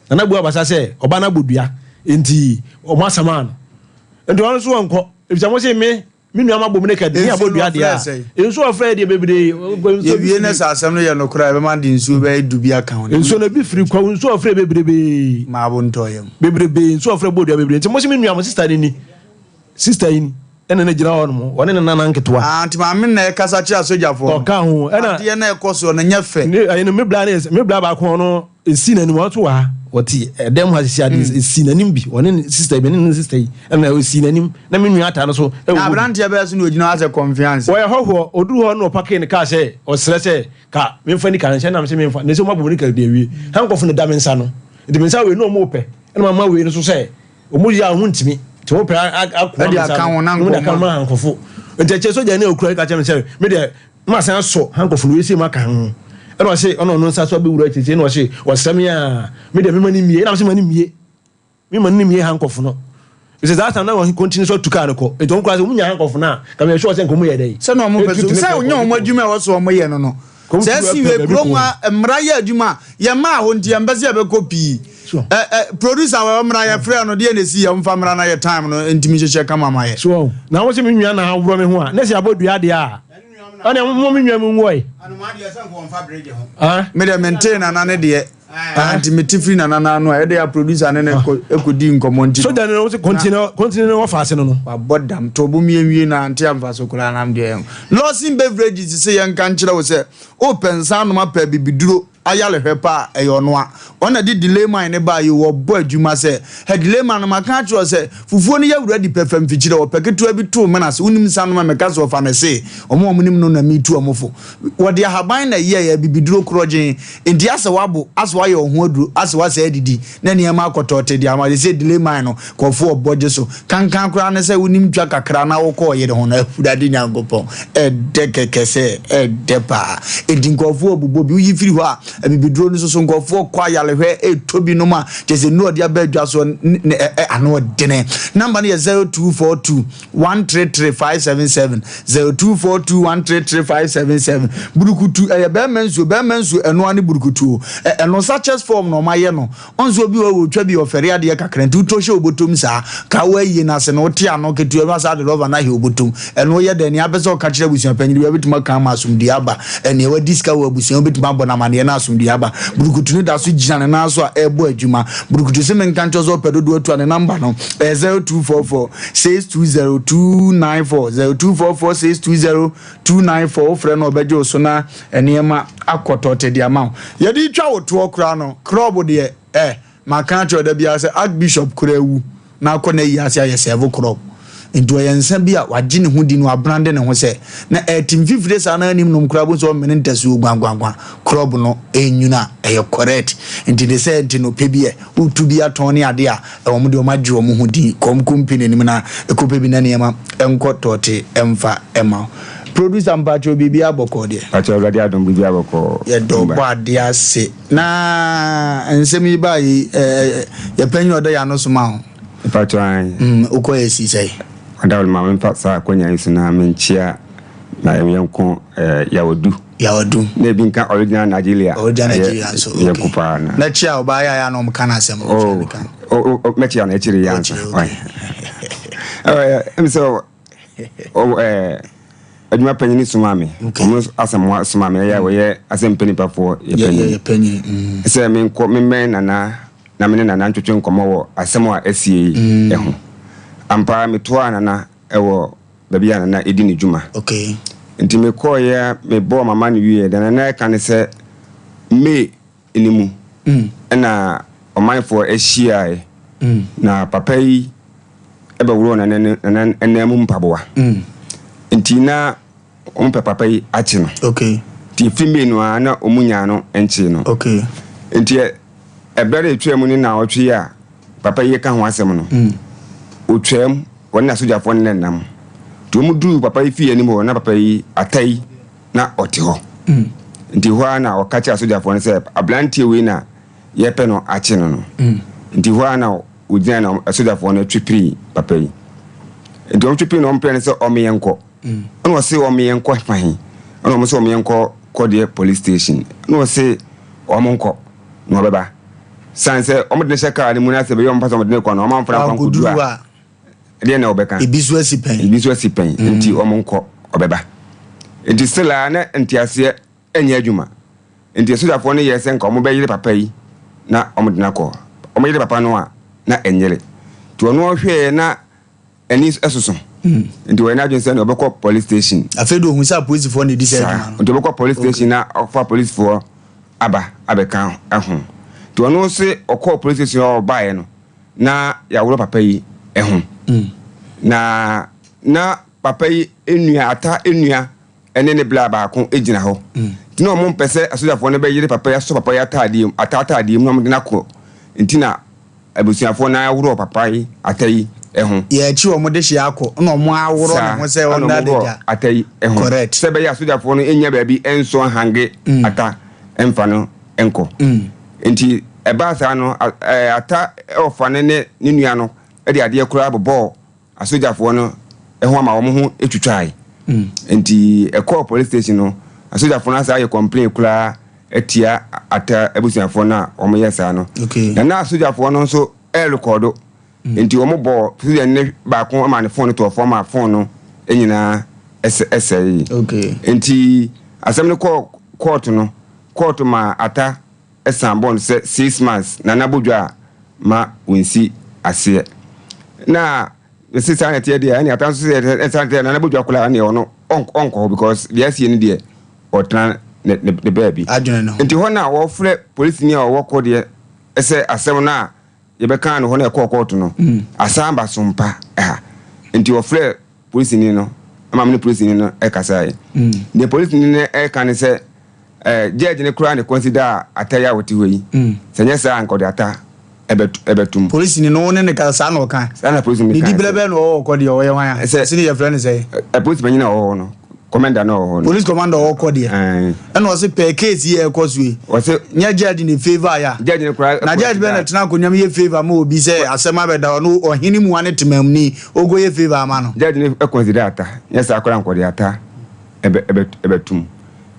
Nana abu abasa sɛ ɔbaa no abɔ dua nti wɔn asama no. Nti ɔno nso wɔnkɔ efisɛ mo se me me nua ma bɔ mu ne kɛde ne abɔ dua deɛ a nsuo ɔfrɛ deɛ bebree. Yɛwie ne sɛ asɛm no yɛ nokorɛ a ɛbɛma de nsuo bɛyɛ du bi aka ho. Nsuo no bi firi kwawu nsuo ɔfrɛ bebrebe. Maa bo ntɔ yam. Bebrebe nsuo ɔfrɛ bɔ dua bebrebe nti mo se me nua mo sista no ni sista yi ni ɛna ne gyina hɔ nom ɔne ne nana nketewa. Ah nti maame na ɛkasa kyerɛ asogyafoɔ no. Ɔka ho ɛna. Adeɛ na ɛkɔ soɔ no nyɛ fɛ. Ne ɛyi no me bla ne me bla baako ɔno Esi n'anim, ɔno nso wɔ ha, ɔte ɛdɛm ha sisi adeɛ, esi n'anim bi, ɔne ne sista yi, me ne ne sista yi, ɛna esi n'anim, na me nua ataa no so ɛwɔ Na hɔ bi. aberanteɛ bɛyɛ so na ogyina hɔ asɛ kɔnfianse. Ɔyɛ hɔhoɔ, ɔduru hɔ na ɔpakee ne kaa sɛ, ɔsrɛ sɛ, ka memfa nika no nhyɛ, na mese memfa, na ɛsɛ wɔabɔ me nika de awie, handcuff no da me nsa no, nti me nsa wei na wɔpɛ, ɛna mama wei no so sɛ, wɔn yɛ a wɔn ntumi, nti wɔpɛ akoa me Ɛde nsa aka no, ho na na wɔde aka nkɔmmɔ. ma handcuff, nti akyire sogya ni a ɔkura ka kyerɛ me sɛ, me deɛ, Na masan asɔ handcuff no wei sei maka ho. Ɛna ɔse ɔna ɔno nsa so abɛwura akyiri sei na ɔse ɔsrɛ me a me deɛ mema no mmie. Ɛna mese ma no mmie. Mema no mmie handcuff no. Ɛsɛ saa time na wɔn continue so atu kaa no kɔ. Nti wɔn koraa sɛ wɔn nya handcuff no a ka meyɛ sure sɛ nka wɔn yɛ dɛ. Sɛ na wɔn pɛ so sɛ wɔnyɛ wɔn adwuma a ɛwɔ so wɔn yɛ no no. Sɛ ɛsi wei kurom a mmara yɛ adwuma a yɛn mmaa hɔ nti yɛn mpɛ sɛ yɛbɛkɔ pii. Ɛ ɛ producer wɔ mmara yɛ frɛ no deɛ na esi yɛ nfa mmara na yɛ time no ntumi nhyehyɛ kama ma yɛ. So na wɔn sɛ me nua na aworɔ me ho a na sɛ abɔ dua deɛ a. Ɛnna mo me nwa mu nwɔe. Me deɛ mentee nana ne deɛ nti mete firi nana no ano a ɛde a producer ne ne kɔdi nkɔmmɔ nti. Sogya no sɛ kɔntene kɔntene no wɔfa ase no no. Wabɔ dam to bo mmienwie na ante amfa so koraa nam deɛ. Lawson Beverages sɛ yɛnka nkyerɛ wo sɛ wopɛ nsa anom apɛ abibiduro ayarehwɛ pa a, ɛyɛ ɔno a. Ɔno na ɛde delay man no baeɛ o, ɔbɔ adwuma sɛ, hɛ delay man no, maka akyerɛ wo sɛ, fufuo no yɛ wura di pɛ fa mfikyire, ɔpɛ ketewa bi too mena ase, wonim nsa nom a meka sɛ ɔfa no see, wɔn a wɔnim no na metu wɔn fo. Wɔde ahaban na ɛyɛeɛ, abibiduro korɔgyenn, enti asɛ woabo, asɛ woayɛ wo ho aduro, asɛ woasɛe adidi, na nneɛma akɔtɔɔte de ama, seesei delay man no, nkurɔfoɔ rebɔ gye so. Kankan koraa ne sɛ wonim twa kakra na wokɔ ɔyere ho no, Awurade Nyankopɔn, ɛdɛ kɛkɛ sɛ, ɛdɛ paa. Enti nkurɔfoɔ rebobɔ bi, woyi firi hɔ a, abibiduro no nso so nkurɔfoɔ kɔ ayarehwɛ retɔ bi nom a, kyerɛ sɛ nnuro a wɔde aba adwa soɔ ne ne ɛ ɛ ano ɔdene. Namba no yɛ 0242 133 577, 0242 133 577. Burukutu, ɛyɛ bɛrima nsuo, bɛrima nsuo, ɛno ara ne burukutu o. Ɛ ɛno sachets form na wɔayɛ no. Ɔn sɛ obi wɔ hɔ a otwa bi a ɔfɛre adeɛ kakra nti wotɔ hyɛ obotom saa, ka wo ayie no ase no wote ano ketewa bi asa de rɔba no ahɛ obotom. Ɛno woyɛ dɛn? Nea apɛ sɛ ɔka kyerɛ abusua panyin biara bɛtumi aka ama asomdue aba. Ɛnea wadi sika wɔ abusua mu bɛtumi abɔ no amaneɛ na asomdue aba. Burukutu no da so gyina ne nan so a ɛrebɔ adwuma. Burukutu se menka nkyerɛ wo sɛ ɔpɛ dodoɔ atu a ne namba no ɛyɛ 0244 620 294, 0244 620 294. Wofrɛ no a ɔbɛgye wo so na nneɛma akɔ tɔte de ama wo. Yɛde retwa wo toɔ koraa no, krɔb deɛ eh, maka akyerɛ wo da biara sɛ Archbishop koraa awu na akɔ n'ayi ase ayɛ sɛɛvo krɔb. Nti ɔyɛ nsa bi a wagye ne ho di na wabrande ne ho sɛ, na ɛte mfifire saa na anim nom koraa bohu sɛ ɔmene ntasuo guanguanguan. Krɔb no ɛnwunu a, ɛyɛ correct. Nti ne sɛ nti no pɛ bi ɛ, wotu bi atɔn ne adeɛ a, wɔn deɛ wɔagye wɔn ho din. Kɔ kɔmpi n'anim na kɔpɛ bi na nneɛma nkɔ tɔte mfa ma wo. Producer mpakyɛw biribiara bɔkɔɔ deɛ? Mpakyɛw Awurade adom biribiara bɔkɔɔ. Yɛdɔ ɔbɔ adeɛ ase na nsɛm yi baa yi yɛ panyin ɔdɔ yɛ ano soma ho. Mpakyɛw ae. Mm wokɔ yɛ si sɛe. Ɔdaworo ma memfa saa akwanya yi so na menkyia na yɛnko Yawodu. Yawodu. Na ebi nka original Nigeria. Original Nigeria nso okay. Yɛnko paa na. Na kyia ɔbaa yɛ a na ɔmo ka n'asɛm. Oh, oh, mɛkyia no akyiri yɛ ansa. Okay. Ɛm sɛ adwuma panyin somaa me. Ɔmo asɛm somaa me ɛyɛ wɔyɛ asɛm mpanipafoɔ yɛ panyin. Yɛ panyin. Sɛ menkɔ memmɛn nana. na me ne Nana ntwetwe nkɔmmɔ wɔ asɛm a asie yi ho. Ampa ara metoaa Nana wɔ baabi a Nana di ne dwuma. Nti mekɔeɛ, mebɔɔ m'amanne wieeɛ, deɛ Nana reka ne sɛ May no mu na ɔmanfoɔ hyiaeɛ na papa yi bɛworɔɔ Nana Nana nan mu mpaboa. Nti na wɔpɛ papa yi akye no. Nti ɛfiri May no ara na wɔnyaa no nkyee no. Nti ɛberɛ a ɛtwaa mu ne nnawɔtwe yi a papa yi reka ho asɛm no, ɔtwaam, ɔne n'asogyafoɔ no nenam. Nti wɔduruu papa yi fie anim hɔ na papa yi ata yi na ɔte hɔ. Nti hɔ ara na ɔka kyerɛɛ asogyafoɔ no sɛ, Aberanteɛ wei na yɛrepɛ no akye no no. Nti hɔ ara na ɔgyinae na asogyafoɔ no twe pirii papa yi. Nti wɔtwe pirii no, wɔpɛɛ no sɛ ɔmmeɛ nkɔ. Ɛna ɔse ɔmmeɛ nkɔ fa he? Ɛna wɔn sɛ ɔmmeɛ nkɔ Kɔdeɛ police station. Ɛna ɔse wɔn nkɔ na ɔbɛba. Sane sɛ wɔde no hyɛ kaa no mu na sɛ baabi a wɔpɛ sɛ wɔde no kɔ no, wɔamfa no ankɔduru a, Ɛdeɛn na wɔbɛka? Ebi nso asi pɛn. Ebi nso asi pɛn, nti wɔn nkɔ, ɔbɛba. Nti still a na nteaseɛ nyɛ adwuma. Nti asogyafoɔ no yɛɛ sɛ nka wɔbɛyere papa yi na wɔde no akɔ. Wɔyere papa no a, na ɛnyere. Nti ɔno ɔhwɛeɛ na ani soso. Nti ɔyɛ n'adwene sɛ ɔbɛkɔ police station. Afei de ohun sɛ apolisifoɔ na ɛdi saa adwuma no. Nti ɔbɛkɔ police station na ɔfa polisifoɔ aba abɛka ho. Nti ɔno se ɔkɔɔ police station a ɔbaeɛ no, na yɛaworɔ papa yi ho. Na na papa yi nua, Ata nua ne ne bla baako gyina hɔ. Nti na wɔn mpɛ sɛ asogyafoɔ no bɛyere papa yi asɔ papa yi ataadeɛ mu, Ata ataadeɛ mu na wɔde no akɔ. Nti na abusuafoɔ no aworɔ papa yi, Ata yi ho. Yɛakyi wɔn de hye akɔ na wɔn aworɔ ne ho sɛ ɔnna adagya. Ata yi ho. Correct. Sɛ ɛbɛyɛ asogyafoɔ no nnya baabi nsɔ nhange Ata mfa no nkɔ. Nti ɛbaa saa no, Atta ɔfa no ne ne nua no de adeɛ koraa bobɔɔ asogyafoɔ no ho ama wɔn ho twitwae. Nti ɛkɔɔ police station no, asogyafoɔ no asan ayɛ complain koraa atia Atta abusuafoɔ no a wɔyɛ saa no. Na na asogyafoɔ no nso ɛrekɔdo. Nti wɔn bɔɔ sogyani no baako ma ne phone no tɔɔ fam a phone no nyinaa sɛee. Nti asɛm no kɔɔ kɔɔto no, kɔɔto maa Atta san bɔ no sɛ 6 months Nana Bodwa a ma wɔnsi aseɛ. Na mese saa na ɛteɛ deɛ ɛne Atta nso sɛ saa na ɛteɛ Nana Bodwa koraa ɛne ɔno ɔnkɔ hɔ because deɛ asie no deɛ ɔtena ne ne baabi. Nti hɔ na wɔfrɛ polisini a ɔwɔ kɔ deɛ sɛ asɛm no a yɛbɛkaa no hɔ na ɛkɔɔ kɔɔto no asan ba Sompa ha. Nti wɔfrɛ polisini no ma me ne polisini no kasaeɛ. Deɛ polisini no ɛka ne sɛ Eh, judge no koraa na consider ata yi a ɔte hɔ yi. Sɛ nyɛ saa a anka ɔde ata ɛbɛtom. Polisini no wo ne no kasa saa na ɔka? Saa na polisini no kae. Ne dibrɛ bɛn na ɔwɔ kɔ deɛ ɔyɛ hwan a? Sɛ ne yɛfrɛ no sɛn? Ɛ polisi panyin a ɔwɔ hɔ no, commander no a ɔwɔ hɔ no. Police commander ɔwɔ kɔ deɛ. Ɛna ɔse pɛɛ case yi a ɛkɔ so yi. Ɔse. Nyɛ judge na favour yɛ a. Judge no koraa. Na judge bɛn na ɛtena akonnwa mu yɛ favour ma obi sɛ asɛm abɛda hɔ no ɔhene mua ne temamuni ɔkɔ yɛ favour ama no. Judge no consider ata, nyɛ saa koraa anka ɔde ata ɛbɛtom.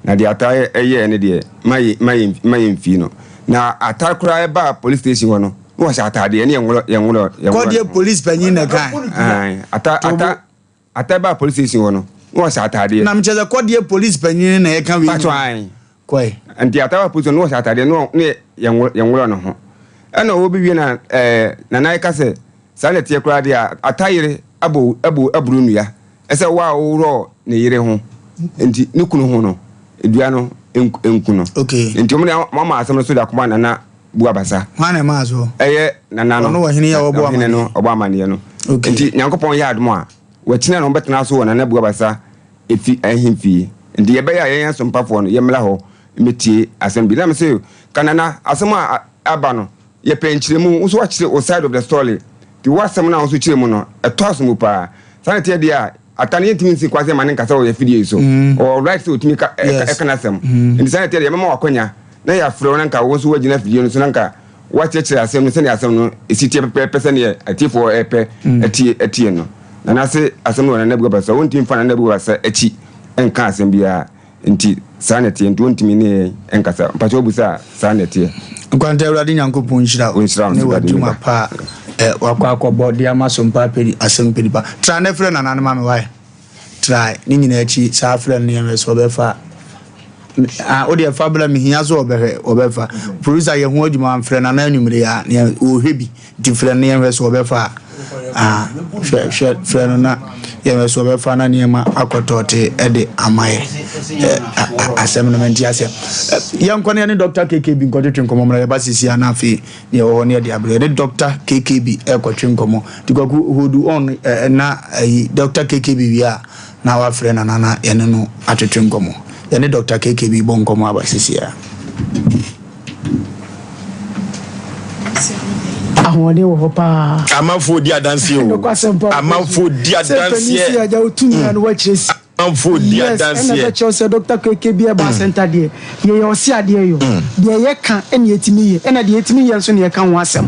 Na deɛ Ataa yɛɛ no deɛ, mma yɛ, mma yɛ, mma yɛmfii no. Na Ataa koraa baa police station hɔ no, na ɔhyɛ ataadeɛ, ɛne yɛnworɔ, yɛnworɔ, yɛnworɔ Kɔ ne deɛ ho. police panyin na ɛkae. Ae, Ataa, Tobo. Ataa, Ataa baa police station hɔ no, na ɔhyɛ ataadeɛ. Na mekyerɛ sɛ kɔ deɛ police panyin na ɛka wei Pacho, nyinaa. ae. Kɔe. Nti Ataa baa police hɔ no, na ɔhyɛ ataadeɛ, na ɔ, ne yɛnworɔ, yɛnworɔ ne ho. Ɛna ɔbɛwie na ɛɛ, Nana ɛka sɛ, saa na ɛteɛ koraa deɛ a, Ataa yere abɔ, abɔ, aburo nnua. Ɛsɛ wo a woworɔɔ ne yere ho nti ne kunu ho no, dua no nku no. Okay. Nti wɔn de wɔama asɛm no so de akɔma Nana Buabasa. Hwan na ɛmaa so? Ɛyɛ Nana no. Ɔno ɔhene yi a ɔbɔ Ɔhene no ɔbɔ amaneɛ no. Okay. Nti Nyankopɔn yɛ adom a, wɔakyina na wɔbɛtena so wɔ Nana Buabasa efi ahemfie. Nti yɛbɛyɛ a yɛn asompafoɔ no yɛmmra hɔ mmɛtie asɛm bi. Na mese ka Nana asɛm a aba no Yɛpɛ nkyerɛmu, wo nso woakyerɛ wo side of the story, nti w'asɛm no a wo nso kyerɛ mu no, ɛtɔ asom mu paa. Saa na ɛteɛ deɛ a, Atta no yɛntumi nsi kwan sɛ yɛma no nkasa wɔ yɛn afidie yi so. Ɔwɔ right sɛ ɔtumi ka, ɛka n'asɛm. Nti saa na ɛteɛ deɛ, yɛbɛma wo akwanya na yɛafrɛ wo na nka wo nso woagyina afidie no so na nka woakyerɛkyerɛ asɛm no sɛdeɛ asɛm no ɛsi teɛ pɛpɛɛpɛ sɛdeɛ atiefoɔ repɛ atie atie no. Nana se asɛm no wɔ Nana Abuga Basa, wontumi mfa Nana Abuga Basa akyi nka asɛm biara. Nti saa na ɛteɛ, nti wontumi ne yɛn nkasa. Mpakyɛ wobisa a, saa na ɛteɛ. Nkwanta Awurade Nyankopɔn nhyira wo Ɔnhyira wo ne nso, Awurade w'adwuma ne ba. pa a eh, wakɔ akɔbɔ de ama Sompa Pedi asɛm pedi pa. Tra ne frɛ Nana no ma me wae. Tra ne nyinaa akyi saa frɛ no ne yɛn sɛ ɔbɛfa a. Ah, wo deɛ fa bra mehia sɛ ɔbɛhwɛ ɔbɛfa. Producer yɛ ho adwuma mfrɛ no anaa anwummere a nea ɔhwɛ bi nti frɛ no yɛnhwɛ sɛ ɔbɛfa a. Ah, hwɛ hwɛ frɛ no na yɛnhwɛ sɛ ɔbɛfa na nneɛma akɔtɔɔte ɛde ama yɛ. Asɛm no mente aseɛ. Yɛnkɔ ne yɛne Dr. KKB nkɔtwetwe nkɔmmɔ mmra yɛba sisi a na afei Deɛ ɛwɔ hɔ no yɛde abrɛ. Yɛne Doctor KKB rekɔtwe nkɔmmɔ. Nti Kwaku hold on eh, na ayi Doctor KKB wie a na wafrɛ Nana na yɛne no atwetwe nkɔmmɔ. Yɛne Doctor KKB bɔ nkɔmmɔ aba sisi a. Ahoɔden wɔ hɔ paa. Amanfoɔ di adanseɛ o. Nokwasɛm paa. Amanfoɔ di Sɛ panin si adanseɛ. agya otumi a na wakyerɛ si. Amanfoɔ di Yes, ɛna adanseɛ. ɛbɛkyerɛw sɛ Dɔkta KK bi ɛba center deɛ, yɛyɛ ɔse adeɛ yɔ. Deɛ yɛka ɛna yɛtumi yɛ, ɛna deɛ yɛtumi yɛ nso na yɛka ho asɛm.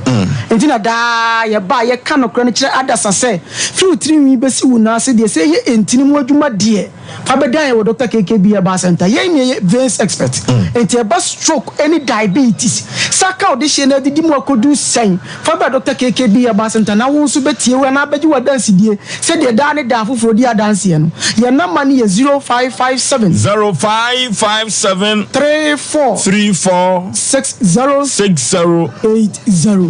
Nti na daa yɛba a yɛka nokorɛ no kyerɛ adasa sɛ, firi wo tiri nwi bɛsi wo nan ase deɛ, sɛ ɛyɛ ntini mu adwuma deɛ, fa bɛdan yɛn wɔ Dɔkta KK bi ɛba center. Yɛn na yɛyɛ veins expert. Nti ɛba stroke ɛne diabetes, saka a ɔde hyɛ no adidi mu akɔduru sɛn, Fa bra Dɔkta KKB Herbal Centre na wo nso bɛtie wo anaa bɛgye w'adansedie sɛdeɛ daa ne daa afoforɔ di adanseɛ no. Yɛn nɔma no yɛ 0557. 0557. 34. 34. 60. 60. 80.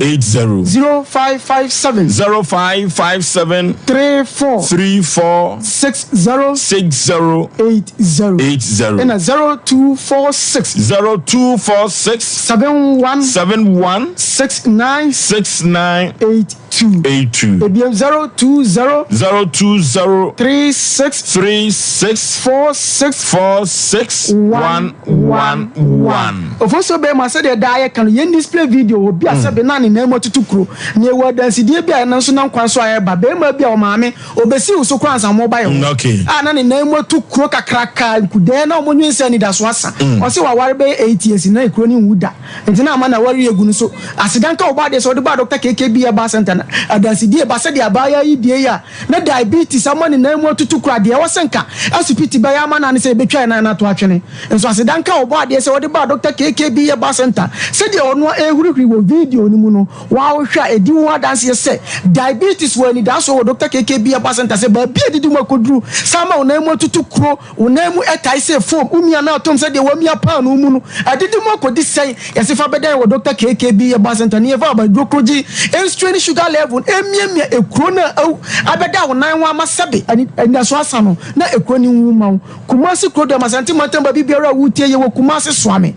80. 0557. 0557. 34. 34. 60. 60. 80. 80. Ɛna 0246. 0246. 71. 71. 69. 69. 82. 82. Ebiem 020. 020. 36. 36. 46. 46. 1 1 1. Ofosuo bɛrima sɛdeɛ daa yɛka no yɛn display video wɔ bi a sɛbe na ne nan mu atutu kuro na ɛwɔ adansidie bi a ɛno nso nam kwan so a ɛreba bɛrima bi a ɔmaame ɔbɛsi wo so koraa ansa mo ba yɛ hɔ Okay. a na ne nan mu atu kuro kakraka nkudɛɛ na ɔmo nwen sɛ anidaso asa ɔse waware bɛyɛ 8 years na ekuro no nwu da nti na ama na wari egu no so aseda nka ɔbɔ adeɛ sɛ ɔde baa Dr. KKB Herbal Center na adansidie ba sɛdeɛ abaayewa yi die yi a na diabetes ama ne nan mu atutu koraa deɛ ɛwɔ sɛ nka asipiti bɛyɛ ama no ara ne sɛ yɛbɛtwa ne nan no ato atwene nso aseda nka ɔbɔ adeɛ sɛ ɔde baa Dr. KKB Herbal Center sɛdeɛ ɔno ɛrehurihuri wɔ video no mu no Woahwɛ a, edi ho adanseɛ sɛ diabetes wɔ anidasoɔ wɔ Dɔkta KKB Herbal Centre sɛ baabi a adidi mu akɔduru saa ma wo nan mu atutu kuro, wo nan mu tae sɛ foam, wo mia no atom sɛ deɛ wɔamia paanoo mu no, adidi mu akɔdi sɛn? Yɛse fa bɛdan wɔ Dɔkta KKB Herbal Centre ne yɛfa abaduro korogye nstraini sugar level no ɛmmiamia ekuro no a awu abɛda wo nan ho ama sɛbe anidasoɔ asa no na ekuro no nwu mma wo. Kumasi kurodua Asante mantam baabi biara a wotie yɛwɔ Kumasi Soame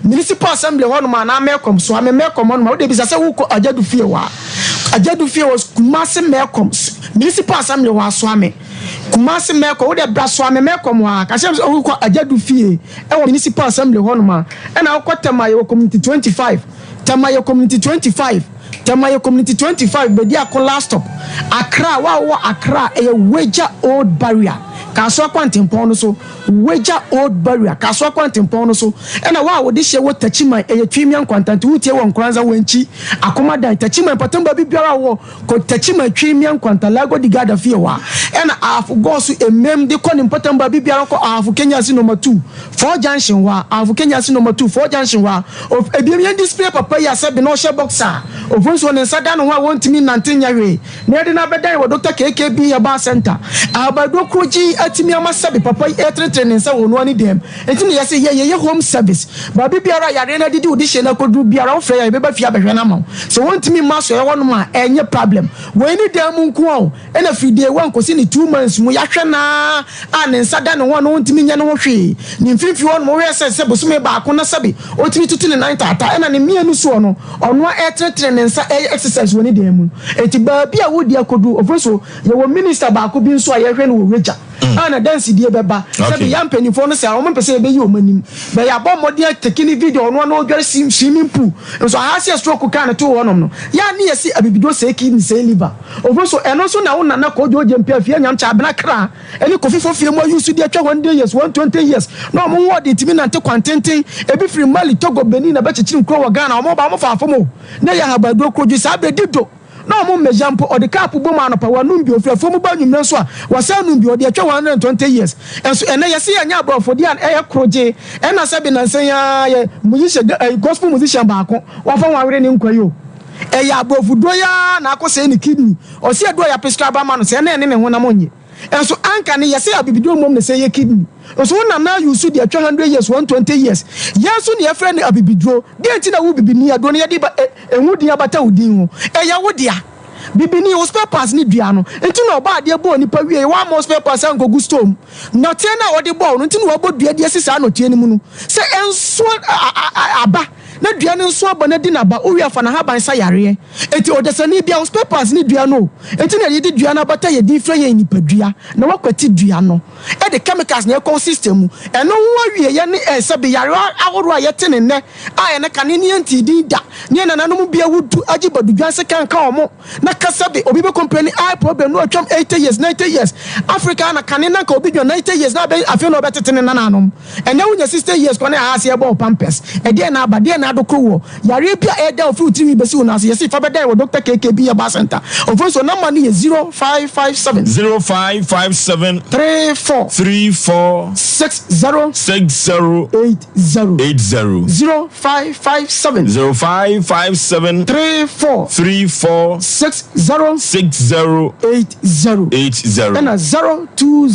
Municipal Assembly hɔnom anaa Melcom Soame Melcom hɔnom a wode bisa sɛ wokɔ Agyadu fie hɔ a Agyadu fie wɔ Kumasi Melcom Municipal Assembly hɔ a Soame Kumasi Melcom wode bra Soame Melcom hɔ a ka kyerɛ sɛ wokɔ Agyadu fie ɛwɔ Municipal Assembly hɔnom a ɛna wokɔ Tema yɛwɔ Community 25 Tema yɛ Community 25 Tema yɛ Community 25 Bediako last stop Accra wo a wowɔ Accra ɛyɛ Weija Old Barrier Kasoa kwantempɔn no so, Wagya Old Barrier, Kasoa kwantempɔn no so, ɛna wo a wode hyɛ wɔ Takyiman, ɛyɛ Twimia Nkwanta, nti wotie wɔ Nkoranza, Wankyi, Akomadan, Takyiman, mpɔtam baabi biara a wowɔ, kɔ Takyiman, Twimia Nkwanta, Lago di Garda fie hɔ a, ɛna Ahafo Gɔɔso, Emem, de kɔ ne mpɔtam baabi biara kɔ Ahafo Kenyasi Nɔma 2, Four Junction hɔ a, Ahafo Kenyasi Nɔma 2, Four Junction hɔ a, of, ebiem yɛn display papa yi a sɛbe na ɔhyɛ boxer a, Ofonsuo ne nsa da ne ho a wɔntumi nnante nyɛ hwee. Na yɛde no abɛdan wɔ Dɔkta KKB Herbal Centre. Ahabaduro koro gye yi atumi ama sɛbe papa yi retenetene ne nsa wɔ ɔno ara ne dan mu. Nti na yɛse yɛ yɛyɛ home service. Baabi biara a yareɛ no adidi wo dehyeɛ no akɔduru biara wofrɛ yɛn a yɛbɛba fie abɛhwɛ no ama wo. Sɛ wɔntumi mma asoɛeɛ hɔnom a ɛnyɛ problem. Wei ne dan mu nko ara o. Ɛna firi day one kɔsi ne 2 months mu yɛahwɛ no ara a ne nsa da ne ho a na ɔntumi nyɛ ne ho hwee. Ne mfimfini hɔnom wohwɛ sɛ sɛ bosome baako na sɛbe ɔtumi tutu ne nan taataa ɛna ne mmienu soɔ no ɔno ara ɛretenetene ne nsa ɛreyɛ exercise wɔ ne dan mu. Enti baabi a wodi akɔduru ofiri so yɛwɔ minister baako bi nso a yɛhwɛ no wɔ Wagya a n'adansedie bɛba. Sɛbe yɛn mpanimfoɔ no sɛ wɔn mpɛ sɛ yɛbɛyi wɔn anim but yɛabɔ mmɔden atake ne video ɔno ara na ɔredware swimming pool nso aha sɛ stroke kaa no too hɔnom no yɛ a ne yɛse abibiduro sɛe kidney sɛe liver ofiri so ɛno nso na wo nana Kojo Gyampi Afia Nyamkyɛ Abena Kra ne Kofi Fofie mu ayi so de atwa 100 years, 120 years na wɔn ho ɔden tumi nante kwan tenten ebi firi Mali, Togo, Benin na bɛkyekyere nkuro wɔ Ghana wɔn ba wɔn fa fam o na ɛyɛ ahabaduro korodwi saa berɛ dido na wɔn mmɛgya mpo ɔde kaapo bom anɔpa wɔanom bi ofiri afuo mu ba anwummerɛ nso a wɔsan nom bi ɔde atwa 120 years nso ɛnɛ yɛse yɛnyɛ aborɔfo deɛ a ɛyɛ korogye ɛna sɛbe nansa yi ara yɛ musician gospel musician baako wafa ho awere ne nkwa yi o ɛyɛ aborɔfo duro yi ara na akɔsɛe ne kidney ɔse aduro a yɛaprescribe ama no sɛ ɛna ɛne ne honam nye. Nso anka ne yɛsɛ abibiduro mmom ne sɛ yɛ kidney. Nso wo nana use de atwa hundred years, 120 years. Yɛn nso ne yɛfrɛ no abibiduro. Deɛn nti na wo bibini aduro no yɛde ba ɛho din abata wo din ho? Ɛyɛ wo dea. Bibini, wo spare parts ne dua no nti na ɔbɔɔ adeɛ bɔɔ nipa wieɛ, wamma wo spare parts ankɔgu store mu. Nnɔteɛ no a ɔde bɔɔ wo no nti na wabɔ dua de asi saa nnɔteɛ no mu no sɛ ɛnso aba na dua no nso aba na di n'aba, wowie a fa n'ahaban sa yareɛ. Enti ɔdasani biara wo spare parts ne dua no o, enti na yɛde dua no abata yɛn din frɛ yɛn nipadua na woakwati dua no de chemicals na ɛkɔ wo system mu. Ɛno ho awieɛ ne sɛbe yareɛ ahoroɔ a yɛte no nnɛ a ɛnɛ kane ne yɛntee din da ne yɛn nananom bi awu du agye badudwan sekan ka wɔn na ka sɛbe obi bɛ complaini eye problem na watwam 80 years 90 years Africa ha na kane na nka obi dwa 90 years na abɛ afei na ɔbɛtete ne nananom ɛnɛ wonya 60 years kɔ ne aha ase ɛbɔ wo pampers ɛdeɛn na aba deɛn na adokoro wɔ yareɛ bi a ɛda ofiri wo tirinwi bɛsi wo nan ase yɛse fa bɛdan wɔ Doctor KKB Herbal Center Ofonso number no yɛ 0557 0557 34 34 60 60 80. 80. 0557. 0557. 34. 34. 60. 60. 80. 80. Ɛna 020.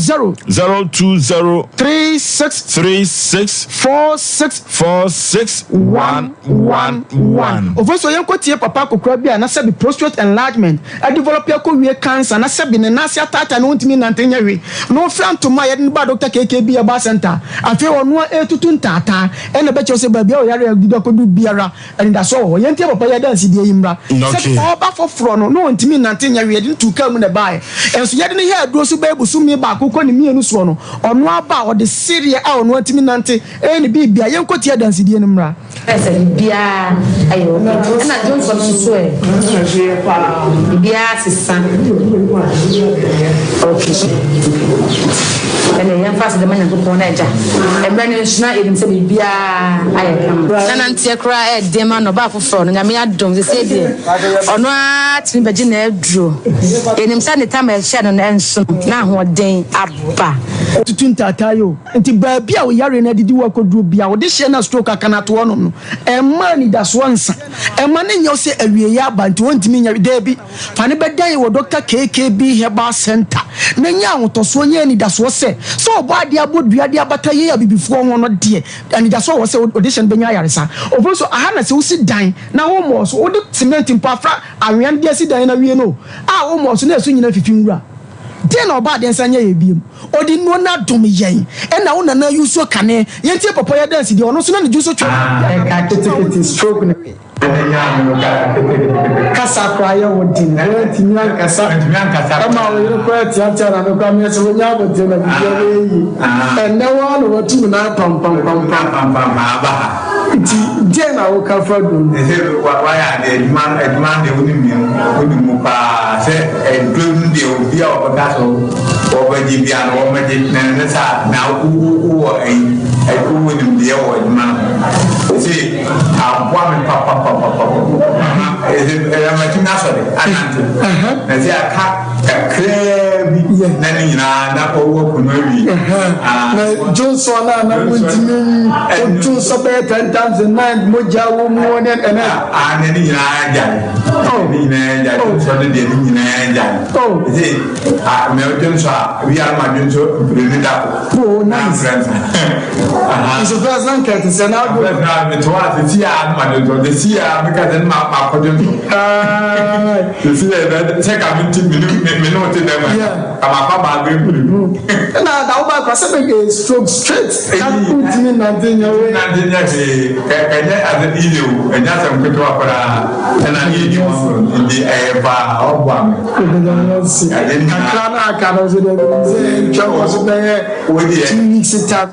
020. 36. 36. 46. 46. 1 1 1. Ofo so yɛnkɔ tie papa akokora bi a na sɛbi prostrate enlargement adevelop akɔ wie cancer na sɛbi ne nan ase ataataa na ontumi nnante nyɛ hwee na ofira ntoma a yɛde no baa Doctor KKB Herbal Center Afei ɔno ara retutu ntaataa na ɛbɛkyerɛ sɛ baabi a ɔyare a adidi akɔdu biara, anidasoɔ wɔ hɔ. Yɛntie papa yi adansedie yi mmra. Sɛ ɔreba foforɔ no, na ɔntumi nnante nyɛ hwee, yɛde no too kaa mu na ɛbaeɛ. Nso yɛde no yɛɛ aduro so bɛyɛ bosome baako kɔ ne mmienu soɔ no, ɔno ara ba a, ɔde sereɛ a ɔno ara tumi nante yɛ ne biribiara. Yɛnkɔtie adansedie no mmra. Ayɛ sɛ biribiara ayɛ okay. Ɛna dwonsɔ no nso ɛ? Biribiara asesa. Okay. Ɛnna yɛmfa aseda ma Nyankopɔn na Agya. Mmerɛ no nso na yɛnim sɛ biribiara ayɛ kama. Na nanteɛ koraa ɛyɛ den ma no, ɔbaa foforɔ no, Nyame adom, seesei deɛ ɔno ara tumi bɛgye n'aduro. Yɛnim sɛ ne tam a ɛhyɛ no no ɛnso no, na ahoɔden aba. Tutu ntaataeɛ o. Nti baabi a wo yareɛ no adidi wo akɔduro biara, wo dehyeɛ no a stroke aka no ato hɔnom no, mma anidasoɔ nsa. Mma no nyɛ wo sɛ awieeɛ aba nti wɔntumi nyɛ hwee. Daabi. Fa no bɛdan wɔ Dɔkta KKB Herbal Centre na nya ahotɔsoɔ, nya anidasoɔ sɛ, sɛ Ɔbɔadeɛ abɔ dua de abata yɛn Abibifoɔ ho no deɛ, anidasoɔ wɔ hɔ sɛ wo dehyeɛ no bɛnya ayaresa. Ofiri nso, aha na sɛ wosi dan na wommɔɔ so, wode cement mpo afra anwea no de asi dan no awie no a, wommɔɔ so na ɛso nyina fifi nwura. Deɛn na Ɔbɔadeɛ nsa nyɛ yɛn biom? Ɔde nnuro no adom yɛn. Ɛna wo nana Yusuo kane. Yɛntie papa yi adansedie. Ɔno nso na ne dwonso twam. Ɛka ketekete stroke no. Kasa koraa yɛ wo den. Woantumi ankasa. Ɛma wo yere koraa teatea n'ano koraa meɛ sɛ wonya abotire na biribiara bɛyɛ yie. Ɛnnɛ wo ara na watu wo nan pampampampam. Nti deɛn na woka fa duro no ho? Ɛsɛ wayɛ adeɛ adwuma adwuma deɛ wonim mu wonim mu paa sɛ aduro no deɛ obi a ɔbɛka so wɔbɛgye bia no wɔbɛgye na ɛno saa na wowɔ ayi wowɔ nimdeɛ wɔ adwuma no ho sɛ aboa me papapapapa ɛsɛ ɛmatumi asɔre anante na sɛ aka Kakraa bi na ne nyinaa na ɔwɔ po no awie. Na dwonsɔ no a na wontumi dwonsɔ bɛyɛ ten times a night mogya wɔ mu ne ɛnɛ. Ah, na ne nyinaa gyae. Ne nyinaa gyae dwonsɔ no deɛ ne nyinaa gyae. Ɛsɛ ah mɛ dwonsɔ a wi ara ma dwonsɔ mprenu da ko. Oh nice. Nso first na nka ɛte sɛ na ado. First na mete hɔ a sisi a na ma dwonsɔ sisi a meka sɛ na ma kɔ dwonsɔ. Sisi yɛ dɛ sɛ ka mi ti mi ne mi ne o ti dɛ ma ka ma fa maa bɛ mpiri. Ɛna da wo ba kora sɛ bɛ kɛ stroke straight ka ntumi nante nyɛ wei. Nante nyɛ hwee ɛ ɛnyɛ ade easy o ɛnyɛ asɛm ketewa koraa ɛna ne yɛ di wɔn so nti ɛyɛ paa ɔboa mi. Kakra na aka no so deɛ sɛ ntwa kɔ so bɛyɛ 2 weeks time.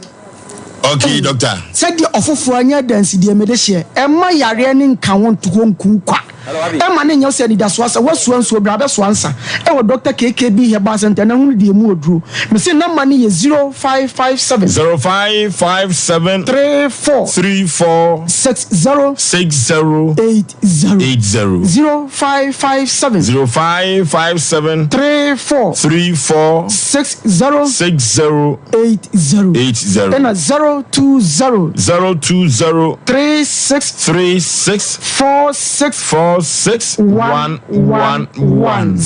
Okay, doctor. Sɛdeɛ ɔfoforɔ anya adansedie mede hyeɛ, mma yareɛ no nka wo nto hɔ nku wo kwa. Ɛmma no nyɛ wo sɛ anidasoɔ asa, woasoa nsuo, bra bɛsoa nsa wɔ Dɔkta KKB Herbal Centre na hunu deɛ ɛmu ɔduro. Mese number no yɛ 0557. 0557. 34. 34. 60. 60. 80. 80. 0557. 0557. 34. 34. 60. 60. 80. 80. Ɛna 020. 020. 36. 36. 46. 46. 1 1 1.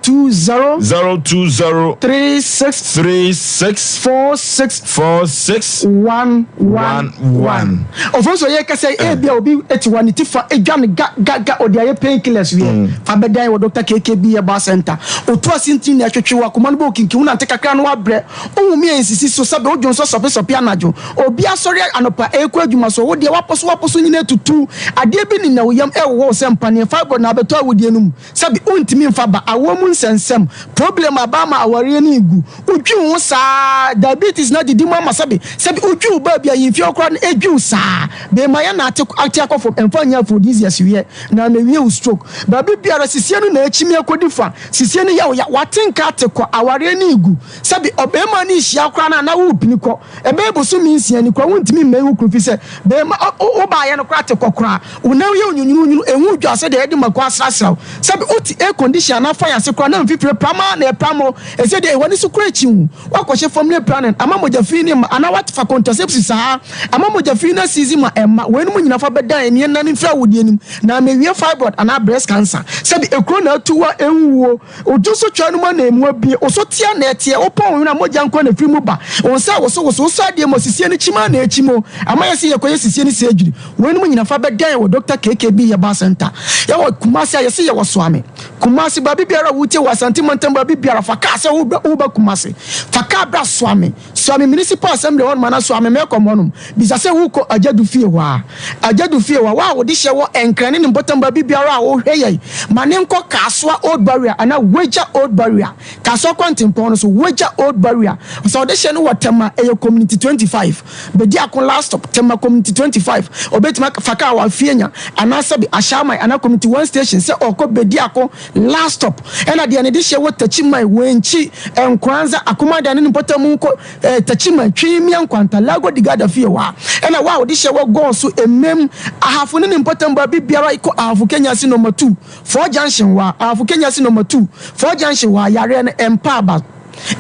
020 020 36 36 46 46 1 1 1. Ɔfo nso yɛ kasa yi ebi a obi te hɔ a ne ti fa edwa no ga ga ga ɔde ayɛ pain killers wiɛ fa bɛdan wɔ Dr. KKB Herbal Center. Otu ase ntini na ɛtwetwe wo akoma no bɔ okinkin wonante kakra na wabrɛ wohome a ensisi so sɛbe wodwo nso sɔpe sɔpe anadwo obi asɔre anɔpa ɛrekɔ adwuma so wo deɛ wapɔ so wapɔ so nyina atutu adeɛ bi nina wo yam ɛwowɔ wo sɛ mpaneɛ fibroid na abɛtɔ awodeɛ no mu sɛbe wontumi mfa ba awoɔ mu nsɛnsɛm problem aba ama awareɛ no regu Wodwi wo ho saa, diabetes no adidi mu ama sɛbe sɛbe wodwi wo baabi a ahemfie hɔ koraa no edwi wo saa. Beema yɛ na ate ate akɔ fam, ɛmfa nyɛ aphrodisiacs wiɛ na amewie wo stroke. Baabi biara sisie no na akyimi akɔdi fa, sisie no yɛ wo ya, wate nka ate kɔ, awareɛ no regu. Sɛbe ɔbeema no rehyia koraa no a na worepini kɔ. Ɛbɛyɛ bosome nsia ni koraa wontumi mmɛn wo kunu fisɛ beema wo baayɛ no koraa te kɔ koraa. Wo nan yɛ nwunwununwunu, ehu dwa sɛdeɛ yɛde mako asrasra wo. Sɛbe wote air condition anaa fan ase koraa na mfifire pram ara na ɛpram wo. Ɛsɛ deɛ w'ani so koraa kyi wo. Woakɔhyɛ family planning ama mogya fi no mma anaa woafa contraceptives saa ama mogya fi no asiizi ma ɛmma. Weinom nyinaa fa bɛdan ani ɛnan mfiri awodeɛ no mu na amewie fibroid anaa breast cancer. Sɛbe ekuro na atu wo a ɛnwuo. Odwo so twa no mu ananmu abue, wo so teɛ na ɛteɛ, wopɔn wo hwene a mogya nko na ɛfiri mu ba, wo nsa wosowoso, wosɔ adeɛ mu a sisie no kyim ara na ɛkyim o, ama yɛse yɛkɔyɛ sisie no surgery. Weinom nyina fa bɛdan wɔ Doctor KKB Herbal Center. Yɛwɔ Kumasi a yɛse yɛwɔ Soame. Kumasi baabi biara a wotie wɔ Asante mantam baabi biara fa kaa sɛ woba Kumasi. Fa kaa bra Soame. Suame Municipal Assembly hɔnom anaa Suame Melcom hɔnom, bisa sɛ worekɔ Agyadu fie hɔ a. Agyadu fie hɔ a, wo a wode hyɛ wɔ Nkran ne ne mpɔtam baabi biara a wohwɛ yɛn, ma ne nkɔ Kasoa Old Barrier anaa Wagya Old Barrier, Kasoa kwantempɔn no so, Wagya Old Barrier. Sɛ wode hyɛ no wɔ Tema, ɛyɛ Community 25, Bediako Last Stop, Tema Community 25. Obetumi afa kaa wɔ Afienya anaa sɛbe Ashaiman anaa Community One Station sɛ ɔrekɔ Bediako Last stop ɛna deɛ ne dehyeɛ wɔ Takyiman, Wenkyi, Nkoranza, Akomadan ne ne mpɔtam nkɔ eh, Takyiman, Twimia, Nkwanta, Lago di Garda fie hɔ a ɛna wo a wo dehyeɛ wɔ Gɔɔ so, Emem, Ahafo ne ne mpɔtam baabi biara kɔ Ahafo Kenyasi number 2, 4 junction hɔ a, Ahafo Kenyasi number 2, 4 junction hɔ a, yareɛ no ɛmpa aba.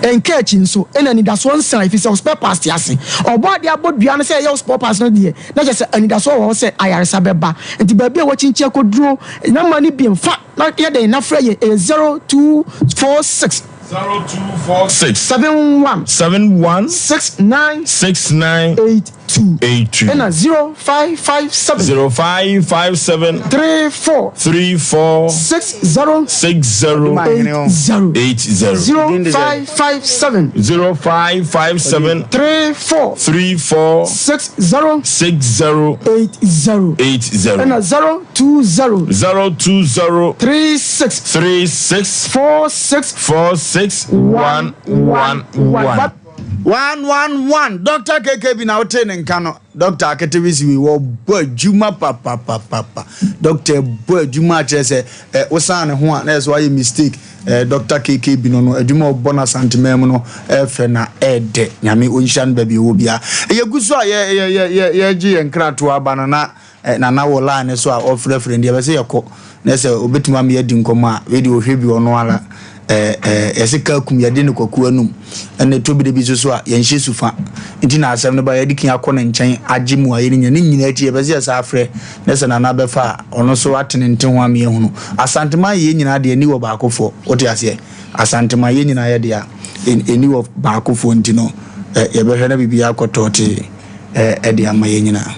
Ɛnka akyi nso, ɛna anidasoɔ nsa ɛfiri sɛ wo spare parts te ase. Ɔbɔadeɛ abɔ dua no sɛ ɛyɛ wo spare parts no deɛ, na kyerɛ sɛ anidasoɔ wɔ hɔ sɛ ayaresa bɛba. Nti baabi a woakyinkyin akɔduro na ma no bi mfa na yɛ dɛn na frɛ yɛn, ɛyɛ 0246. 0246. 71. 71. 69. 69. 82. 82. Ɛna 0557. 0557. 34. 34. 60. 60. 80. 80. 0557. 0557. 34. 34. 60. 60. 80. 80. Ɛna 020. 020. 36. 36. 46. 46. 1 1 1. One one one Doctor KKB na wotee ne nka no Doctor Aketewisi wei wɔbɔ adwuma papapapapa Doctor bɔ adwuma akyerɛ sɛ ɛ wosan ne ho a na ɛsɛ wayɛ mistake ɛ Doctor KKB no no adwuma ɔbɔ no Asanteman mu no ɛfɛ na ɛdɛ Nyame ɔnhyira no baabi ɛwɔ biara yɛgu so a yɛ yɛ yɛ yɛ yɛgye yɛn nkratoɔ aba no na Eh, Nana wɔ line no so a ɔfrɛfrɛ nti ɛbɛ sɛ yɛkɔ na sɛ obetumi ama yɛadi nkɔmmɔ a wei deɛ ɔhwɛ bi ɔno ara eh, eh, yɛse kaa kum yɛde no kwaku anum ɛna ɛtɔ bi da bi nso so a yɛnhyɛ su fa nti na asɛm no ba yɛde kan akɔ ne nkyɛn agye mu a yɛne nya ne nyinaa akyi yɛbɛ sɛ yɛsa afrɛ na sɛ Nana bɛfa a ɔno so atene nte ho ama yɛhunu Asanteman yɛ nyinaa deɛ ani wɔ baakofoɔ wote aseɛ Asanteman yɛ nyinaa yɛ deɛ ɛni wɔ baakofoɔ nti no eh, yɛbɛhwɛ na biribiara akɔ tɔɔtee. de ama yɛn nyinaa.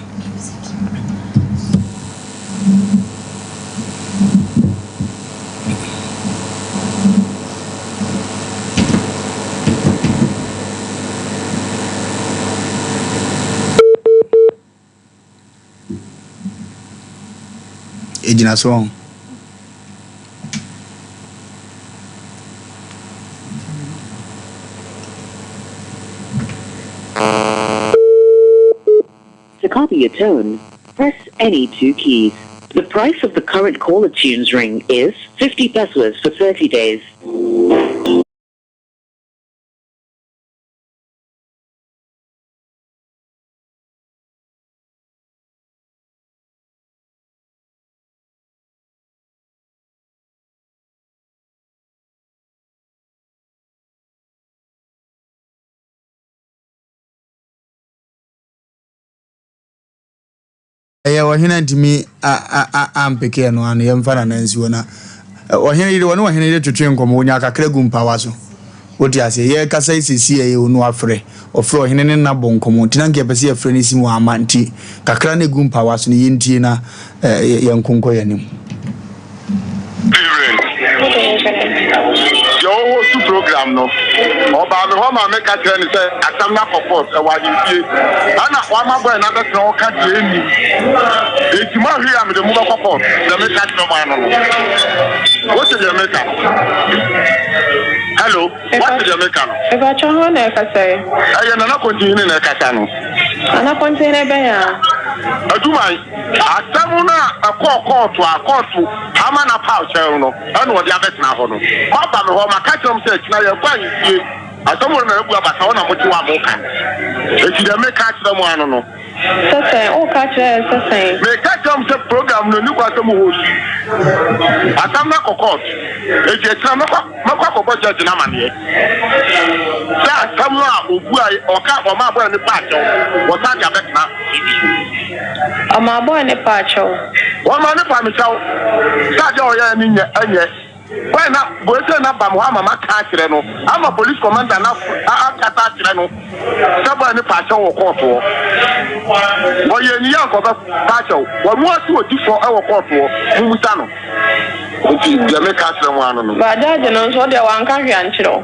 Egyina so ɔn. To copy a tone, press any two keys. The price of the current caller tunes ring is 50 pesos for 30 days. Ɛyɛ ɔhene antumi ampeke ɛno ano yɛmfa nana nsi hɔ na Ɔhene yere, wɔne ɔhene yere twetwe nkɔmmɔ, wɔnya kakra gu mpawa so. Wote aseɛ? Yɛrekasa yi seesei ɛyɛ onu afrɛ. Ɔfrɛ ɔhene ne no abɔ nkɔmmɔ. Nti na anka yɛpɛ sɛ yɛfrɛ no si mu amma. Nti kakra no ɛgu mpawa so no yɛntie na yɛnko nkɔ yɛn anim. Deɛ ɔhostu program no, ɔbaa me hɔ ma meka kyerɛ no sɛ asɛm no akɔ court, ɛwɔ ahemfie. Ɛna wama boy no abɛtena hɔ ka deɛ ɛnnim. Enti moahwɛ a mede mo bɛkɔ court, deɛ meka kyerɛ mo ano no. Wote deɛ meka no? Hello, woate deɛ meka no? Mepakyɛ hwan na ɛkasa yi? Ɛyɛ Nana Kontihene na ɛkasa no. Nana Kontihene bɛn a? Aduman, asɛm no a ɛkɔɔ kɔɔto a kɔɔto ama no apaw kyɛw no ɛna ɔde abɛtena hɔ no. Moaba me hɔ, maka kyerɛ mo sɛ akyina yɛkɔ ahemfie. Asɛm wɔ no na abu abasa hɔ na mote hɔ a moka no. Enti deɛ meka akyerɛ mo ano no. Sɛ sɛn? Woka kyerɛ yɛn sɛ sɛn? Meka kyerɛ mo sɛ program no nni kwan sɛ mo host. Asɛm no akɔ court. Enti akyina mɛkɔ mɛkɔ akɔbɔ judge no amaneɛ sɛ asɛm no a ɔbuae ɔka ɔmaa boy no paa kyɛw no wɔsan de abɛtena TV so. Ɔmaa boy no paa kyɛw? Wɔmaa no paa me kyɛw sɛ adeɛ a ɔyɛɛ no nyɛ ɛnyɛ. Why na Boese na ba mo hɔ ama maka akyerɛ no ama police commander na akasa akyerɛ no sɛ boy no pa akyɛw wɔ court hɔ. Wɔyɛ ni yɛ anka ɔbɛ pa akyɛw. Wɔn ase odi fɔ wɔ court hɔ. Mumisa no. Nti deɛ meka akyerɛ mo ano no. Ba judge no nso ɔdeɛ wanka hwee ankyerɛ wo.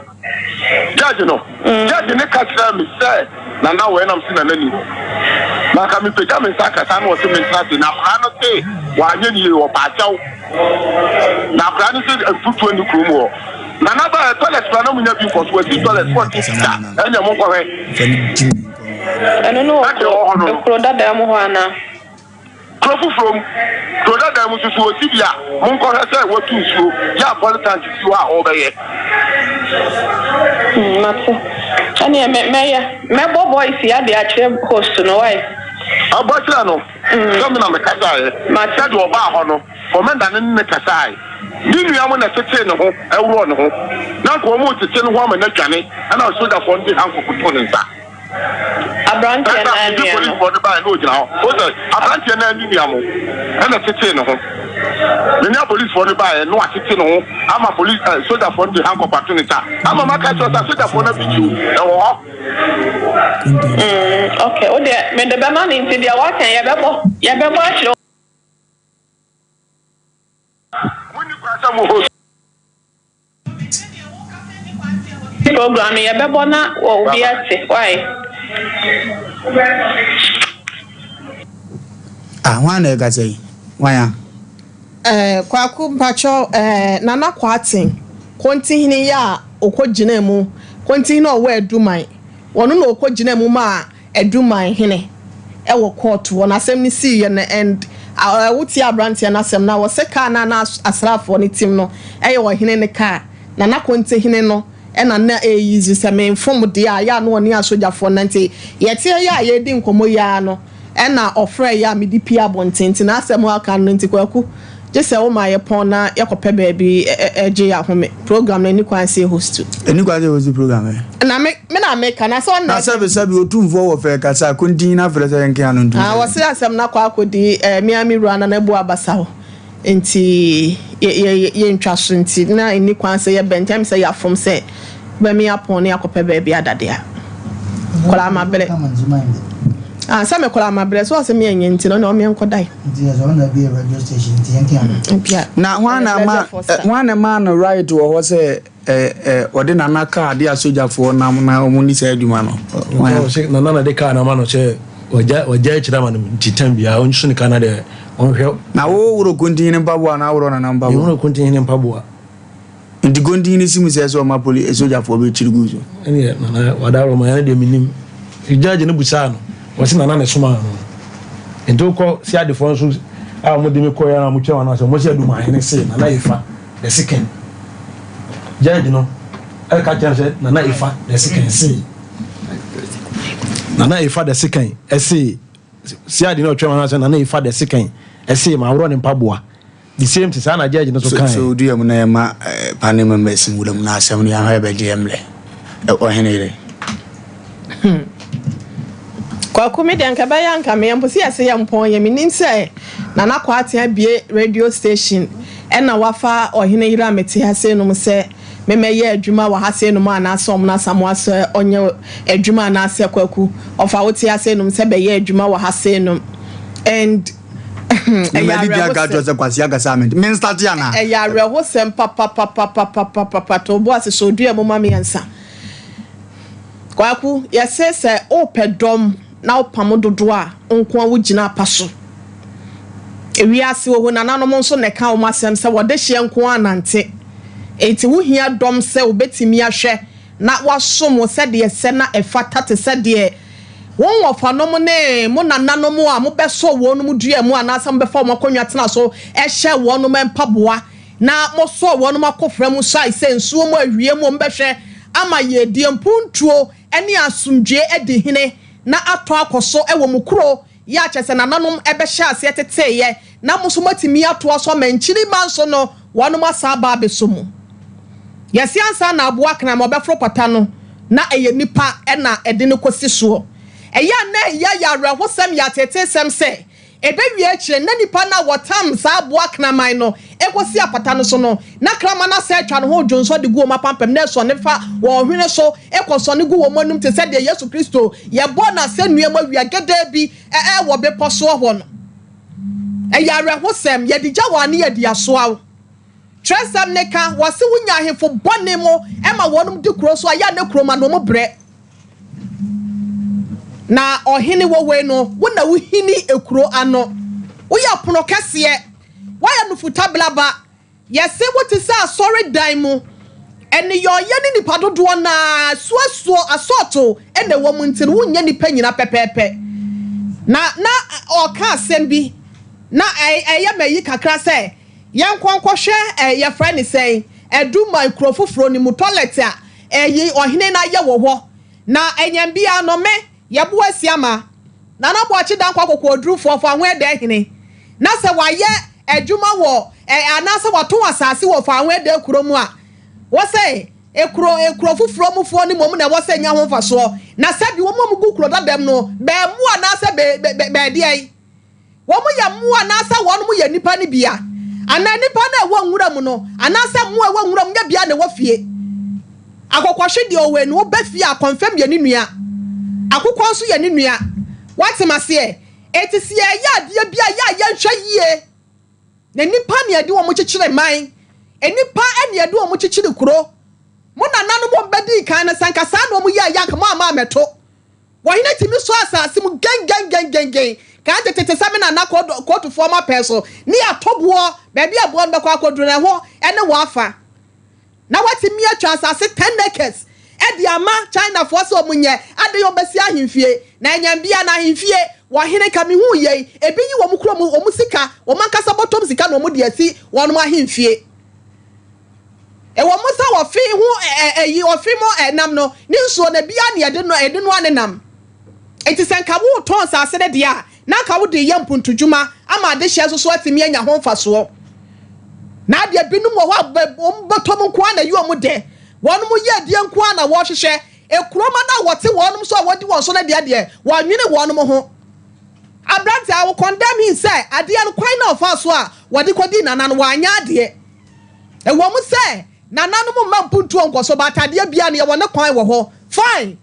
Judge no, judge no ka kyerɛɛ me sɛ Nana wɔ ɛna mese Nana ni hɔ. Na anka mepagya me nsa akasa na ɔse mentena ase. Na akwadaa no se wanyɛ ne yie, ɔpa akyɛw. Na akwadaa no se mfutuo nni kurom hɔ. Nana baeɛ, toilet koraa na monya bi nkɔ so, wasi toilet 14 sika, ɛnneɛ monkɔhwɛ. Ɛno no wɔ kuro dadaa mu hɔ anaa? Kuro foforɔ mu, kuro dada mu nso so wɔsi bi a, monkɔhwɛ sɛ wɔatu nsuo, yɛ a poly tank si hɔ a wɔbɛyɛ. Hmm, mate. Ɛneɛ mɛ mɛyɛ. Mɛbɔ voice yi ade akyerɛ host no, wai? Ɛbɔ kyerɛ no sɛ me na mekasaeɛ. Sɛdeɛ ɔbaa hɔ no, commander no ne no kasaeɛ. Ne nua mo na ɛtetee ne ho, ɛworɔɔ ne ho. Na anka wɔretete ne ho ama no adwane, ɛna sogyafoɔ no de handcuff too ne nsa. Aberanteɛ no Ɛna anua no. polisfoɔ no baeɛ na ɔgyina hɔ. Wohu sɛ aberanteɛ no ani nua mo ɛna tetee ne ho. Ne nua polisfoɔ no baeɛ na watete ne ho ama polis ɛ sogyafoɔ no de handcuff ato ne nsa ama maka kyerɛ sɛ sogyafoɔ no abikyi o ɛwɔ hɔ. Mm, okay, wo deɛ mede bɛma no nti deɛ waka yɛbɛbɔ yɛbɛbɔ akyerɛ. Monni kwan sɛ mo host. Program no yɛbɛbɔ na wɔ obi ate why. Ah, hwan na ɛkasa yi? Hwan a? Eh, Kwaku mpakyɛw eh, Nana Kwarteng, Kontihene yi a ɔkɔgyinaa mu, Kontihene a ɔwɔ Aduman, ɔno na ɔkɔgyinaa mu maa Aduman hene wɔ court hɔ na asɛm no siiɛ no and wo tie abranteɛ no asɛm no a ɔse car no a na asraafoɔ no tim no yɛ ɔhene no car na na Kontihene no na na ɛreuse sɛ menfom deɛ a yɛ a na ɔne asogyafoɔ nante yɛteɛ yɛ a yɛredi nkɔmmɔ yi ara no Ɛna ɔfrɛɛ yɛ a mede pue abɔnten nti n'asɛm a ɔka no nti Kwaku gye sɛ woma yɛpɔn na yɛkɔpɛ baabi gye yɛn ahome. Program no ɛni kwan sɛ yɛ host. Ɛni kwan sɛ yɛ host program ɛ. Na me me na meka na sɛ ɔno na. Na sɛbi sɛbi otumfoɔ wɔ fɛ kasa a kontin na frɛ sɛ yɛnke ano ntom Ah sɛ. wɔse asɛm no akɔ akɔdi eh, me ara me wura Nana Abu Abasa hɔ. Nti yɛ yɛntwa so nti na ɛnni kwan sɛ yɛbɛn nti ɛm sɛ yɛafom sɛ bɛme apɔn ne akɔpɛ baabi ada dea. Kɔla mabrɛ. Ah sɛ me kɔla mabrɛ so ɔsɛ me ɛnyɛ nti no na ɔmeɛ nkɔdae. Na hwan na ama hwan na ɛmaa no right wɔ hɔ sɛ Ɛ ɛ ɔde nana kaa de asogyafoɔ nam na wɔn ni saa adwuma no. Ɔn sɛ nana na de kaa no ama no sɛ wagya wagya akyire ama no nti tɛm biara ɔnsu ne kaa na deɛ ɔnhwɛ. Na wo woro kontinhene mpaboa anaa worɔ nana mpaboa? Meworo kontinhene mpaboa. Nti kontinhene si mu sɛ sɛ ɔma poli sogyafoɔ bɛkyiri gu so? Ɛneɛ nana wadaworo ma ɛno deɛ menim. Judge no busaa no ɔse nana na ɛsomaa no. Nti wokɔ siadefoɔ nso a wɔde me kɔeɛ a wɔtwa wɔn ano asɛm wɔse Adumahene se nana Efa. The second judge no ɛka kyerɛ sɛ Nana Efa the second se Nana Efa the second ɛse siadi na ɔtwɛn wɔn sɛ Nana Efa the second ɛse ma aworɔ ne mpaboa the same thing saa na judge no so kan. So dua mu na yɛma eh, panel members nwura mu na asɛm no yɛahwɛ yɛbɛgye yɛ mmerɛ ɔhene yere. Hmm. Kwaku me deɛ nka ɛbɛyɛ anka meyɛ mpo sɛ yɛse yɛ mpɔn yɛ menim sɛ Nana Kwarteng abue radio station. Ɛna wafa ɔhene yere a mete ha sei nom sɛ memmɛyɛ adwuma wɔ ha sei nom anaasɛ ɔmo Asamoah sɛ ɔnyɛ adwuma anaasɛ Kwaku ɔfa wote ha sei nom sɛ bɛyɛ adwuma wɔ ha sei nom and ɛyɛ awerɛhosɛm. Sɛ Kwasi akasa a men start anaa? Ɛyɛ awerɛhosɛm papapapapapapa to bo ase sɛ odua mu ma me ansa. Kwaku, yɛse sɛ wopɛ dɔm na wopam dodoɔ a, wo nko ara wogyina apa so. Ewiase wɔ hɔ, nananom nso na ɛka wɔn asɛm sɛ wɔde hyeɛ nko ara nante. Enti wohia dɔm sɛ wobɛtumi ahwɛ na wɔasom wo sɛdeɛ ɛsɛ na ɛfata te sɛ deɛ wo wɔfanom ne mo nananom a mobɛsɔ wɔn dua mu anaasɛ mobɛfa wɔn akonnwa tena so hyɛ wɔn mpaboa Na mosɔɔ wɔnom akofena mu suae sɛ nsuo mu awie mu wɔbɛhwɛ ama yiedie, mpuntuo ne asomdwoeɛ adi hene na atɔ akɔ so wɔ mo kuro yi a kyerɛ sɛ nananom bɛhyɛɛ aseɛ teteeɛ na mo nso moatumi atoa so ama nkyirimma nso no wɔnom asan aba abɛsɔ mu. Yɛse ansa na aboa kraman ɔbɛforo pata no na ɛyɛ nipa na ɛde no kɔsi soɔ. Ɛyɛ a na ɛyɛ yɛ awerɛhosɛm yɛ ateeteesɛm sɛ Ebewie akyire no, na nnipa no a wɔtam saa aboa kraman no kɔsi apata no so no, na kraman no asan atwa ne ho redwonsɔ de gu wɔn apampam na ɛsɔne fa wɔn hwene so kɔsɔne gu wɔn anom te sɛ deɛ Yesu Kristo yɛbɔɔ no asɛnnua mu awia gedee bi wɔ bepɔ soɔ hɔ no. Ɛyɛ awerɛhosɛm, yɛde gya wo a ne yɛde asoa wo. Twerɛsɛm no ka, wɔse wonya ahemfo bɔne mo ma wɔnom di kuro so a, yɛ a na kurom ano wɔn brɛ. Na ɔhene wɔ wei no, wo na wohini ekuro ano. Woyɛ pono kɛseɛ, woayɛ nufutablaba. Yɛse wote sɛ asɔredan mu. Nneyɔeɛ ne nipa dodoɔ no ara suasuo asɔɔto na ɛwɔ mu nti no, wonyɛ nipa nyina pɛpɛɛpɛ. Na na ɔreka asɛm bi, na ɛyɛ me ayi kakra sɛ yɛnkɔ nkɔhwɛ ɛ, yɛfrɛ no sɛn, Aduman kuro foforɔ no mu tɔlɛt a Eyi ɔhene no ayɛ wɔ hɔ. Na ɛnyɛn biara no, me, Yɛboa Asiamah, Nana Boakye Dankwa Kokoɔdurufoɔ Fahoɛdɛɛ hene, na sɛ wayɛ adwuma wɔ ɛ, anaasɛ watɔn asase wɔ Fahoɛdɛɛ kuro mu a, wɔ sɛ ekuro, ekuro foforɔ mufoɔ no mmom na ɛwɔ sɛ nya ho mfasoɔ. Na sɛbi wɔn a wɔgu kuro dadam no, bɛɛ mmoa anaasɛ bɛ, bɛ, bɛ, bɛɛdeɛn? Wɔyɛ mmoa anaasɛ wɔnom yɛ nnipa no bia? Anaa nnipa no a ɛwɔ nwura mu no anaasɛ mmoa a ɛwɔ nwura mu nyɛ bia na ɛwɔ fie? Akokɔhwe deɛ ɔwɔ ani woba fie a kɔnfɛm yɛ ne nua. Akokɔ nso yɛ ne nua. Woate maseɛ? Enti sɛ yɛyɛ adeɛ bi a yɛ a yɛnhwɛ yie. Na nnipa na yɛde wɔn kyekyere man. Nnipa na yɛde wɔn kyekyere kuro. Mo nananom a wɔbɛdii kan no sɛ anka saa na wɔyɛɛ yɛ anka moamma ammɛto. Ɔhene tumi sɔ asase mu gɛngɛngɛngɛngɛn, kan tete te sɛ me nana kootufoɔ mapɛn so, ne atɔ boɔ, baabi a boɔ no bɛkɔ akɔduru no, ɛhɔ ne w'afa. Na watumi atwa asase 10 acres de ama Chinafoɔ sɛ wɔn nyɛ adeɛ wɔn bɛsi ahemfie. Na ɛnyɛn bia na ahemfie, wɔhene ka mehuu yei, ebi yi wɔn kurom wɔn sika, wɔn ankasa bɔtɔm sika na wɔn de asi wɔn ahemfie. Ɛwɔ mu sɛ ɔfe ho ɛyi ɔfe mu ɛnam no ne nsuo no ebia na yɛde no yɛde noa ne nam. Enti sɛ nka woretɔn nsase no deɛ a, na anka wode reyɛ mpuntudwuma ama adehyeɛ nso so atumi anya ho mfasoɔ. Na adeɛ binom wɔ hɔ a wɔn bɔtɔm nko ara na ɛyɛ wɔn dɛ. Wɔn yɛ adie nko ara na wɔhwehwɛ. Ekuroma no a wɔte wɔn so a wɔdi wɔn so no deɛ deɛ, wɔnnwene wɔn ho. Aberanteɛ, I will condemn him sɛ adeɛ no kwan no a ɔfaa so a wɔde kɔdii Nana no, wanyɛ adeɛ. Ɛwɔ mu sɛ nananom mma mpuntuo nkɔ so but adeɛ biara no yɛwɔ ne kwan wɔ hɔ. Fine!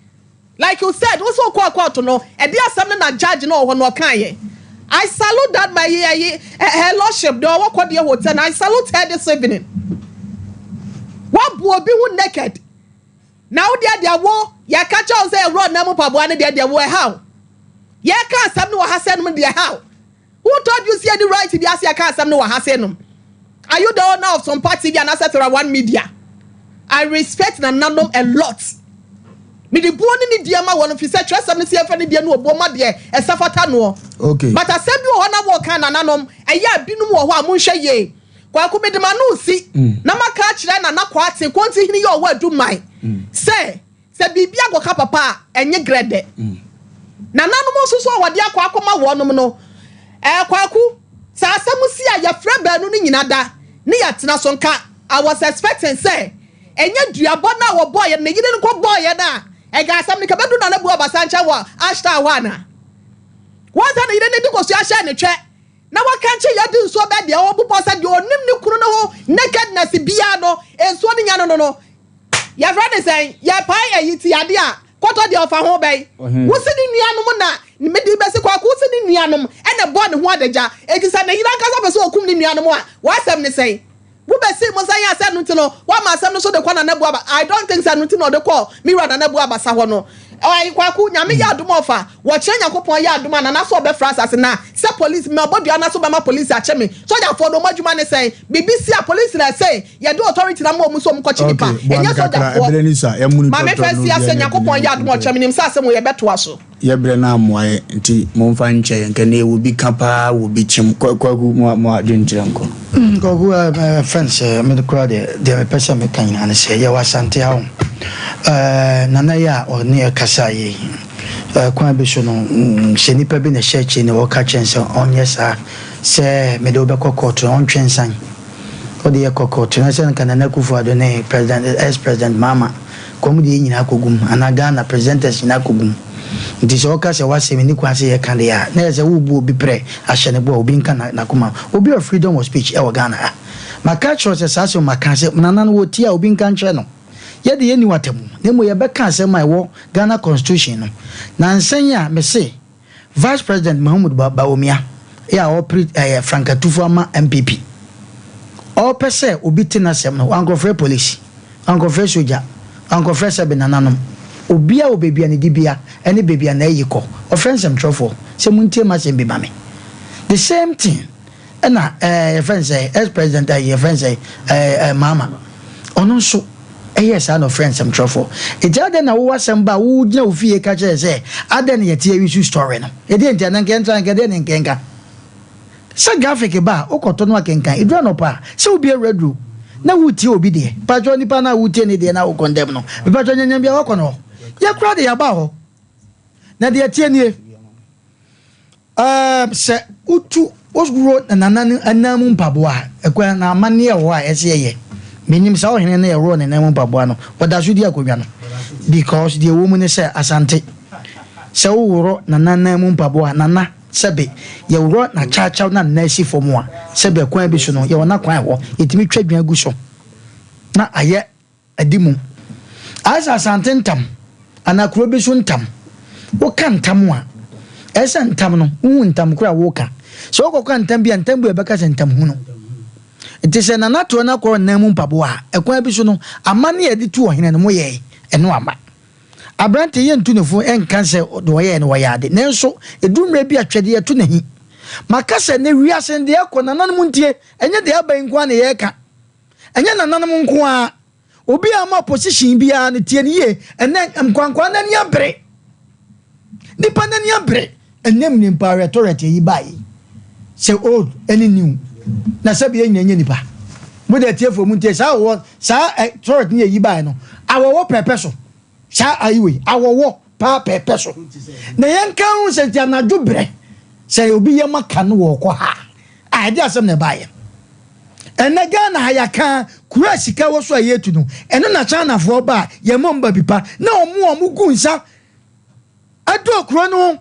Like you said, wo sɛ wokɔɔ court no, ɛdeɛ asɛm no na judge no wɔ hɔ no ɔkaeɛ. I salute that my ɛyi, her lordship, deɛ ɔwɔ Kɔdeɛ Hotel no, I salute her this evening. Woabu obi ho naked. Na wo deɛ deɛ wo, yɛka kyerɛ wo sɛ yɛworɔ nna mu mpaboa no deɛ deɛ wo ɛha wo. Yɛka asɛm no wɔ ha sɛ nom deɛ ɛha wo. Who told you sɛ yɛnni right bi ase yɛka asɛm no wɔ ha sei nom? Are you the owner of Sompa TV anaasɛ Thera One Media? I respect nananom a lot. Mede buo ne nidie ma wɔn firi sɛ twerɛsɛm no sɛ yɛmfa nidie ne obuo ma deɛ ɛsɛ fata noɔ. Okay. But asɛm bi wɔ hɔ na wɔka nananom, ɛyɛ a binom wɔ hɔ a monhwɛ yie. Kwaku mede m'ano resi na maka akyerɛ Nana Kwarteng, Kontihene yi a ɔwɔ Aduman sɛ, Sɛ biribi akɔka papa a, ɛnye grɛdɛ. Nananom nso so a wɔde akɔ akɔma wɔnom no, ɛɛ Kwaku, sɛ asɛm si a, yɛfrɛ baanu no nyina da ne yɛtena so. Nka I was expecting sɛ ɛnyɛ duabɔ no a wɔbɔeɛ no, ne yere no kɔbɔeɛ no a, ɛnka asɛm no nka bɛdu Nana Buah Abasa nkyɛn wɔ Ashtar hɔ anaa? Wɔn sɛ ne yere no de kosua hyɛɛ ne twɛ. Na wakankye yɛde nsuo bɛ deɛ ɔbobɔ sɛ deɛ ɔnim ne kunu no ho nakedness biara no nsuo no nya no no no yɛfrɛ ne sɛn yɛpae ayi ti adeɛ a kɔtɔ deɛ ɔfa ho bɛn wosi ne nuanom na mede bɛsi kwaku wosi ne nuanom ɛna ɛbɔ ne ho adagya eti sɛ ne yere ankasa pɛ sɛ ɔkum ne nuanom a w'asɛm ne sɛn wobɛsi mo sɛn a sɛ no nti no woama asɛm no so de kɔ Nana Buaba I don't think sɛ no nti na ɔde kɔ me wura Nana Buaba sa hɔ no Ɔy Kwaku Nyame yɛ adom a ɔfa wɔkyerɛ Nyankopɔn yɛ adom a Nana so ɔbɛfra asase na sɛ police mabɔ dua na so bɛma police akye me sogyafoɔ no ɔmo adwuma ne sɛn biribi si a police na ɛsɛ yɛde authority no ama ɔmo sɛ ɔmo kɔkye nipa Okay, boa ɛnyɛ me kakra, sogyafoɔ ɛberɛ ni sa, yɛmmu no Ma me tɔtɔ fa na nsi obiara ase nya bi na Nyankopɔn yɛ adom a ɔkyerɛ menim sɛ asɛm wei yɛbɛtoa so. Yɛ berɛ no ammoa yɛ nti momfa nkyɛ yɛn nka nea ɛwɔ bi ka paa wɔ bi kyem. Kwaku mo mo adwenkyerɛ nkɔ. Kwaku eh, friend sɛ mede koraa deɛ deɛ mepɛ sɛ meka nyinaa ne sɛ yɛwɔ Asante ha o eh, Nana yi a ɔne yɛ kasa yi eh, kwan bi so no mm, sɛ nipa bi na ɛhyɛ akyire ne ɔka kyɛn sɛ ɔnyɛ saa sɛ mede wobɛkɔ kɔɔto no ɔntwe nsan wode yɛ kɔ kɔɔto no sɛ nka Nana Akufo-Addo ne president ex president Mahama Kɔm de yɛn nyinaa kɔgu mu, anaa Ghana presenters nyinaa kɔgu mu. Nti sɛ woka sɛ w'asɛm nni kwan sɛ yɛka deɛ a, na ɛyɛ sɛ worebu obi prɛ ahyɛ ne bo a obi nka n'akoma. Obi wɔ freedom of speech wɔ Ghana ha. Maka akyerɛ wo sɛ saa asɛm maka sɛ Nana no wɔtie a obi nka nkyerɛ no. Yɛde yɛnni wo atamu, na mmom yɛbɛka asɛm a ɛwɔ Ghana constitution no. Nansa yi a mese Vice President Mahamudu Bawumia yɛ a ɔrepere ɛyɛ frankatufo ama NPP. Ɔrepɛ sɛ obi te n'asɛm no, wankɔfrɛ polisi, wankɔfrɛ sogya, wankɔfrɛ sɛbe nananom. Obiara wɔ baabi a ne dibea ne baabi a n'ayi kɔ. Ɔfrɛ nsɛmtwerɛfoɔ sɛ montie m'asɛm bi ma me. The same thing. Ɛna ɛɛ yɛfrɛ no sɛ ex president ɛɛ yɛfrɛ no sɛ ɛɛ ɛɛ Mahama ɔno nso ɛyɛɛ saa na ɔfrɛ nsɛmtwerɛfoɔ eti adɛn na wowɔ asɛm ba a wogyina wo fie ka kyerɛ sɛ adɛn na yɛte awi so story no ɛdeɛ nti anaa nka yɛntra nka ɛdeɛ ne nka yɛnka sɛ graphic ba a wokɔtɔ no akenkan ɛduru anɔpa a sɛ wobie radio na wotie obi deɛ mpakyɛw nipa no a wotie ne deɛ na wo condemn no mepakyɛw nyanyam bia wakɔ no hɔ yɛkora de yɛaba hɔ na deɛ ɛteɛ nie Ɛɛm, sɛ wotu woworo nana no anan mu mpaboa a, ɛkwan na amanneɛ wɔ hɔ a ɛsɛ yɛyɛ. Menim saa ɔhene no a yɛworɔɔ ne nan mu mpaboa no, ɔda so di akonnwa no. Because deɛ ɛwɔ mu ne sɛ, Asante, sɛ woworɔ nana nan mu mpaboa a, nana, sɛbe, yɛworɔ n'akyawkyaw na ne nan si fam a, sɛbe ɛkwan bi so no, yɛwɔ n'akwan wɔ hɔ, yɛtumi twa dwan gu so na ayɛ Adi mu. Ayɛ sɛ Asante ntam anaa kuro bi so ntam. Woka ntam a, ɛyɛ sɛ ntam no, wohu ntam koro a woreka. Sɛ wokɔka ntam bi a, ntam bi a ɛbɛka sɛ ntam hunu. Nti sɛ Nana Toɔ no akɔrɔ nan mu mpaboa a, ɛkwan bi so no, amanneɛ a yɛde tu ɔhene no, moyɛe, ɛno amma. Aberante, yɛntu ne fo nka sɛ deɛ ɔyɛe no, ɔyɛ ade. Nanso, ɛduru mmerɛ bi a, twɛdeɛ to n'ahi. Maka sɛ, nnɛ wiase no, deɛ ɛkɔ, nananom ntie, ɛnyɛ deɛ aba yi nko ara na yɛreka. Ɛnyɛ nananom nko ara. Obi a ama position biara no tie no yie. Ɛnɛ nkwankwaa no ani abere. Nipa no ani abere. Ɛnɛ mu nipa rhetoric yi baa yi. Sɛ old ɛne new. Na sɛbi yɛn nyinaa nyɛ nipa. Mo de atiefoɔ mu ntie saa awɔwɔ saa rhetoric ne yɛyi baa no. Awɔwɔ pɛpɛ so. Saa ayi wei awɔwɔ paa pɛpɛ so. Na yɛn ka ho sɛ nti anadwo brɛ sɛ obi yɛ maka no wɔ ɔkɔ ha. A ɛde asɛm na ɛbaeɛ. Ɛnɛ Ghana ha yɛaka kuro a sika wɔ so a yɛtu no, ɛno na Chinafoɔ ba a yɛma wɔn baabi pa na wɔn a wɔgu nsa ɛdɔ kuro no ho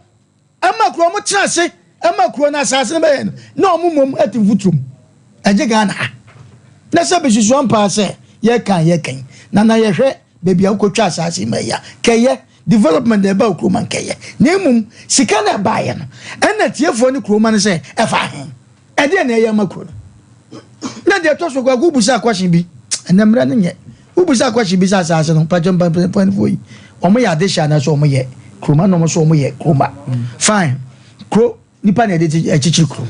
ɛma kuro wɔn tena ase ɛma kuro no asase no bɛyɛ no na wɔn mmom ɛte mfuturo mu ɛgye Ghana ha. Na sɛ bɛsusu ampaa sɛ yɛka yɛka na na yɛhwɛ baabi a wokɔtwa asase ma yi a kɛyɛ Development na ɛbaa kurom a nkɛyɛ na mmom sika na ɛbaeɛ no ɛna tiefoɔ ne kuroma no sɛ ɛfa he ɛdeɛ na ɛyɛ ama kuro no na deɛ ɛtɔ so kwaku wobusa question bi ɛnɛ mmerɛ no nyɛ wobusa question bi sɛ asase no mpakyɛ mpanyinfoɔ yi wɔn yɛ adehyɛ anaasɛ wɔn yɛ kuroma na wɔn nso wɔn yɛ kuroma fine kuro Nnipa na yɛde kyekyere kuro.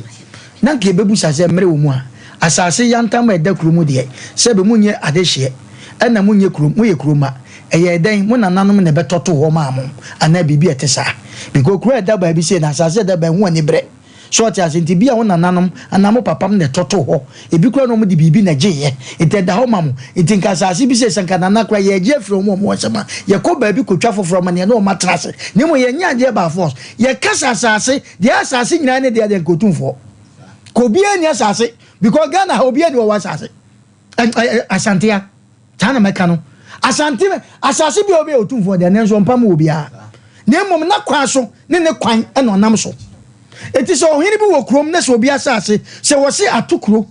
Na anka yɛbɛbusa sɛ, mmerɛ wɔ mu a, asase yantam a ɛda kuro mu deɛ, sɛbe monyɛ adehyeɛ, ɛna monyɛ kuro, moyɛ kuro mma, ɛyɛɛ dɛn? Mo nananom na ɛbɛtɔ too hɔ maa mo, anaa biribi a ɛte saa? Because kuro a ɛda baabi sei no, asase a ɛda baabi, ɛho aniberɛ. So ɔte ase? Nti bi a wo nananom anaa mo papam na ɛtɔ too hɔ. Ebi koraa na wɔde biribi na ɛgyeeɛ, nti ɛda hɔ ma mo. Nti nka asase bi sei, sɛ nka nana koraa yɛregye afiri wɔn a wɔwɔ nsam a, yɛkɔ baabi kɔtwa foforɔ ma nea na wɔatena ase. Na mmom yɛnyɛ adeɛ by force. Yɛka sɛ asase, deɛ ɛyɛ asase nyinaa ne deɛ deɛ nka otumfoɔ. Ka obiara nni asase because Ghana ha obiara ni wɔwɔ asase. Asante ha, saa na mɛka no. Asante, asase bi a obi yɛ otumfoɔ deɛ nanso ɔmpam wɔ obiara. Na mmom na kwan so ne ne kwan na ɔnam so. Enti sɛ ɔhene bi wɔ kurom na sɛ obi asase, sɛ wɔse ato kuro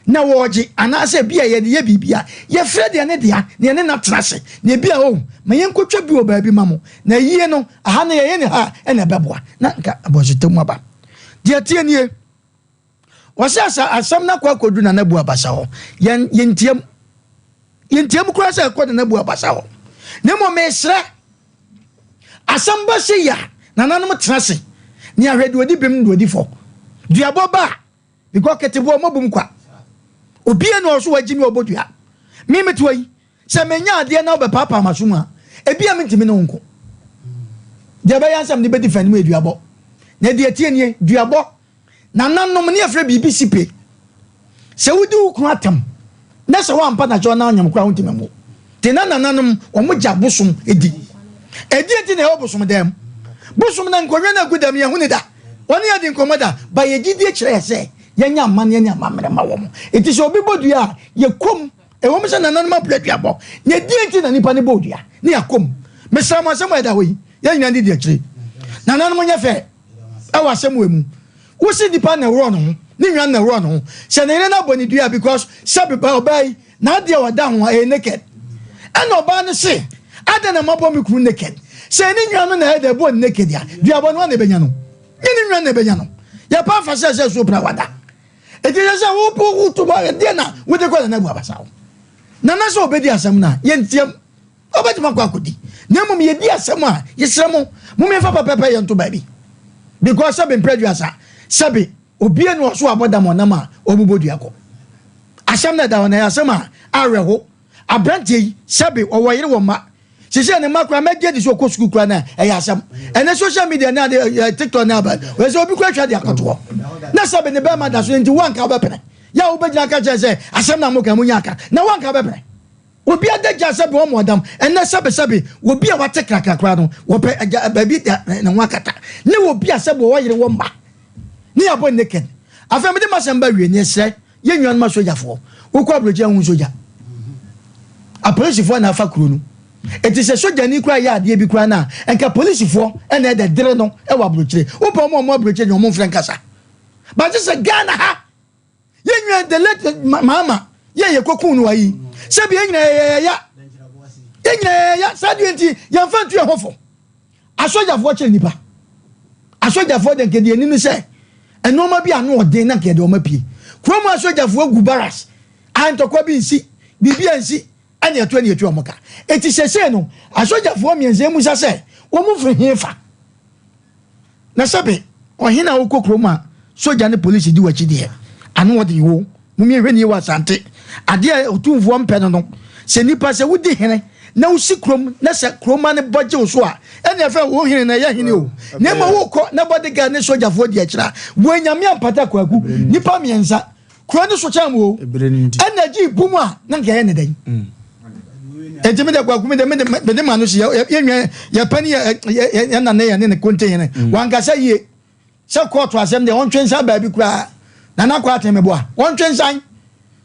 na wɔregye anaasɛ ebia yɛde yɛ biribi a, yɛfrɛ deɛ ne dea na yɛne no atena ase. Na ebia oh, ma yɛnkɔtwa bi wɔ baabi ma mo, na ayie no, aha no yɛyɛ no ha a, ɛna ɛbɛboa. Na nka abɔnsetɛ mu aba. Deɛ ɛteɛ nie, wɔse asa asɛm no akɔ akɔduru Nana Abu Abasa hɔ. Yɛn, yɛntiam. Yɛntiam koraa sɛ ɛkɔ Nana Abu Abasa hɔ. Na mmom mesrɛ, Asɛm ba sei a, nananom tena ase ne ahwɛ deɛ ɔdi bem ne deɛ ɔdi fɔ. Duabɔ ba a, because keteboɔ ɔmɔ bum kwa. Obia ni ɔso wagyi mi ɔbɔ dua. Me mete hɔ yi, sɛ menya adeɛ na wobɛpaapaa m'aso mu a, ebia mentumi ne wo nko. Deɛ ɛbɛyɛ ansɛ mede bɛdi fɛ no mu yɛ duabɔ. Na deɛ ɛteɛ nie, duabɔ Nananom, ne yɛfrɛ biribi sipe. Sɛ wodi wo kunu atɛm na sɛ woampa no akyɛw na anyem koraa wontumi nwo. Nti na nananom wɔn gya bosom di. Ɛdeɛn nti na yɛwɔ bosom dan mu? Bosom na nkonnwa no agu dɛm yɛnhu no da. Wɔne yɛn di nkɔmmɔ da. Ba yɛn gyidie kyerɛ yɛn sɛ yɛnyɛ amanneɛ ne amammerɛ ma wɔn. Nti sɛ obi bɔ dua a, yɛkɔ mu. Ɛwom sɛ nananom apira duabɔ, na ɛdeɛn nti na nipa no bɔɔ dua ne yɛakɔ mu? Mesrɛ mo asɛm a ɛda hɔ yi, yɛn nyinaa ndidi akyire. Nananom nyɛ fɛ. Ɛwɔ asɛm wei mu. Wosi nipa na ɛworɔ ne ho, ne nwa na ɛworɔ ne ho. Sɛ ne yere no abɔ ne dua because sɛ ɔbaa yi n'adeɛ a ɔda ho a ɛyɛ naked. Ɛna ɔbaa no se adɛn na mabɔ me kunu naked? Sɛ ne nwa no na ɛyɛ dɛ ɛbɔ ne naked a, duabɔ no hwan na ɛbɛnya no? Nyɛ ne nwa na ɛbɛnya no. Yɛpa afa sɛ sɛ so pra wada. Eti sɛ sɛ wo wo to bɔ ɛdeɛ na wode kɔ nana bu abasa wo. Nana sɛ ɔbɛdi asɛm no a yɛntiam. Wobɛtumi akɔ akɔdi. Na mmom yɛdi asɛm a, yɛsrɛ mo, mom yɛmfa pɛpɛpɛ yɛ nto baabi. Because sɛbe mprɛ aduasa, sɛbe obia ni ɔso abɔ dam ɔnam a ɔbobɔ dua kɔ. Asɛm no ɛda hɔ na ɛyɛ asɛm a awerɛho. Abranteɛ yi, sɛbe ɔwɔ yere wɔ mma. Sesei ne mma koraa mɛgye adi sɛ ɔkɔ sukuu koraa na ɛyɛ asɛm. Ɛnɛ social media ne ade, TikTok ne aba, wɔyɛ sɛ obi koraa twa de akɔto hɔ. Na sɛbe ne bɛrima da so nti woanka wobɛpene. Yɛ a wobɛgyina aka kyerɛ sɛ asɛm na moka munya aka. Na woanka wobɛpene. Obi adagya sɛbe wɔn ɔdam ɛnɛ sɛbe sɛbe obi a wate krakra koraa no wɔpɛ agya baabi da ne ho akata ne obi a sɛbe ɔwɔ yere wɔ mma ne yɛabɔ naked. Afei mede m'asɛm ba wie ne ɛsrɛ yɛn nuanom asogyafoɔ wokɔ aburokyi ahu sogya apolisifoɔ na afa kuro no eti sɛ sogyani koraa yɛ adeɛ bi koraa no a nka polisifoɔ ɛna ɛdɛ dere no ɛwɔ aburokyire wopɛ wɔn a wɔn aburokyire deɛ wɔn mfrɛ nkasa bakyɛ sɛ Ghana ha Yɛn nua the late Mahama yɛ yɛ kɔkun no ayi sɛbi yɛn nyinaa yɛ ya yɛn nyinaa yɛ ya saa deɛ nti yɛn fa ntu yɛn ho fo asogyafoɔ kyerɛ nipa asogyafoɔ deɛ nkɛdeɛ anim sɛ nneɛma bi ano ɔden na nkɛdeɛ wɔn apue kurom asogyafoɔ gu barracks a ntɔkwa bi nsi biribi ansi ɛna ɛto ɛna ɛtu wɔn ka eti sɛsɛ no asogyafoɔ mmiɛnsa emu sa sɛ wɔn firi he fa. Na sɛbe ɔhene a wokɔ kurom a sogya ne polisi di w'akyi deɛ, ano ɔden o. Mom yɛnhwɛ nie wɔ Asante. Adeɛ a otumfoɔ mpɛ no no, sɛ nipa sɛ wodi hene na wosi kurom na sɛ kuroma no bɔ gye wo so a, ɛnna ɛfrɛ wo hene na ɛyɛ hene o. Na mmom wokɔ na bodyguard ne sogyafoɔ di akyire a, wei Nyame ampata Kwaku. Nipa mmiɛnsa. Kuro no so kyɛn mu o. Ɛna gye bu mu a na nka ɛyɛ ne dɛn. Enti mi de kwaku mi de mi de mi de ma no si yɛ yɛ nwa yɛ pɛ ne yɛ yɛ yɛ nana yɛ ne ne konte hene. Wankasa yie sɛ kɔɔto asɛm deɛ ɔntwe nsan baabi koraa. Nana kɔ aten meboa ɔntwe nsan.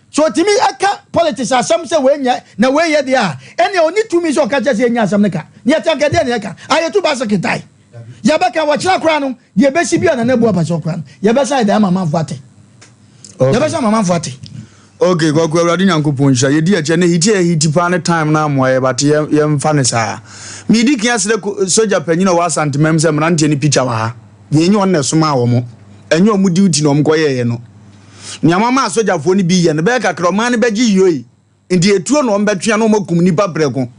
So otumi ɛka politics asɛm sɛ wei nyɛ na wei yɛ deɛ a ɛnea ɔni tumi sɛ ɔka kyerɛ sɛ yɛnya asɛm no ka. Ne yɛte anka deɛ na yɛka ayɛtu baaseke tae. Yɛbɛka wɔkyena koraa no Deɛ ɛbɛsi bi a Nana Abu Apakyɛ koraa no, yɛbɛsan ayɛ dɛn ama amanfoɔ ate? Yɛbɛsan ama amanfoɔ ate. Ok Kwaku Awurade Nyankopɔn nhyira yɛdi akyɛ ne hiti a yɛhiti paa ne time no amoa yɛ but yɛ yɛmfa ne saa. Medi kan asrɛ sogya panyin a ɔwɔ Asantemam sɛ mmeranteɛ no picture wɔ ha. Deɛ ɛnyɛ ɔno na ɛsomaa wɔn. Ɛnyɛ wɔn duty na wɔn kɔyɛeɛ no. Nea moama asogyafoɔ no bi yɛ no bɛyɛ kakra ɔman no bɛgye yoi. Nti etuo na wɔbɛtwea na wɔakum nnipa prɛko.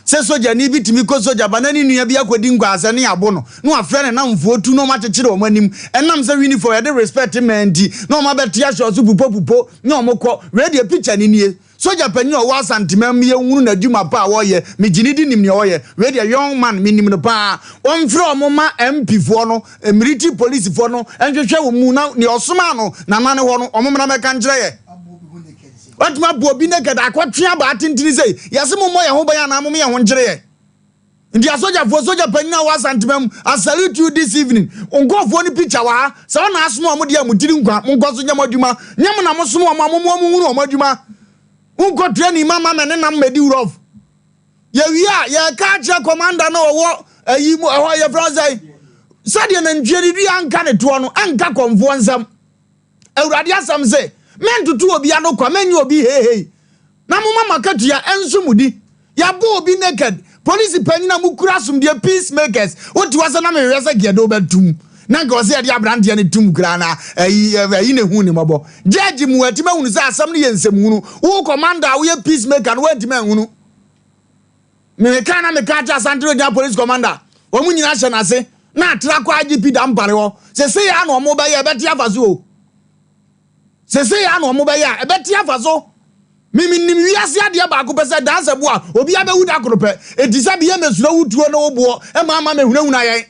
Sɛ sogyani bi tumi kɔ sogya ba na ne nua bi akɔdi nkwaasɛ ne abo no na wafrɛ ne namfoɔ tu na wɔakyekyere wɔn anim ɛnam sɛ uniform yɛde respect ma nti na wɔn abɛte ahyɛ ɔso pupopupo ne wɔn kɔ. Wei deɛ picture no nie. Sogya panin a ɔwɔ Asanteman mu yɛnhunu n'adwuma pa a ɔyɛ. Megye no di nim nea ɔyɛ. Wei deɛ young man menim no paa. Wɔmfrɛ wɔn mma MP foɔ no, military police foɔ no nhwehwɛ wɔn mu na nea ɔsomaa no Nana no hɔ no wɔn mmra mmɛka nkyerɛ yɛ. Watumi abɔ obi naked akɔtwe abaa tentene sei. Yɛse mommɔ yɛn ho ban anaa mom yɛn ho nkyere yɛn. Nti asogyafoɔ, sogya panyin a ɔwɔ Asantema mu, I salute you this evening. Wo nkurɔfoɔ no picture wɔ ha. Sɛ wo na asoma wɔn deɛ a mo tiri nkwa, monkɔ so nyɛ mo adwuma. Nyɛ mo na mosoma wɔn a, mommoa wɔn nhunu wɔn adwuma. Monkɔ training ma ma mɛ ne nam mmɛdi rough. Yɛwie a, yɛreka akyerɛ commander no a ɔwɔ ayi mu ɛhɔ yɛfrɛ no sɛn? Sɛdeɛ nantwie de dua nka ne toɔ no, ɛnka kɔmfoɔ nsam. Awurade asɛm se, Mentoto obi ano kwa, menyɛ obi heihei, na momma mo akatua nso mo di. Yɛabɔ obi naked, polisi panyin a mokura asomdwoeɛ, peace makers, wote hɔ sɛ na mehwehwɛ sɛ nka yɛde wo bɛtom, na nka ɔsɛ yɛde aberanteɛ no tom koraa na ayi ayi na ehu ne mmɔbɔ. Judge mu atumi ahunu sɛ asɛm no yɛ nsɛmhunu. Wo commander a woyɛ peace maker no woantumi anhunu. Meka na meka akyerɛ Asante Regional Police Commander, wɔn nyinaa hyɛ n'ase na atra kɔ IGP Dampare hɔ. Sesei ara na wɔn bɛyɛ ɛbɛte afa so o. Sesei ara na wɔn bɛyɛ a ɛbɛte afa so. Me menim wiase adeɛ baako pɛ sɛ dansa bu a obiara bɛwu da koro pɛ. Enti sɛ beyɛ mesuro wo tuo ne wo boɔ ɛma ama mehunahuna yɛn.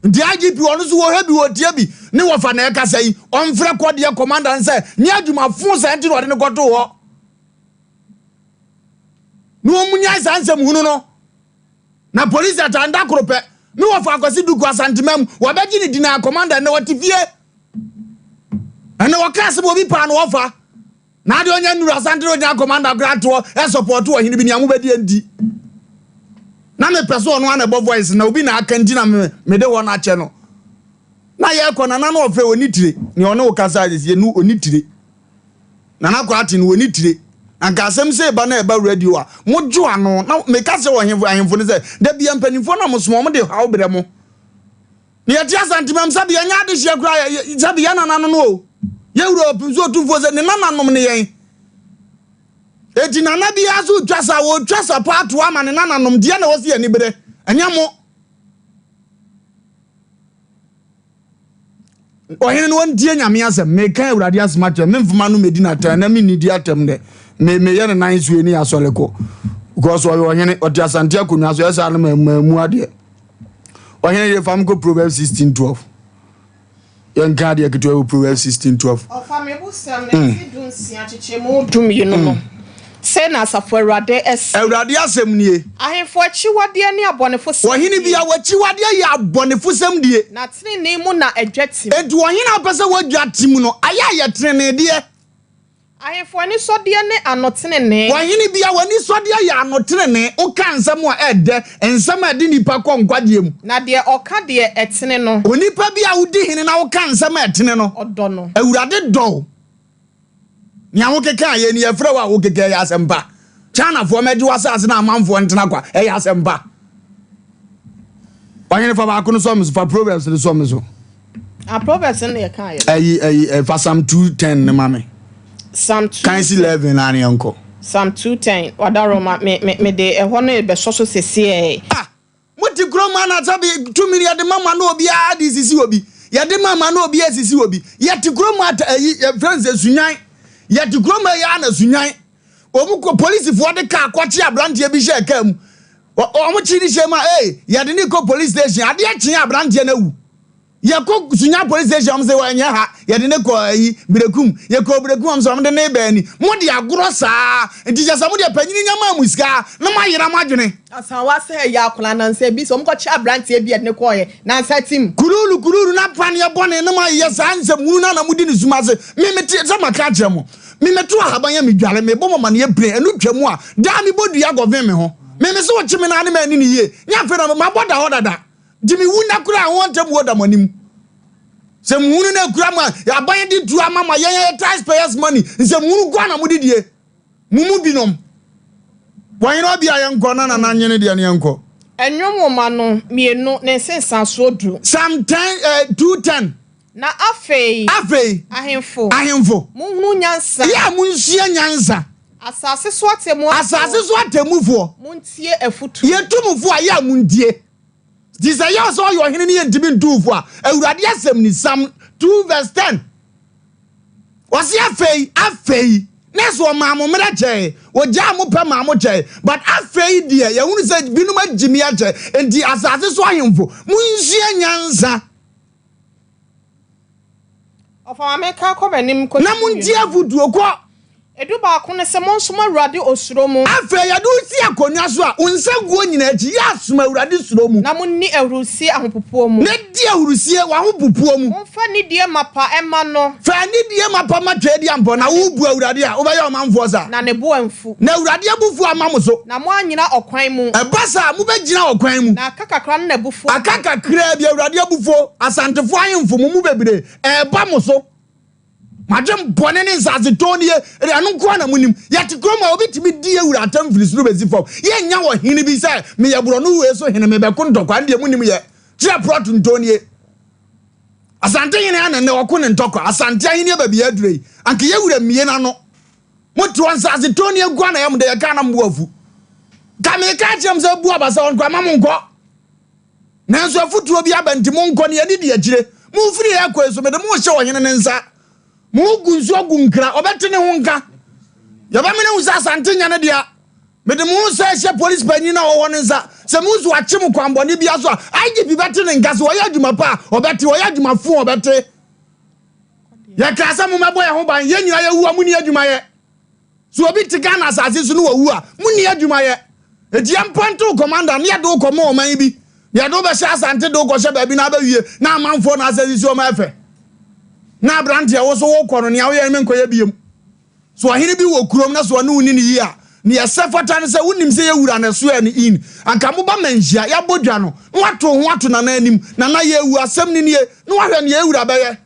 Nti IGP ɔno nso wɔhwɛ bi wɔtie bi ne wɔfa na ɛkasa yi ɔmfrɛ kɔdeɛ commander no sɛ nyɛ adwuma fo saa nti na ɔde no kɔtoo hɔ. Na wɔn nyae saa nsɛm hunu no. Na polisi ataa nda koro pɛ me wɔfa Akwasi Duku Asantemam wɔbɛgye ne dinaa commander ɛnɛ wɔte fie ɛnɛ wɔka asɛm obi paa na wɔfa na adeɛ ɔnya nnuru Asante na ɔgyina commander koraa toɔ ɛsɔpɔto ɔhene bi nea mobɛdi nti na mepɛ so ɔno ana ɛbɔ voice na obi na aka nti na mede hɔ no akyɛ no na yɛkɔ nana no ɔfrɛ ɔni tire nea ɔne wo kasa yɛ no ɔni tire Nana Kwakye no wɔni tire. Anka asɛm sei ba na ɛba radio a, modwo ano. Na meka sɛ ɔhemfo ahemfo no sɛ, da bia mpanimfoɔ na mosoma wɔn de haw brɛ mo. Na yɛte Asantemam sɛbe yɛnyɛ adehyeɛ koraa, sɛbe yɛn nananom no o. Yɛwura ɔpem so otumfoɔ sɛ ne nananom ne yɛn. Eti nana biara so retwa sa, wɔretwa sa paa toa ama ne nananom deɛ na wɔsi ani berɛ. Ɛnyɛ mo. Ɔhene no ɔntie Nyame asɛm. Meka Awurade asɛm akyerɛ memfoma no medi n'atɛn na menni di atɛm dɛ. Me meyɛ ne nan so ni asɔre kɔ. Because ɔyɛ ɔhene, ɔte Asante akonnwa so, ɛsaa no ma mu adeɛ. Ɔhene de fa me kɔ Proverbs 16:12. Yɛnka adeɛ ketewa wɔ Proverbs 16:12. Ɔfa me busɛm no ti dunsia kyekyɛmu dumienu no. Sei na Asafo Awurade se. Awurade asɛm nie. Ahemfo akyiwadeɛ ne abɔnefosɛm die. Ɔhene biara w'akyiwadeɛ yɛ abɔnefosɛm die. Na tenenee mu na adwa tim. Enti ɔhene a ɔpɛ sɛ w'adwa tim no, ayɛ a yɛ teneneedeɛ. Ahemfo anisɔdeɛ ne ano tenenee. Ɔhene biara w'anisɔdeɛ yɛ ano tenenee, woka nsɛm a ɛdɛ, nsɛm a ɛde nnipa kɔ nkwagyeɛ mu. Na deɛ ɔka deɛ ɛtene no. Onipa bi a wodi hene na woka nsɛm a ɛtene no. Ɔdɔ no. Awurade dɔ wo. Nea wokeka yɛ ni yɛfrɛ wo a wokeka ɛyɛ asɛmpa. Chinafoɔ mɛgye w'asase na amanfoɔ ntena kwa ɛyɛ asɛmpa. Ɔhene fa baako no sɔ me so fa Proverbs no sɔ me so. Ah Proverbs no yɛ kan yɛ. Ɛyi ɛyi fa Psalm 210 ne ma me. Psalm 2. Kan si 11 na ne yɛnkɔ. Psalm 210 wadaroma me me me de ɛhɔ no bɛsɔ so sesiɛ. Ah Mote kurom ha na sɛbi tumi no yɛde ma ma na obiara de sisi obi. Yɛde ma ma na obiara sisi obi. Yɛte kurom ha ayi yɛfrɛ no sɛ sunyan. Yɛte kurom ha yi ara na sunyan. Wɔn kɔ polisifoɔ de kaa kɔkye aberanteɛ bi hyɛɛ kaa mu. Wɔn kye ne hyɛ mu a ee yɛde ne kɔ police station. Adeɛ kyee aberanteɛ no awu. Yɛkɔ Sunya police station wɔn sɛ wɔnyɛ ha yɛde ne kɔ ayi Berekum yɛkɔ Berekum wɔn sɛ wɔn de ne bɛn ni mo de agorɔ saa nti kyɛ sɛ mo deɛ panyini nya maa mo sika na mo ayera mo adwene. Asawa sɛ ɛyɛ akwadaa nansa bi sɛ wɔn kɔ kye abranteɛ bi yɛde ne kɔɔyɛ nansa tim. Kururu kururu na paneɛ bɔne ne mo ayeyɛ saa nsɛm hunu no a na mo di ne sum ase me me te sɛ maka akyerɛ mo me me to ahaban a me dware me bɔ mo amaneɛ pire ɛno twa mu a daa me bɔ dua gɔven me ho me me se wo kye me naa ne ma ani ne yie nyɛ afei na mabɔ da hɔ dada. Nti me wu nna koraa ho ntɛm da mo anim. Sɛ muhunu na ekura mo a, aban de tuo ama mo a, yɛn yɛ tax payers money. Nsɛ muhunu nko na mo de die. Mo mu binom. Wɔn ɔbi a yɛnkɔ na nana nyene deɛ no yɛnkɔ. Nnwom nwoma no mienu ne nsensansoɔ du. Psalm 10, eh, 210. Na afei. Afei. Ahemfo. Ahemfo. Monhunu nyansa. Yɛ a monsua nyansa. Asase so atemmuafoɔ. Asase so atemmufoɔ. Montie afotuo. Yɛtu mo fo a, yɛ a montie. Nti sɛ ɛyɛ wo sɛ ɔyɛ ɔhene ne yɛntumi ntu wo fo a, Awurade asɛm ni, Psalm 2 verse 10. Ɔse afei, afei, na ɛsɛ ɔmaa mo mmerɛ kyɛe, ɔgyaa mo pɛ maa mo kyɛe, but afei deɛ yɛhunu sɛ binom agyimi akyɛ, nti asase so ahemfo, monsua nyansa. Ɔfa ma menka kɔ m'anim kɔsi Na montie afotuo kɔ. Edubaako ne sɛ, Monsom Awurade osuro mu. Afei yɛde wo si akonnwa so a, wo nsa guo nyinaa akyi, yɛ asom Awurade suro mu. Na monni ahurusie ahopopoɔ mu. Na di ahurusie w'ahopopoɔ mu. Momfa anidie mapa mma no. Fa anidie mapa ma Tweaduampɔn, na wobu Awurade a, wobɛyɛ ɔmanfoɔ saa. Na ne bo amfu. Na Awurade abufuo amma mo so. Na moannyina ɔkwan mu. Ɛba saa a, mobɛgyina ɔkwan mu. Na aka kakra no n'abufuo aba. Aka kakraa bi, Awurade abufuo, Asantefoɔ ahemfo, mo mu bebree, ɛreba mo so. Mo adwen bɔne ne nsase tɔn nie, ɛno nko ara na monim. Yɛte kurom a obi tumi di yɛn wura atɛm firi soro bɛsi fam. Yɛnnya ɔhene bi sɛ meyɛ borɔno wei so hene mebɛko ntɔkwa, ɛno deɛ monim yɛ. Kyerɛ prɔto ntɔn nie. Asante hene a na nnɛ ɔko ne ntɔkwa, Asante ahennie baabi a aduro yi, anka yɛn wura mmie n'ano. Mote hɔ nsase tɔn nie nko ara na ɛyɛ mo dɛ, yɛka na mo bo afu. Ka meka akyerɛ mo sɛ bu abasa hɔ no koraa ma monkɔ. Nanso afotuo bi aba nti monkɔ na yɛne di akyire. Momfiri ha kɔ yi so, mede mo rehyɛ ɔhene no nsa. Mo ho gu nsuo gu nkra, ɔbɛte ne ho nka. Yɛbɛmene ahu sɛ Asante nyɛ ne dea. Mede mo ho sɛ hyɛ polisi panyin a ɔwɔ hɔ no nsa. Sɛ mohu sɛ wakye mo kwammɔne biara so a, IGP bɛte ne nka. Sɛ ɔyɛ adwuma pa a, ɔbɛte, ɔyɛ adwuma fo a, ɔbɛte. Yɛkaa sɛ mommɛbɔ yɛn ho ban, yɛn nyinaa yɛwu a, monni adwuma yɛ. Sɛ obi te Ghana asase so na wawu a, monni adwuma yɛ. Enti yɛmpɔnte wo commander na yɛde wo kɔma ɔman bi. Na yɛde wo bɛhyɛ Asante de wo kɔhyɛ baabi na abɛwie na amanfoɔ na asɛ sisi ɔma ɛfɛ. Na aberanteɛ wo so wokɔ no nea woyɛ no menkɔyɛ biom. So ɔhene bi wɔ kurom na so ɔne wo ni ne yie a, nea ɛsɛ fata ne sɛ wonim sɛ yɛ wura na ɛsoɛ no in. Anka moba manhyia, yɛabɔ dwa no, na wato wo ho ato Nana anim. Nana yɛawu, asɛm no nie, na wahwɛ nea yɛ wura bɛyɛ.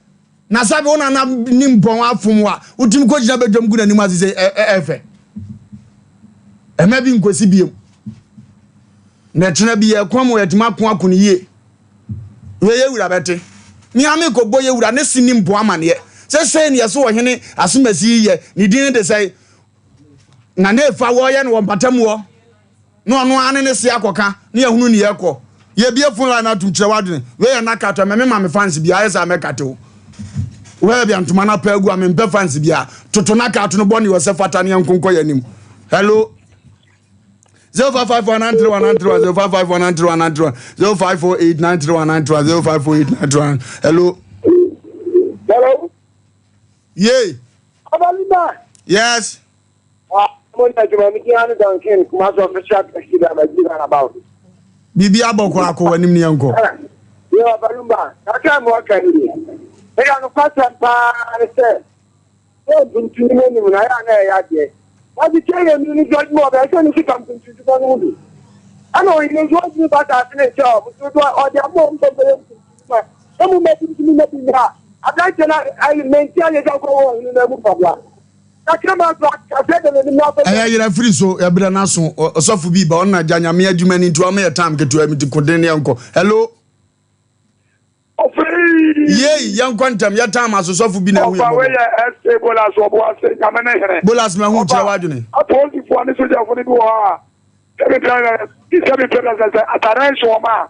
Na sɛ wo nana nim pɔn afom wo a, wotumi kɔgyina badwam gu n'anim ase sɛ ɛfɛ. Ɛma bi nkɔsi biom. Na ɛkyena bi yɛko ama yɛatumi ako ako no yie. Wei yɛ wura bɛte. Me ara mekɔbɔ yɛ wura ne se nim pɔn amaneɛ. Sɛ sei ne yɛso ɔhene asomasi yi yɛ, ne din de sɛe. Na ne fa wɔyɛ no wɔ mpatamu hɔ. Na ɔno ara ne ne se akɔka na yɛahunu ne yɛkɔ. Yɛbie phone line atom kyerɛ w'adwene. Wei yɛ nakato ɛmɛ me ma me fans bia ayɛ sɛ a mɛkate wo. Wɛɛ bia ntoma no apɛ agu a mempɛ fans bia. Toto nakato no bɔ ne ɔsɛ fata ne yɛnko nkɔ yɛn anim. Hello. 0554931931 0554931931 0548931931 05489319 Hello. Hello. Yay. Abalima. Yes. Mo ní adwuma mi dín anu Duncan Kumasi official taxi driver di roundabout. Biribi abɔ kɔ akɔ w'anim ne yɛnkɔ. Yɛ Abalumba, kakra mu aka ni. Ɛyɛ nokwasɛm paa ne sɛ, sɛ mpuntu no anim no ayɛ a na ɛyɛ adeɛ. Wɔde kyɛ yɛ mi no nso adwuma ɔbɛyɛ sɛ ne sika mpuntu no ho bi. Ɛna ɔhene nso ɔntumi ba asase ne nkyɛn ɔmo so do ɔde ama ɔmo sɛ ɔbɛyɛ mpuntu ma. Emu mɛbi ntumi mɛbi nyɛ a aberanteɛ no ayi mɛnti ayɛ sɛ ɔkɔ wɔ ɔhene no amu mpaboa. Ɛyɛ yerɛ firi so yɛbrɛ no aso ɔsɔfo bi ba ɔno na gya nyame adwuma ni nti wama yɛ time ketewa mi ti koden ne yɛnkɔ hello yei yɛnkɔ ntɛm yɛ time aso sɔfo bi na ɛhu yɛ mɔbɔ yɛ sa bolas ɔbo ase nyame ne hene bolas ma hu kyerɛ w'adwene apolisifoɔ ne sogyafoɔ no bi wɔ hɔ a sɛbi pɛ sɛbi pɛ sɛ sɛ atare nso wɔn a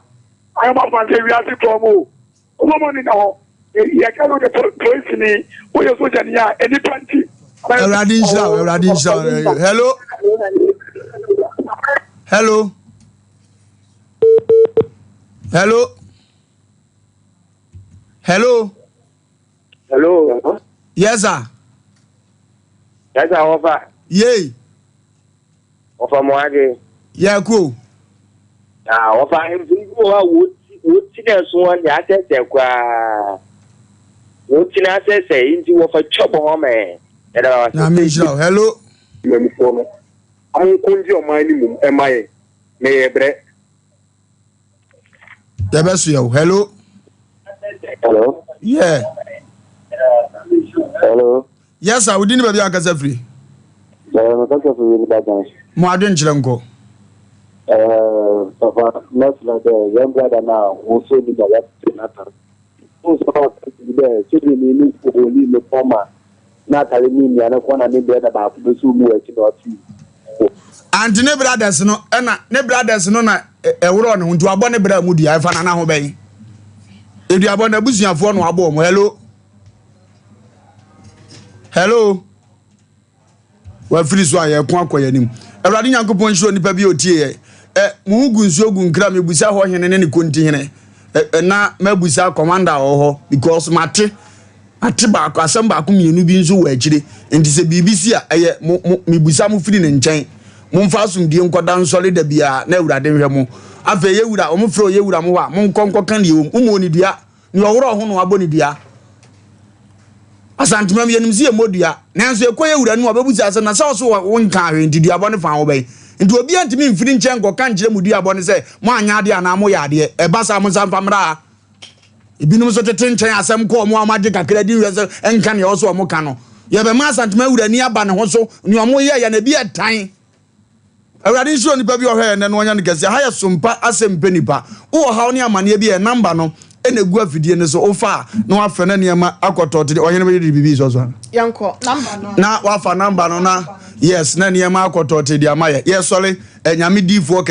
ayɔmafo sɛ wiase tɔn mu o Wobɔ mo nina hɔ. Yɛka no de polisini, woyɛ sogyani a, nnipa nti. Awurade nhyira wo, Awurade nhyira wo. Hello. Hello. Hello. Hello. Hello. Yes, sir. Yes, sir. Wɔfa. Yay. Wɔfa mo ade. Yɛ ko. Na wɔfa ahemfo yi bi wɔ hɔ a wɔti na ɛso wɔn de asɛsɛ koraa. Wɔti na asɛsɛ nti wɔfa twa bɔ hɔ mɛ. Ɛda wa se. Nyame nhyira wo. Hello. Mmamufoɔ no, ɔmo nko ngye ɔman no mmom ɛma yɛn, na yɛbrɛ. Yɛbɛsoɛ wo. Hello. Hello. Yeah. Hello. Yes sir, wo din ne baabi a wakasa firi? Eh, mekasa firi Winneba Junction. Mo adwenkyerɛ nkɔ. Eh, papa, mɛsrɛ dɛ yɛn brada no a wɔsɔ ne mu a wɔatete n'atar. Wohu sɛ ɔka bi dɛ sogyani no ohoni ne kɔn ma n'atare ne nua no kɔn na ne brada baako bɛsɔ mu wɔ akyi na ɔte mu. Ante ne brothers no ɛna ne brothers no na ɛworɔ ne ho nti wabɔ ne bra mu dua ɛfa nana ho bɛn eduabɔ n'abusuafoɔ na wabɔ wɔn hello. Hello. Wafiri so a yɛko akɔ yɛn anim. Awurade Nyankopɔn nhyira onipa bi a otie yɛ. Ɛ mo ho gu nsuo gu nkra mebusa hɔ hene ne ne konti hene. Ɛ na mabusa commander wɔ hɔ because mate. Mate baako, asɛm baako mmienu bi nso wɔ akyire. Nti sɛ biribi si a, ɛyɛ mo, mo, mebisa mo firi ne nkyɛn. Momfa asomdwie nkɔda nsɔre da biara na Awurade nhwɛ mo. Afei yɛ wura, wɔn frɛ ɔyɛ wura mo hɔ a, monkɔ nkɔka deɛ ɛwɔ mu. Mommɔɔ ne dua. Nea ɔworɔ ho na wabɔ ne dua. Asantemam yɛnim sɛ yɛmmɔ dua. Nanso ɛkɔ yɛ wura no mu a, ɔbɛbusa sɛ, na sɛ ɔso wonkaa hwee nti duabɔ no faa wo bɛn? Nti obiara ntumi mfiri nkyɛn nkɔka nkyerɛ mo duabɔ no sɛ moanyɛ adeɛ anaa moyɛ adeɛ. Ɛba saa monsan mfa mmra ha. Ebinom nso tete nkyɛn asɛm kɔ wɔn a wɔagye kakra di nhwɛ sɛ ɛnka nea ɛwɔ so wɔn ka no. Yɛbɛma Asantema wura ani aba ne ho so, nea wɔn yɛ yɛ no ebi yɛ tan. Awurade nhyira onipa bi a ɔhwɛ yɛn nnɛ na ɔnya no kɛse. Ha yɛ sompa asɛm pɛ nipa. Wowɔ haw ne amaneɛ bi a, yɛn namba no na egu afidie no so. Wofa a na wafrɛ na nneɛma akɔ tɔɔte. Ɔhene bɛyɛ de biribi sɔ so ana? Yɛnkɔ namba no. Na wafa namba no na yes na nneɛma akɔ tɔɔte de ama yɛ. Yɛsɔre, Nyame diifoɔ kɛ.